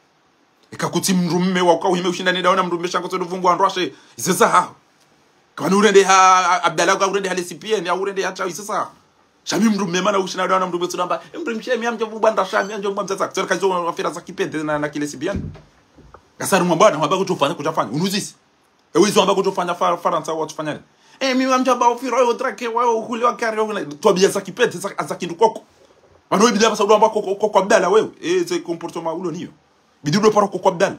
Ika kutsi mndru mme wa uka uhime ushinda nida ona mndru mme shango tsodo vumbu wandru washe. Izeza ha. Kama ni urende ha Abdallah, uka urende ha lesipien, ya urende ha chawi, izeza ha. Sha mi mndru mme mana ushinda wana mndru mme tsunamba, mndru mshe mi amdjo mbwa nda sha mi amdjo mbwa mdzadza. Kutsora kazo wafira za kipende na, na kile sibian. Kasari mwamba na mwamba kutsofanya, kutsofanya. Unuzisi. Ewe izo wamba kutsofanya Fa-, Farantsa watsofanya ni. Eh, mi amdjo mba ufira, yo trake, wa uhule wa kari, wa uhule. Twabiya za kipende, za, za kindru koko. Mano ibidi hapvasa udo amba koko, koko Abdallah wewe. Eh, ze comportement ulo niyo. Bidi udo paro koko Abdallah.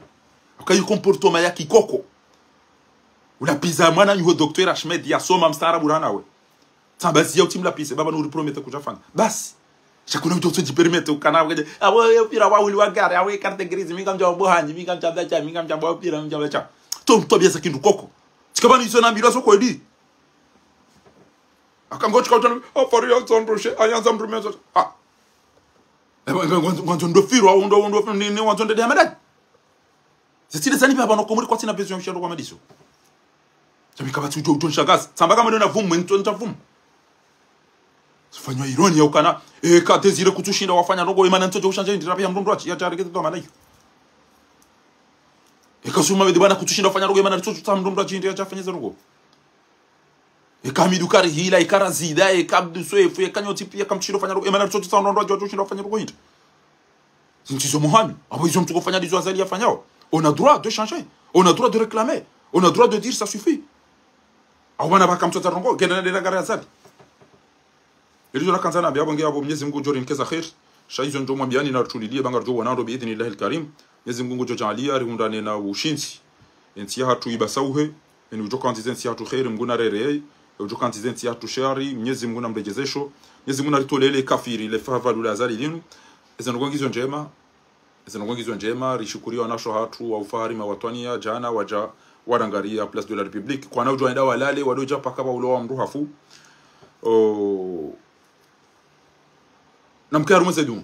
Uka yi comportement ya kikoko. Ula piza mwana nyuho docteur Ahmed ya soma mstaarabu rana we. Tsamba ziya utsimla pise, baba nuri promettre kutsofanya. Basi. Sha kuna udjo utso djipermettre ukana, wakaje, awo, yo pira wa uli wa gari, awo, carte grise, mi ngamdjo bohanyi, mi ngamdjo mbacha, mi ngamdjo bo pira, mi ngamdjo mbacha. To, twabiya za kindru koko. Tsikaba ni izo na mbira zo kweli. Aka ngo tsika utana, oh, Fahari ya zandro she, aya zandro meza. Ah. Eh, ngwa-, ngwa-, ngwandzo ndo firo, au ndo, ndo, ni, ni ngwandzo ndede hamadani. Zitsile zani pvapvano komori kwatsina besoin ya ushando kwa madiso. Sha mi kapvatsi udjo, udjo nishagaza. Tsamba kama ndo na vumu, ntso nta vumu. Zifanywa ironi ya ukana, eh, ka Désiré kutsushinda wafanya ndrongo, emana ntso djo ushanje indira pviya mndru ndrwachi, ya tarekete to mana iyo. Eka Suma Medi bwana kutsushinda wafanya ndrongo, emana ntso djo mndru ndrwachi, indira ya fanya ze ndrongo. Eka Hamidu Karihila, eka Razida, eka Abdu Swefu, eka nyontsi piya kamtsushinda wafanya ndrongo, emana ntso djo mndru ndrwachi, djo ushinda wafanya ndrongo hindri. Zintsi zo muhami. Apvo izo mtsuko fanya ndizo Azali yafanyao. On a droit de changer. On a droit de réclamer. On a droit de dire ça suffit. Apvo bana baka mtsotsa rongo, ngena nde ngari Azali. Elizo nakandza nambe apvo nge apvo Mwenyezi Mungu ngudjo rinikeza kheri. Sha izo ndjo mwambiyani na ritulilie banga ridjo wanando bi idhnillahi al-karim. Mwenyezi Mungu ngudjo djaaliya rihundrane na ushindzi. Entsi yahatru ibasauhe. Eni udjo kandzize entsi yahatru kheri Mungu na rereye. Udjo kandzize ntsi yahatru shari, Mnyezi Mungu namredjezesho. Mnyezi Mungu naritolele kafiri, le fahavalu la Azali linu. Eze ndrongoo ngizo ndjema. Eze ndrongoo ngizo ndjema, rishukuriwa wanasho hatru, wa ufahari mawatwaniya, djana, wadja, warangaria Place de la République. Kwana udjo wenda walale, wadodja paka wa ulo wa mdru hafu. O, namke harumwa ze dua.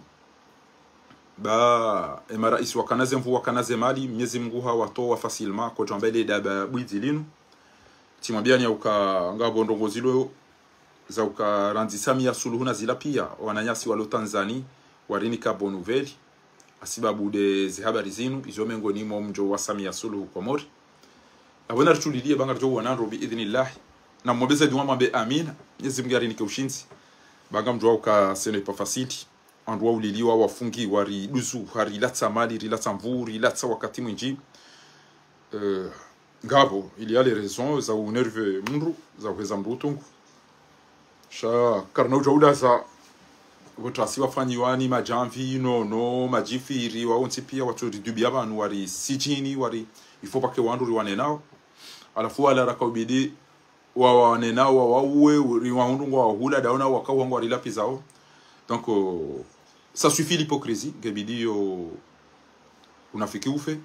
Ba, e maraisi wakana ze nvu, wakana ze mali, Mnyezi Mungu hawatowa facilement, kodjwamba ile daba bwidzi linu. Tsimwambiani ya uka ngapvo ndrongoo zilo za uka randzi Samia Suluhu na zila pia, wananyasi walo Tanzani, warinika bonne nouvelle, hasibabu de ze habari zinu, izo mengoni mo mdjo wa Samia Suluhu Komori. Apvo narituliliye ba ngaridjo uwana ndro bi idhnillah. Namwombeze dua mwambe amina. Mnyezi Mungu yarinike ushindzi. Ba ngamdjuwa uka ce n'est pas facile. Wandru wauliliwa, wafungiwa, riduzu, harilatsa mali, rilatsa nvu, rilatsa wakati mwindji. Eh, ngapvo, il y a les raisons za unerve mndru, za uheza mndru utungu. Sha karina udja ulaza, pvo tasi wafanyiwa ni madjamvi, no, no, madjifiri, wawontsi pia, watsoridubia pvanu, wari sijini, wari, il faut pake wandru riwane nao. Halafu wala raka ubidi, wawane nao, wawauwe, riwahundru ngwawahula, daona wakauwa ngwarilapvizao. Donc, euh, ça suffit l'hypocrisie, ngebidi yo unafiki ufe.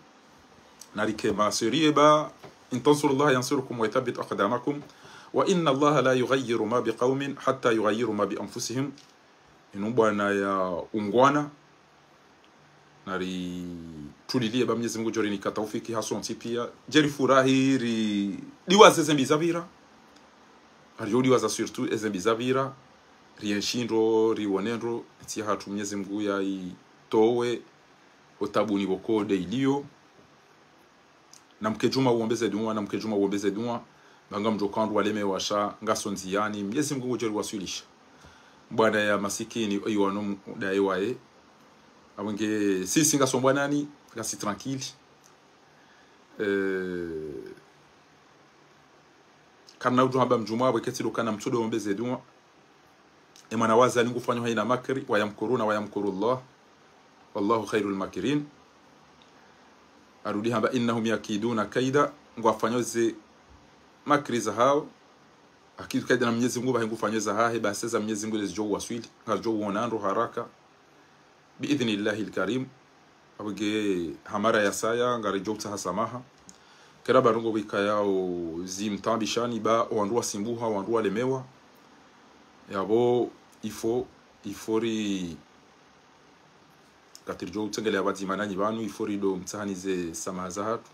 Narike ma sérieux ba, إن تنصروا الله ينصركم ويثبت أقدامكم وإن الله لا يغير ما بقوم حتى يغيروا ما بأنفسهم. Inu bwana ya ungwana. Narituliliye ba Mnyezi Mungu djorinika taufiki hasontsi pia. Djerifurahi ridiwaze zembi zapvira. Haridjo udiwaza surtout ezembi zapvira. Rienshi ndro, riwone ndro. Ntsi yahatru Mnyezi Mungu yaitowe otabuni pvoko de iliyo. Namke djuma uombeze dua, namke djuma uombeze dua. Ba ngamdjo ka wandru walemewa sha, ngaso ndziani, Mnyezi Mungu ngudjoriwaswilisha. Bwana ya masikini, oyi wanu mdaye waye. Apvo nge, sisi ngaso mbwanani, ngasi tranquille. Eh, karina udjo hamba mdjuma, apvo ketsi do kana mtsudo ombeze dua. E mwana wa Azali ngufanyo hayina makri, ويمكرون ويمكر الله والله خير الماكرين. Harudi hamba إنهم يكيدون كيدا, ngwafanyo ze makri zahao. Akidu kaida na Mnyezi Mungu, bahi ngufanyo zahahe, basi za Mnyezi Mungu lezidjo uwaswili, ngazidjo uona ndro haraka. بإذن الله الكريم. Apvo nge hamara ya saya, ngaridjo utsaha samaha. Kera ba ndrongoo pvwikayao zimtambishani ba, wandru wasimbuha, wandru walemewa. Yapvo, il faut, il faut ri, katiridjo utsengelea pvadzima nanyi pvanu, il faut rido mtsahani ze samaha zahatru.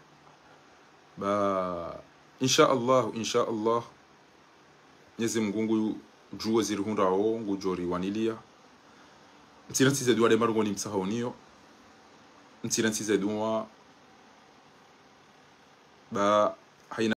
Ba, insha Allah, insha Allah. Mnyezi Mungu ngudjuo zirihundrao, ngudjoriwanilia. Mtsire ntsize dua de marungoni mtsahao niyo. Mtsire ntsize dua. Ba hayina